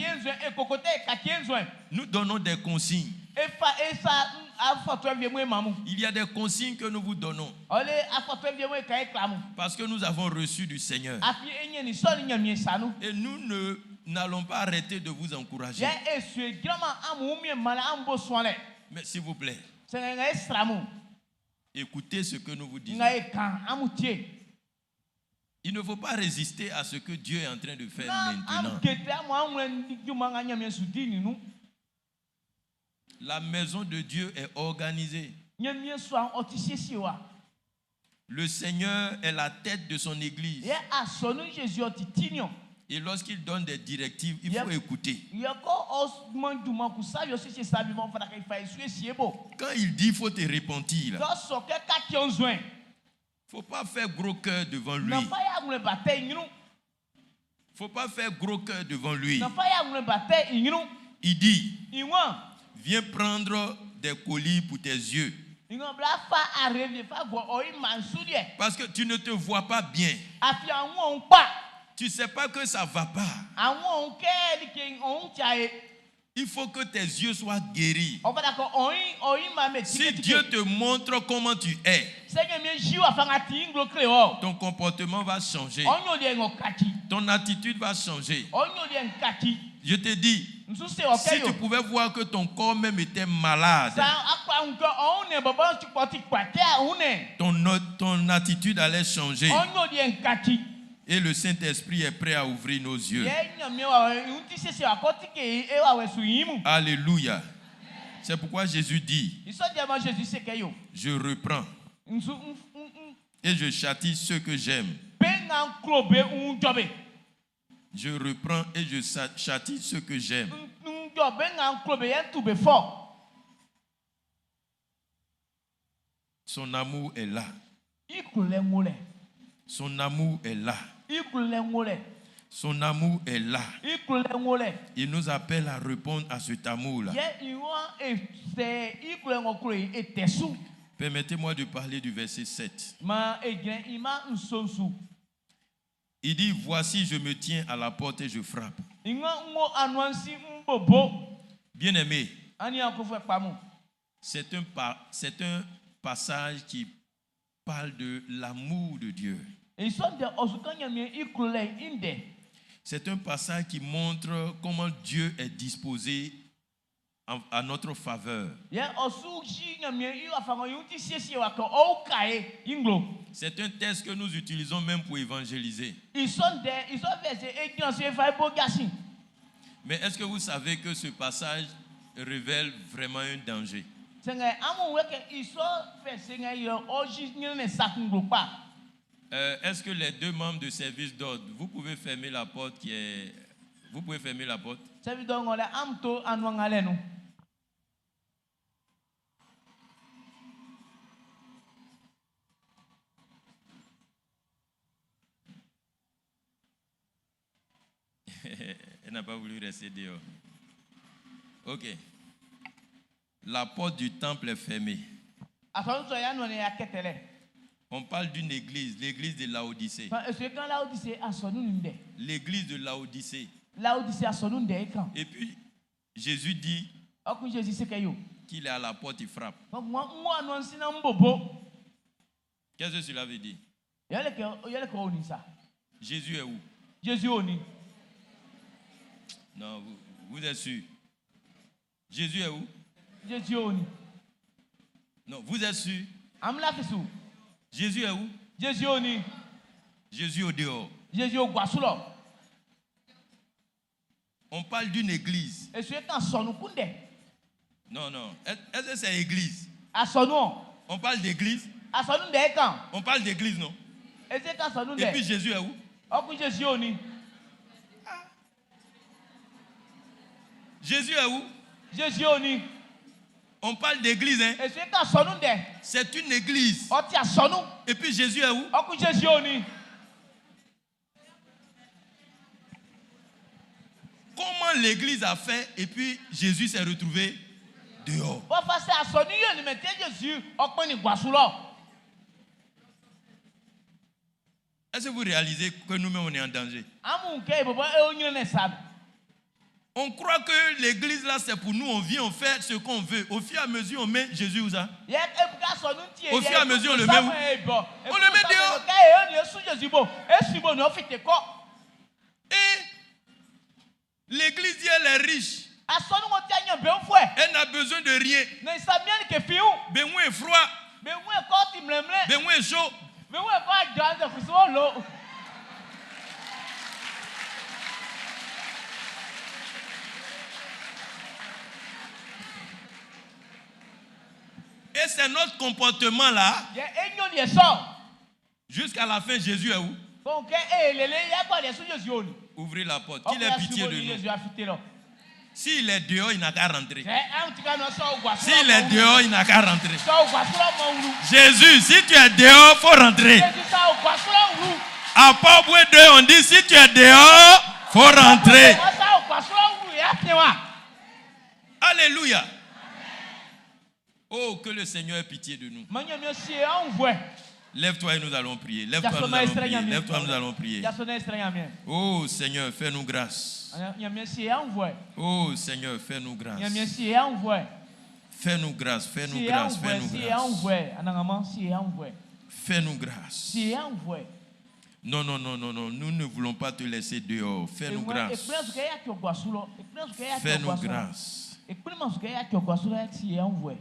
Nous donnons des consignes. Il y a des consignes que nous vous donnons. Parce que nous avons reçu du Seigneur. Et nous n'allons pas arrêter de vous encourager. Mais s'il vous plaît, écoutez ce que nous vous disons. Il ne faut pas résister à ce que Dieu est en train de faire maintenant. La maison de Dieu est organisée. Le Seigneur est la tête de son église. Et lorsqu'il donne des directives, il faut écouter. Quand il dit qu'il faut te repentir, il ne faut pas faire gros cœur devant lui. Il ne faut pas faire gros cœur devant lui. Il dit, viens prendre des colis pour tes yeux. Parce que tu ne te vois pas bien. Tu ne sais pas que ça ne va pas. Il faut que tes yeux soient guéris. Ɔ fata kɛ ɔ ɲin ɔ ɲinma'm be Si Dieu tiketike. te montre comment tu es, Sɛ Ɲanmiɛn yi wafa nga a ti'n i nglo kle wɔ. ton comportement va changer. Ɔ nyoliɛ'n ɔ kaci. Ton attitude va changer. Ɔ nyoliɛ'n kaci. Je te dis, N su se wɔ kɛ si yo. tu pouvais voir que ton corps même était malade, Sa akpa wun kɛ ɔ wunnɛn bɔbɔ ti kpɔ ti kpa kɛ a wunnɛn. ton attitude allait changer. Ɔ nyoliɛ'n kaci. Et le Saint-Esprit est prêt à ouvrir nos yeux. Yɛ Ɲanmiɛn wawɛ'n i wun ti siesie wa kɛ ɔ tike e wawɛ su ɲin mun. Alléluia. C'est pourquoi Jésus dit, I sɔ ti yɛ man Zezi se kɛ yo. je reprends N su n n n et je châtie ceux que j'aime. be nga n klo be n jɔ be. Je reprends et je châtie ceux que j'aime. N n jɔ be nga n klo be yɛ n tu be fɔ. Son amour est là. I klolɛ'n wo lɛ. Son amour est là. I klolɛ'n wo lɛ. Son amour est là. I klolɛ'n wo lɛ. Il nous appelle à répondre à cet amour-là. Yɛ i wan e sɛ i klolɛ ng'ɔ klo e'n e tɛ su. Permettez-moi de parler du verset 7. Maan e jrɛn i mma nso'n su. Il dit, voici, je me tiens à la porte et je frappe. I nwan n wo anuan'n sin n bobo. Bien-aimé, Aniaan klofuɛ kpa mun. c'est un passage qui parle de l'amour de Dieu. I sɔ ndɛ'n ɔ su kan Ɲanmiɛn i klolɛ'n i ndɛ. C'est un passage qui montre comment Dieu est disposé à notre faveur. Yɛ ɔ su yi Ɲanmiɛn i wafa ng'ɔ i wun ti siesiewa kɛ ɔ uka e i nglo. C'est un texte que nous utilisons même pour évangéliser. I sɔ ndɛ, i sɔ verset e jran su e fa e bo jasin. Mais est-ce que vous savez que ce passage révèle vraiment un danger? Sanngɛ amun wun kɛ i sɔ verset nga yɛ ɔ yi ɲrɛnnɛn sa kun nglo kpa. Est-ce que les deux membres de service d'ordre, vous pouvez fermer la porte qui est... Vous pouvez fermer la porte? Service d'ordre ngɔ lɛ amun to anuan nga lɛ nun. Elle n'a pas voulu rester dehors. Ok. La porte du temple est fermée. Asɔnun sua'n i anuan'n y'a kɛtɛ lɛ. On parle d'une église, l'église de Laodicée. Fa e su kan Laodise asɔnun'n i ndɛ. L'église de Laodicée. Laodise asɔnun'n i ndɛ e kan. Et puis, Jésus dit Ɔkun Jésus se kɛ yo. qu'il est à la porte, il frappe. N wo anuan'n sin n bobo. Qu'est-ce que cela veut dire? Yɛle kɛ ɔ nin sa. Jésus est où? Jésus o nin. Non, vous êtes sûr? Jésus est où? Jésus o nin. Non, vous êtes sûr? Amun lafi su. Jésus est où? Jésus o nin. Jésus au dehors. Jésus o guasu lɔ. On parle d'une église. E su kan asɔnun kun ndɛ. Non, non. Est-ce que c'est église? Asɔnun. On parle d'église? Asɔnun ndɛ e kan. On parle d'église, non? E su kan asɔnun Et ndɛ. puis Jésus est où? Ɔkun Jésus o nin. Jésus est où? Jésus o nin. On parle d'église, hein? E su kan asɔnun ndɛ. C'est une église. Ɔ ti asɔnun. Et puis Jésus est où? Ɔkun Jésus o nin. Comment l'église a fait et puis Jésus s'est retrouvé dehors? Wafa sɛ asɔnun'n yoli mɛn tɛ Jésus ɔ kpɛnnin guasu lɔ. Est-ce que vous réalisez que nous-mêmes on est en danger? Amun kɛ e bɔbɔ e o ɲrɛnnɛn sa. On croit que l'église là c'est pour nous, on vient, on fait ce qu'on veut. Au fur et à mesure on met Jésus où ça? Yɛ e ka asɔnun'n ti e Au fur et à mesure, on le met où? On On le met dehors. Kɛ e o ni e su Jésus bo, e su bo ni ɔ fite kɔ. Et l'église dit elle est riche. Asɔnun'n ng'ɔ ti aɲanbeunfuɛ. Elle n'a besoin de rien. Ne sa miɛn like fi wun. Be wun est froid, Be wun e kɔ ti mlɛnmlɛn. be wun est chaud. Be wun e kɔ adzɔ annzɛ kusu ɔ lo. Et c'est notre comportement là. Yɛ e nyoliɛ sɔ. Jusqu'à la fin, Jésus est où? Kɔn kɛ e lele yɛ kɔ liɛ su Jésus o ni. Ouvrez la porte. Qu'il ait pitié de nous. Jésus a fite lɔ. S'il est dehors, il n'a qu'à rentrer. Sɛ an ti ka nɔ sɔ guasu lɔ S'il est dehors, il n'a qu'à rentrer. Sɔ guasu lɔ mɔ wlu. Jésus, si tu es dehors, faut rentrer. Jésus sɔ guasu lɔ wlu. À Port-Bouët 2, on dit si tu es dehors, faut rentrer. Sɔ guasu lɔ wlu yɛ fi wa. Alléluia. Oh, que le Seigneur ait pitié de nous. Ma Ɲanmiɛn si e aunnvuɛ. Lève-toi et nous allons prier. Lève-toi, nous allons prier. Lève-toi, nous allons prier. Oh Seigneur, fais-nous grâce. Oh Seigneur, fais-nous grâce. Fais-nous grâce, fais-nous grâce, fais-nous grâce. Fais-nous grâce. Non, non, non, non, non. Nous ne voulons pas te laisser dehors. Fais-nous grâce. Fais-nous grâce.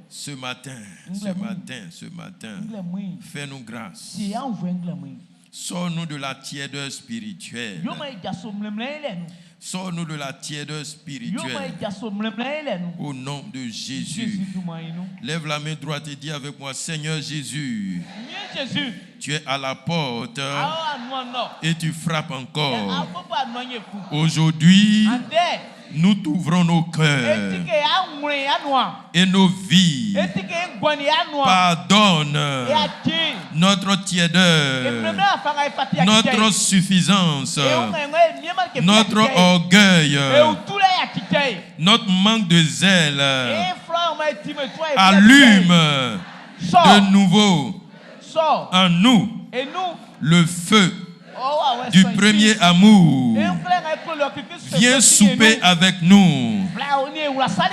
Ce matin, ce matin, ce matin, fais-nous grâce. Sors-nous de la tiédeur spirituelle. Sors-nous de la tiédeur spirituelle. Au nom de Jésus. Lève la main droite et dis avec moi, Seigneur Jésus, tu es à la porte et tu frappes encore. Aujourd'hui, nous t'ouvrons nos cœurs et nos vies. Pardonne notre tiédeur, notre suffisance, notre orgueil, notre manque de zèle. Allume de nouveau en nous le feu du premier amour. Viens souper avec nous.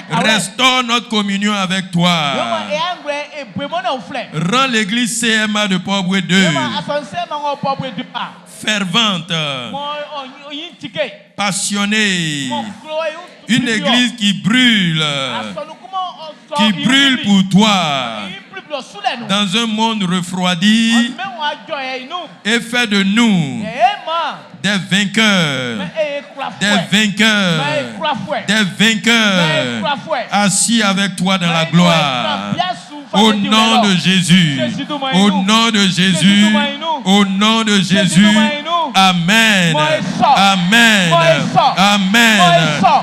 Restaure notre communion avec toi. Rends l'église CMA de Port-Bouët 2 fervente, passionnée, une église qui brûle pour toi, dans un monde refroidi, et fais de nous des vainqueurs, des vainqueurs, des vainqueurs, assis avec toi dans la gloire. Au nom de Jésus, au nom de Jésus, au nom de Jésus, Amen, Amen, Amen,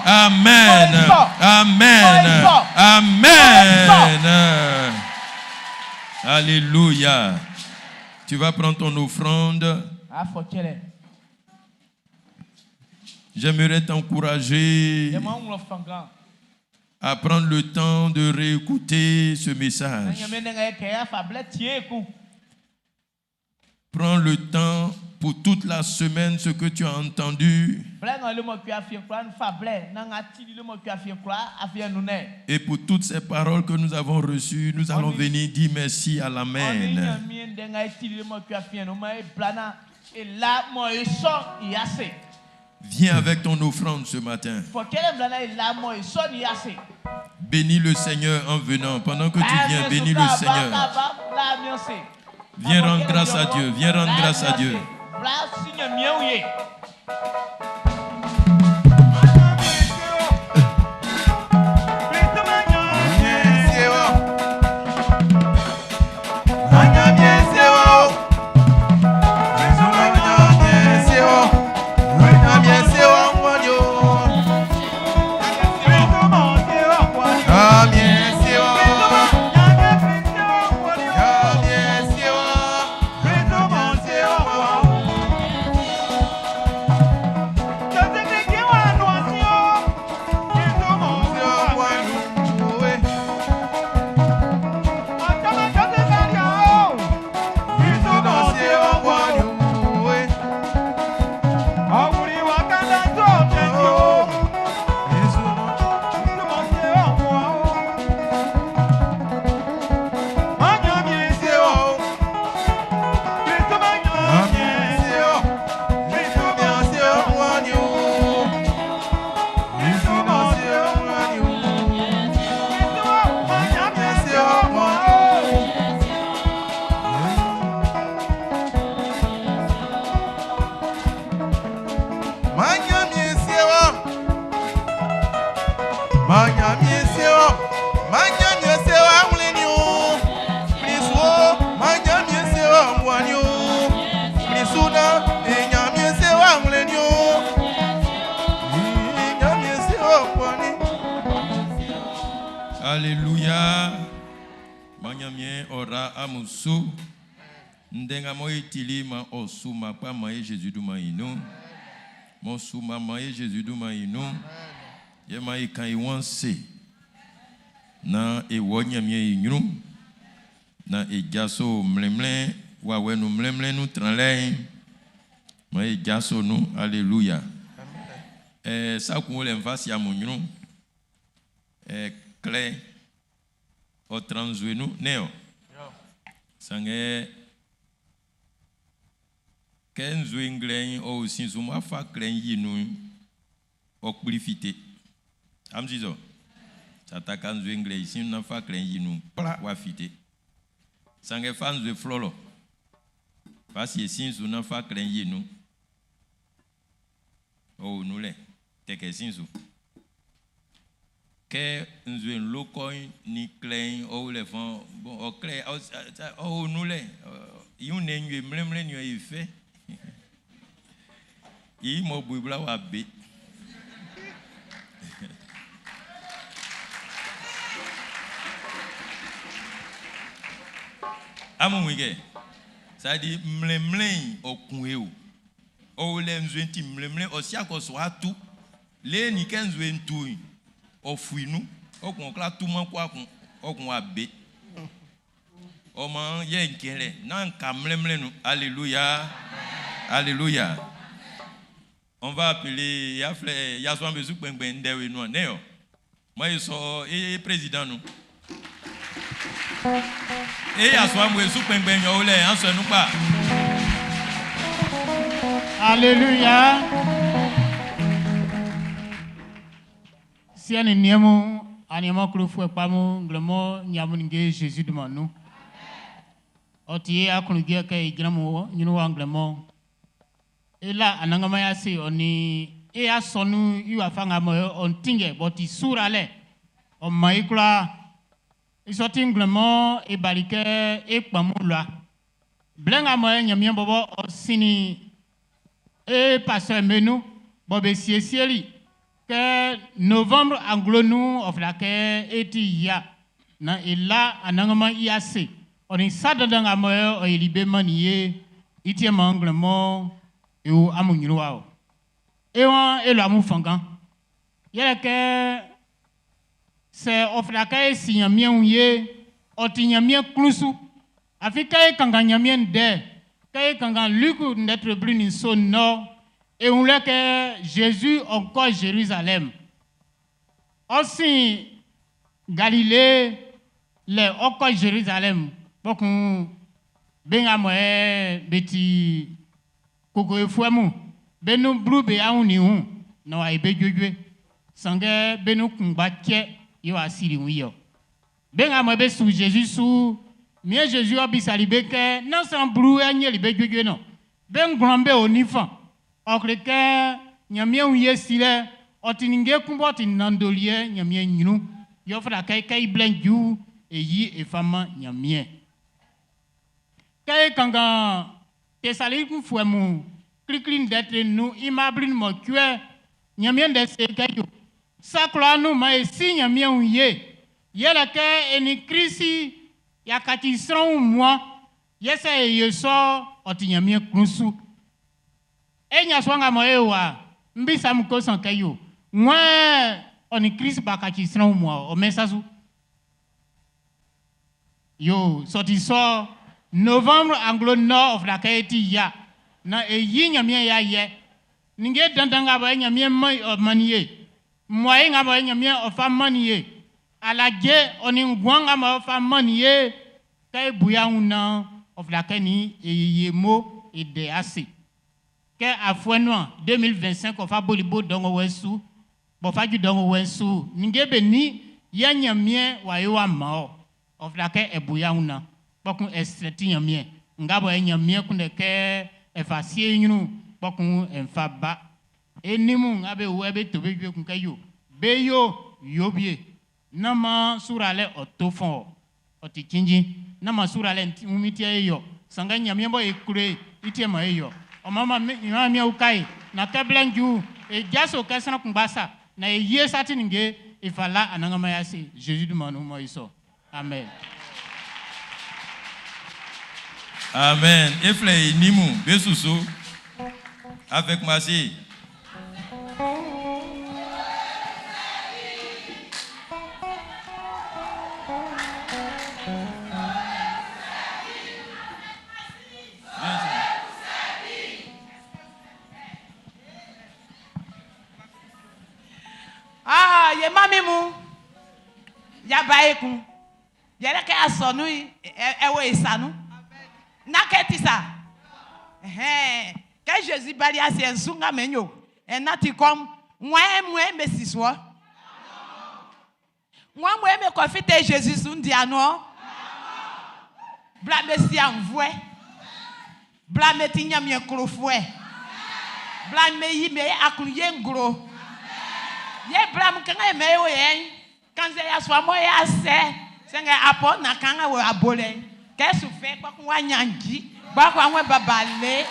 Amen, Amen, Amen. Alléluia. Tu vas prendre ton offrande. J'aimerais t'encourager à prendre le temps de réécouter ce message. Prends le temps pour toute la semaine ce que tu as entendu. Et pour toutes ces paroles que nous avons reçues, nous allons venir dire merci à l'Amen. Viens avec ton offrande ce matin. Bénis le Seigneur en venant. Pendant que tu viens, bénis le Seigneur. Viens rendre grâce à Dieu. Viens rendre grâce à Dieu. Alléluia. Manyamien ora amusu. Ndenga mo itili ma osu ma pa ma ye Jésus du ma inu. Mo su ma ma ye Jésus du ma inu. Ye ma ye kan ye. Na e wo nyamien inyu. Na e jaso mlemle Wawɛ nun mlɛnmlɛn nun tranlɛ'n, man e jaso nun. Alléluia. Sa kun o lɛ n fa sie amun ɲrun. Klɛ ɔ tran nzue nun, nɛ́n ɔ? Sanngɛ kɛ nzue nglɛ'n ɔ o sin su mɔ afa klɛ'n yi nun'n, ɔ kpli fite. Amun si sɔ? Sɛ a taka nzue nglɛ i sin naan fa klɛ'n yi nun'n, kpla w'a fite. Sanngɛ fa nzue flɔlɔ fa sie sin su naan fa klɛ'n yi nun. Ɔ o nun lɛ, tɛkɛ sin su. Kɛ nzue'n lo kɔ'n ni klɛ'n ɔ o lɛ fɔn, bon, ɔ klɛ, ɔ o nun lɛ. I wunnɛn'n wie mlɛnmlɛn ni ɔ yi fɛ. I mɔ bu i bla wa be. Amun wun kɛ, ça dit mlɛnmlɛn'n ɔ kun e o. Ɔ o lɛ nzue'n ti mlɛnmlɛn, ɔ si akɔ so atu. Le ni kɛ nzue'n tu'n, ɔ fui nun. Ɔ kun ɔ kwla tuman kwa kun, ɔ kun wa be. Ɔ maan yɛ n kɛn lɛ, nán ka mlɛnmlɛn nun. Alléluia. Alléluia. On va appeler Yafle Yasua Besu Kpengben Ndewe nu ne yo. Moi je suis e président nous. E Yasua Besu Kpengben yo le an se nous pas. Alléluia. Siɛ ni niɛn mun, aniɛnman klofuɛ kpa mun, nglɛmɔ nyamu ninge Jésus duma nu. Ɔ ti ye akunujɛ kɛ e gyina mu nyinu wa nglɛmɔ. E la anangama ya se ɔ ni e ya sɔnu i wa fa nga mɔ ɔ tingɛ bɔ ti sura lɛ. Ɔ ma i kura. I sɔ ti nglɛmɔ e bali kɛ e kpamu lua. Blɛ nga mɔ e nyamia bɔbɔ ɔ sini e pasteur menu bɔ be siesieli kɛ novembre anglo nu ɔfila kɛ e ti ya na e la anangama i ase. Ɔ ni sa dandan nga mɔ ɔ yeli be ma ni ye i tie ma nglɛmɔ e wo amu nyinu wa o. E wa e lo amu fangan. Yɛlɛ kɛ sɛ ɔfila kɛ e si nyamia ŋu ye ɔ ti nyamia klusu. Afi kɛ e kankan nyamia dɛ kɛ e kankan Luc ndɛtre blu ni so nɔ e wun lɛ kɛ Jésus ɔkɔ Jérusalem. Ɔsin Galilée lɛ ɔkɔ Jérusalem kpɔkun be nga mɔ ɛ be ti koko efuɛ mu be nu blu be ahun ni hu na wa ye be dzoedzoe sanngɛ be nu kungba tsɛ ye wa siri ŋu yɔ. Be nga mɔ be su Jésus su mie Jésus ɔ bisali be kɛ nasan blu ɛnyeli be dzoedzoe nɔ be ŋlɔn be o nifa ɔkle kɛ nyamie ŋu ye si lɛ ɔti ninge kunbɔ ti nandoliɛ nyamie nyinu yɔ fana kɛ kɛ iblɛ dzu eyi efama nyamie. Kɛ kankan Tesali kunfuɛ mu klikli ndɛtre nu imabli mɔ tsue nyamie ndɛ se kɛ yo sakura nu ma esi nyamie ŋu ye yɛlɛ kɛ eni Krisi yakati srɔ̃ mua yɛsɛ eye sɔ ɔti nyamie klusu enya sɔ ŋa mɔ ye wa nbisa mu ko sɔn kɛ yo ŋwɛ ɔni Krisi bakati srɔ̃ mua ɔmɛ sasu yo sɔti sɔ novembre anglo nord ɔfila kɛ eti ya na eyi nyamie ya yɛ ninge dandan ŋa bɔ nyamie ma ɔ mani ye mɔye ŋa bɔ nyamie ɔfa mani ye aladze ɔni ŋguan ŋa bɔ ɔfa mani ye kɛ ebuya ŋu na ɔfila kɛ ni eyeye mo ede ase kɛ afɔɛ nua 2025 ɔfa bolibo dɔngɔ wɛ su bɔfa dzu dɔngɔ wɛ su ninge be ni yɛ nyamie wa ye wa ma ɔ ɔfila kɛ ebuya ŋu na kpɔkun ɛsrɛti nyamie nga bɔ nyamie kun de kɛ ɛfa sie nyinu kpɔkun ɛnfa ba enimu nga be wɛ be to be dzoe kun kɛ yo be yo yobie nama sura lɛ ɔto fɔn ɔti tsindzin nama sura lɛ ŋumi tia ye yɔ sanga nyamie bɔ ekure itie ma ye yɔ ɔmama mi nyɔna miawo ka ye na kɛ blɛnju edzaso kɛsɛn kungba sa na eyie sati ninge ifala anangama ya se Jésus du ma nu mɔ yi sɔ amen. Amen. Efle nimu besusu avec Massi. Ah, ye mami mu. Ya ba ekun. Yɛrɛ kɛ asɔnu yi ɛwɔ esanu. Na kɛ ti sa. Ɛhɛn. Kɛ Jésus bali ase nsunga menyo. Ɛna ti kɔm. Ŋwɛ mue me si soɔ. Ŋwɛ mue me kɔfi te Jésus su ndi anuɔ. Bla me si anvue. Bla me ti nyamie klofue. Bla me yi me akun ye nglo. Ye bla mu kanga me yo ye. Kanze ya swa mo ya se. Senge apo na kanga wo abole. Kesu fe kwa kwa nyanji. Kwa kwa nwe babale.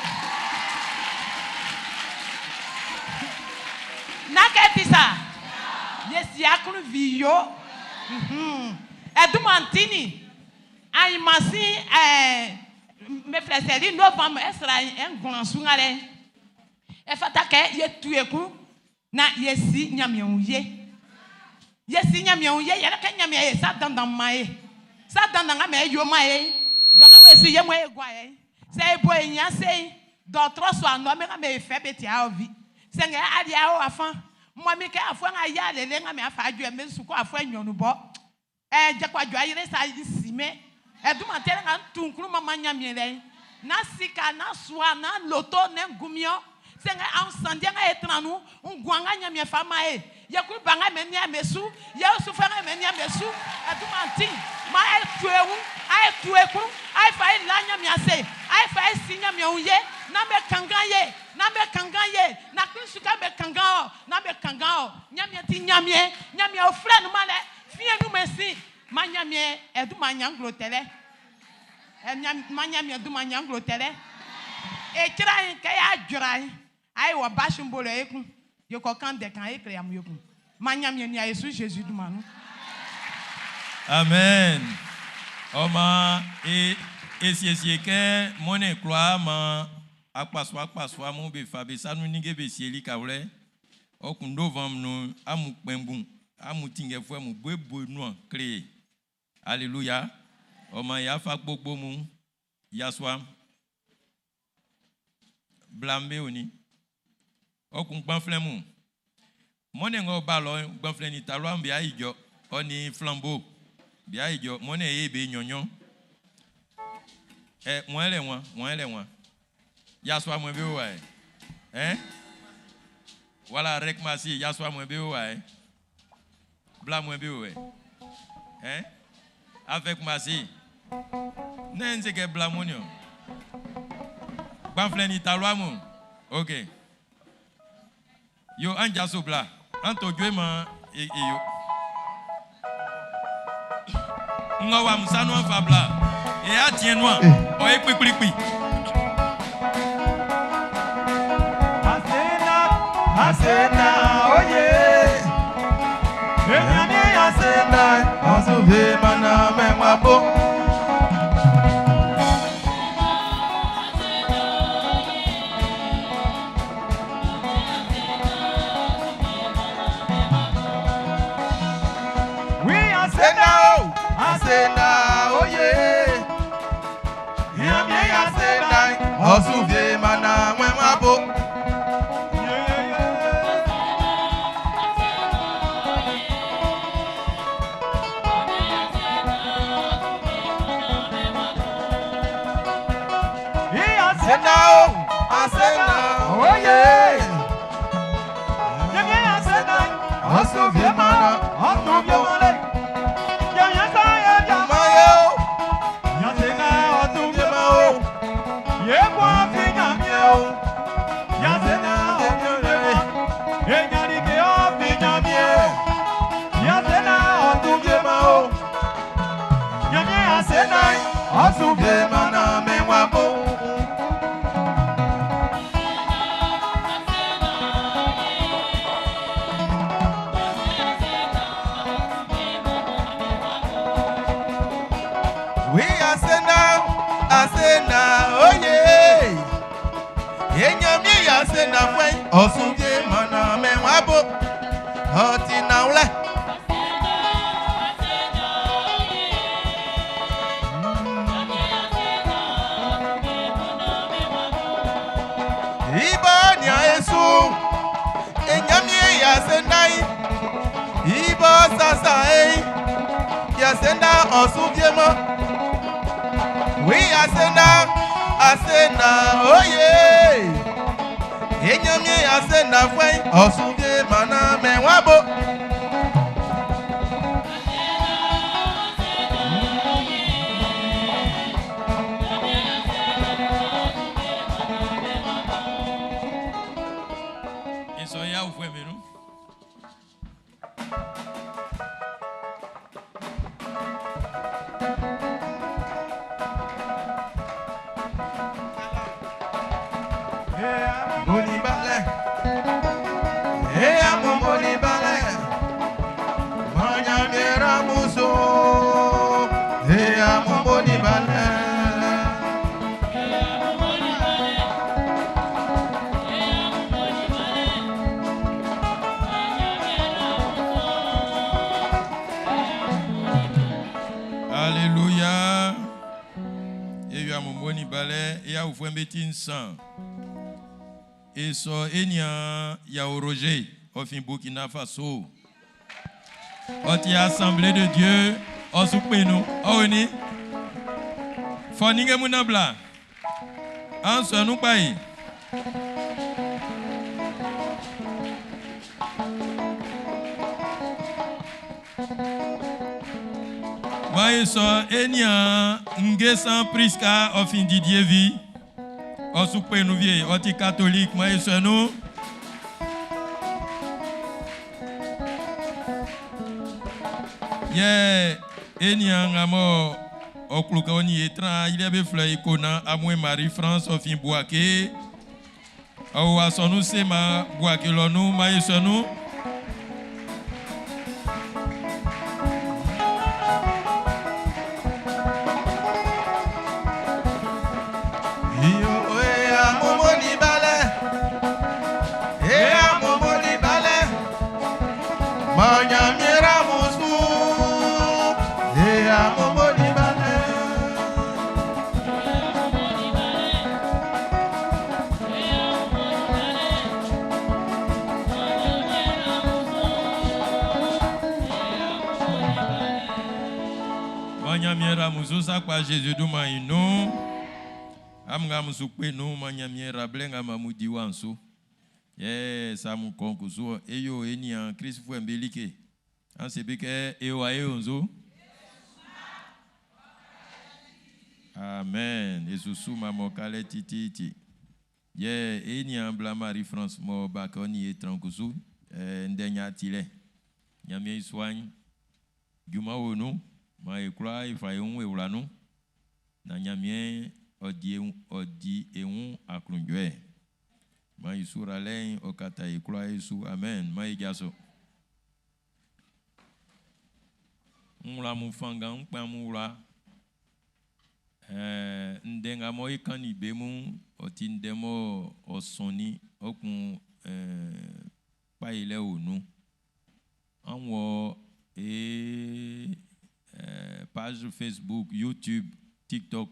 Na ketisa. Ye si akun viyo. Edumantini. Ayimasi me fleseli novembre esra en sungale. E fata ke ye tueku na ye si nyamie ye. Ye si nyamie ye ye ke nyamie ye sa dandan ma ye. Sa dandan me yo ma ye. Donc we si ye mo e gwa ye. Se e bo e nya se docteur so ano me me fe be ti a ovi. Se nge adi a o afan. Mo mi ke afo nga ya lele nga me afa adwo me su ko afo nyonu bo. E je kwa dwo ayire sa si me. E duma tere nga tunkuru mama nyamie le. Na sika na soa na loto na ngumio. Se nga an sandi nga etranu ngwanga nyamie fama e. Ye ku banga me nia mesu, ye osu fa nga me nia mesu. E duma ti ma e tuewu, ai tueku, ai fa e la nyamie ase, ai fa e si nyamie unye, na me kanga ye, na me kanga ye, na kristu ka me kanga o, na me kanga o. Nyamie ti nyamie, nyamie o frɛ no ma le, fie nu me si. Ma nyamie e duma nyanglo tele. E ma nyamie duma nyanglo tele. E kira yin ke ya dwura yin. Ai wo ba shimbolo ekun. Ye ko kan de kan e kre am yokun. Ma nyamie ni Yesu Jésus duma nu. Amen. Oma e esiesie ke mone kloa ma akpaswa akpaswa mu be fa be sanu ninge be sieli kawle. Okun novembre nu amu kpembun amu tinge fue mu bwe nu kre. Alléluia. Oma ya fa gbogbo mu yaswa. Blambe oni. Okun gbanfle mu. Mone ngo ba lo gbanfle ni talwa mbi ayijo oni flambeau. Bi ayijo mone ye be nyonyon. Eh mwen le mwen, mwen le mwen. Yaswa mwen be wa. Hein? Voilà rek masi yaswa mwen be wa. Bla mwen be wa. Hein? Avec masi. Nen se ke bla moun yo. Gbanfle ni talwa mu. OK. Yo an jaso bla. An to dwe ma e yo. Ngo wa musanu an fa bla. E a tien noa. O e kpi kpi kpi. Asena, asena, oye. Enyami asena, asuve mana me mwabo. We asena, oh, asena, oye. Enyami asena, asuve mana me mwabo. Asena, oh, asena, oye. Enyami asena, asuve mana, asuve mana. Asuve mana me mwabo. We asena, asena, oye. Enyami asena fwe, osuve mana me mwabo. Oti na ule. Iba ni aesu, enyami asenai. Asenda ọ̀sùn-bíẹ́mọ́. Oui, Asenda, Asenda, oye. Enyamie Asenda fue ọ̀sùn-bíẹ́mọ́ náà mẹ́wàá bò. Eso ya fue menu. Boni balẹ̀. Eya mo boni balẹ̀. Manyamiera muso. Eya mo boni balẹ̀. Alléluia. Et ya mo moni balẹ̀, e ya ufue mbeti nsan. E so enya ya Roger, ofin Burkina Faso. Oti Assemblée de Dieu, osupenu. Oni. Foninge munabla. An so nu pai. Maye so enya ngesan Priska ofin Didier vi. Osupenu vie, oti catholique, maye so nu. Ye enya ngamo okluka oni etran ile be fleur ikona amwe Marie France ofin Bouaké. Awo asonu sema Bouaké lonu maye so nu. Iyo eya mo boni balẹ̀. Eya mo boni balẹ̀. Manyamiera muso. Eya mo boni balẹ̀. Manyamiera muso sakpa Jésus duma inu. Amga musu pe nu manyamiera blenga mamudi wanso. Ye samu konkusu eyo eni an Christ fu mbelike. An sebeke ewa eonzo. Amen. Esusu mamokale tititi. Ye eni an bla Marie France mo bakoni etrankusu ndenya tile. Nyamie iswany. Juma wonu ma ekura ifa ehun ewuranu na nyamie ɔdi ehun ɔdi ehun aklunjɔɛ ma isura lɛyin ɔkata ekura esu amen ma idzaso. Ŋwla mu fanga ŋkpɛ mu wla ŋdɛ ŋa mɔ ikan ni be mu ɔti ŋdɛ mɔ ɔsɔni ɔkun kpayi lɛ onu anwɔ ee page Facebook, YouTube, TikTok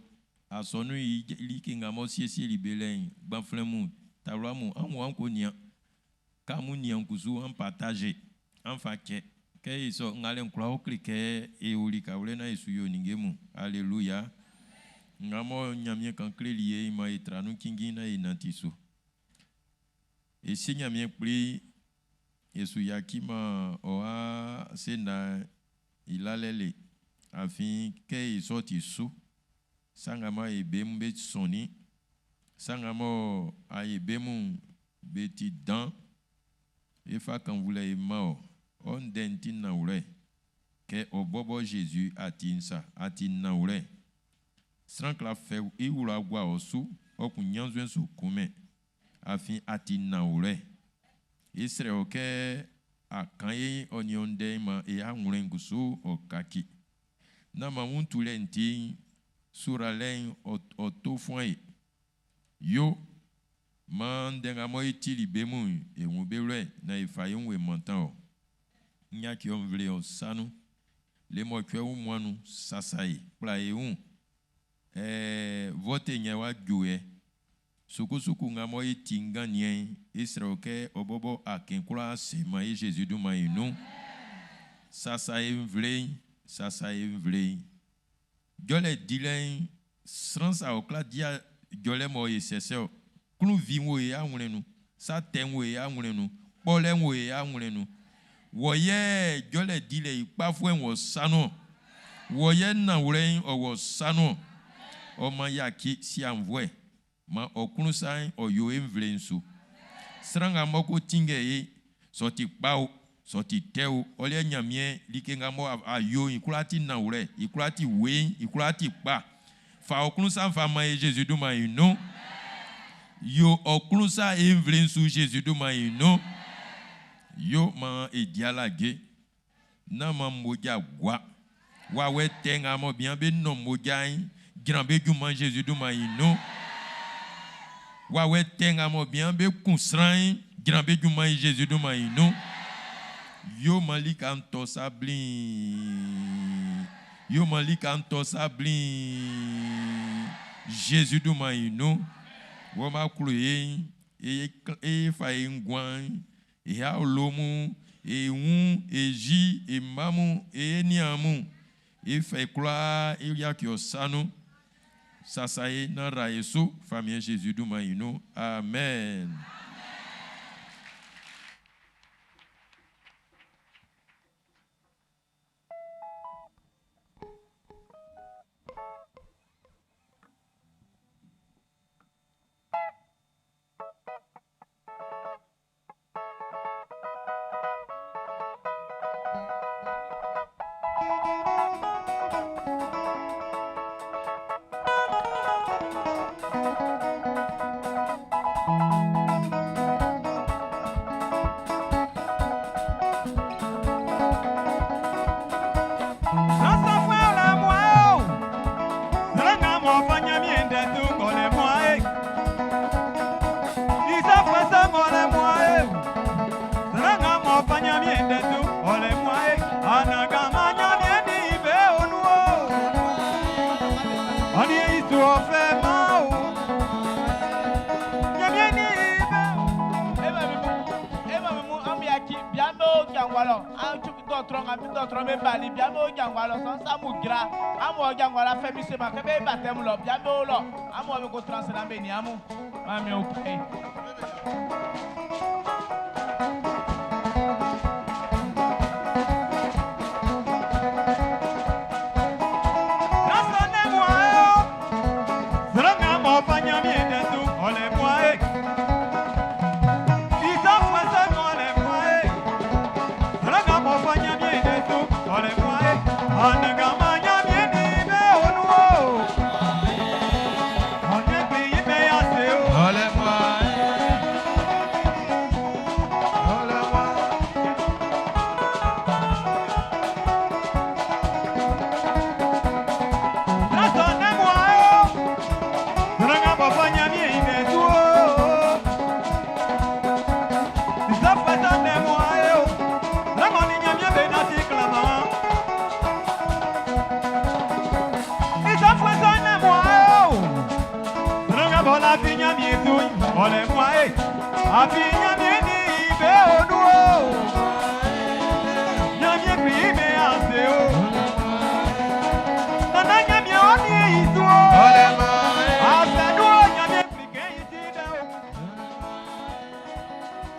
asɔnu yi like ŋa mɔ siesie li be lɛ yin gbaflɛ mu tawla mu anwɔ anko nia kamu nia kusu an partage an fa kɛ kɛ yi sɔ ŋa lɛ ŋkura wo kli kɛ ewuli kawulɛ na esu yo ninge mu alléluia ŋa mɔ nyamie kan kle li ye ma yi tranu kingi na yi nanti so esi nyamie kpli esu yaki ma ɔha se na ilalɛ le afin kɛ yi sɔ ti so sangama ebe mu be sɔni sangama ayi ebe mu be ti dan efa kan wulɛ yi ma o ɔndɛ ŋti na wulɛ kɛ ɔbɔbɔ Jésus ati nsa ati na wulɛ srankla fɛ iwula gua ɔsu ɔkun nyanzue su kunmɛ afin ati na wulɛ esrɛ o kɛ akan ye ɔniɔndɛ ma eya ŋlɛ ŋgusu ɔkaki nama ŋutu lɛ ŋti sura lɛ ɔto fún ye yo ma ŋdɛ mɔ etili be mu eŋu be lɛ na efa ye ŋu emɔtã o nyaki ɔnvle ɔsanu le mɔtsɔe ŋu mɔnu sasa ye kpla ye ŋu vote nye wa dzo yɛ sukusuku ŋa mɔ eti ŋgã nie esrɛ kɛ ɔbɔbɔ akenkura se ma ye Jésus do ma yi nu sasa ye ŋvle Sasa e nvle'n. Jɔlɛ dilɛ'n, sran sa ɔ kwla dia jɔlɛ m'ɔ ye sɛsɛ ɔ. Klunwi'n wo e awlɛn nun, sa tɛ'n wo e awlɛn nun, kpɔlɛ'n wo e awlɛn nun. Wɔ yɛ jɔlɛ dilɛ i kpafuɛ'n wɔ sa nun ɔn. Wɔ yɛ nanwlɛ'n ɔ wɔ sa nun ɔn. Ɔ man yaci si aunnvuɛ, man ɔ klun sa'n ɔ yo e nvle'n su. Sran nga m'ɔ ko tinngɛ e, sɛ ɔ ti kpa o, sɛ ɔ ti tɛ o, ɔ liɛ Ɲanmiɛn, like nga mɔ a yo'n i kwlaa ti nanwlɛ, i kwlaa ti weiin, i kwlaa ti kpa. Fa ɔ klun sa'n fa man e Zezi dunman'n i nun. Yo ɔ klun sa'n e nvle'n su Zezi dunman'n i nun. Yo maan e di alaje. Nán maan mmoja gua. Wawɛ tɛ nga mɔ bian be nɔn mmoja'n, jran be junman Zezi dunman'n i nun. Wawɛ tɛ nga mɔ bian be kun sran'n, jran be junman Zezi dunman'n i nun. Yo maan lika'n tɔ sa bliin. Yo maan lika'n tɔ sa bliin Zezi dunman'n i nun. Wɔ mɔ a klo e'n, e fa e nguan'n, e awlo mun, e wun, e yi, e mma mun, e niaan mun, e fa e kwlaa e yaci ɔ sa nun. Sasa e nán ra e su, Famiɛn Zezi dunman'n i nun. Amen. Sran le muae o, sran nga m'ɔ fa Ɲanmiɛn ndɛ su ɔ le muae. Isafuɛ sɔ m'ɔ le muae o, sran nga m'ɔ fa Ɲanmiɛn ndɛ su ɔ le muae. Anannganman Ɲanmiɛn nin be o nun o, ɔ nin i su ɔ fɛ man o. Ɲanmiɛn nin be o. E ma mi mu, e ma mi mu, an yaci, bian be o jangwa lɔ, an tu dɔtɔrɔ ŋa mi dɔtɔrɔ be bali, bian be o jangwa lɔ, sɔn sa mu jra, an mɔ jangwa la fɛn mi se ma, kɛ be baptême lɔ, bian be o lɔ, an mɔ be ko transfert an be ni amu, ma mi o kai. Sran sɔ le muae o, sran nga m'ɔ fa Ɲanmiɛn ndɛ su ɔ le muae. Isafuɛ sɔ m'ɔ le muae, sran nga m'ɔ fa Ɲanmiɛn ndɛ su ɔ le muae. Anannganman Ɲanmiɛn nin be o nun o, ɔ ɲɛ kpli yi be ase o. Ɔ le muae. Ɔ le muae. Sran sɔ le muae o, sran nga m'ɔ fa Ɲanmiɛn ndɛ su o. Isafuɛ sɔ le muae o, sran ng'ɔ nin Ɲanmiɛn be nanti klanman. Isafuɛ sɔ le muae o, sran nga b'ɔ lafi Ɲanmiɛn su'n, ɔ le muae. Afin Ɲanmiɛn nin be o nun o. Ɲanmiɛn kpli yi be ase o. Nana Ɲanmiɛn ɔ nin i su o. Ɔ le muae. Afɛ nun o, Ɲanmiɛn kpli kɛn i ti dɛ o.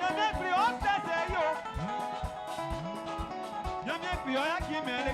Ɲanmiɛn kpli ɔ sɛsɛ i o. Ɲanmiɛn kpli ɔ yaci mɛn le.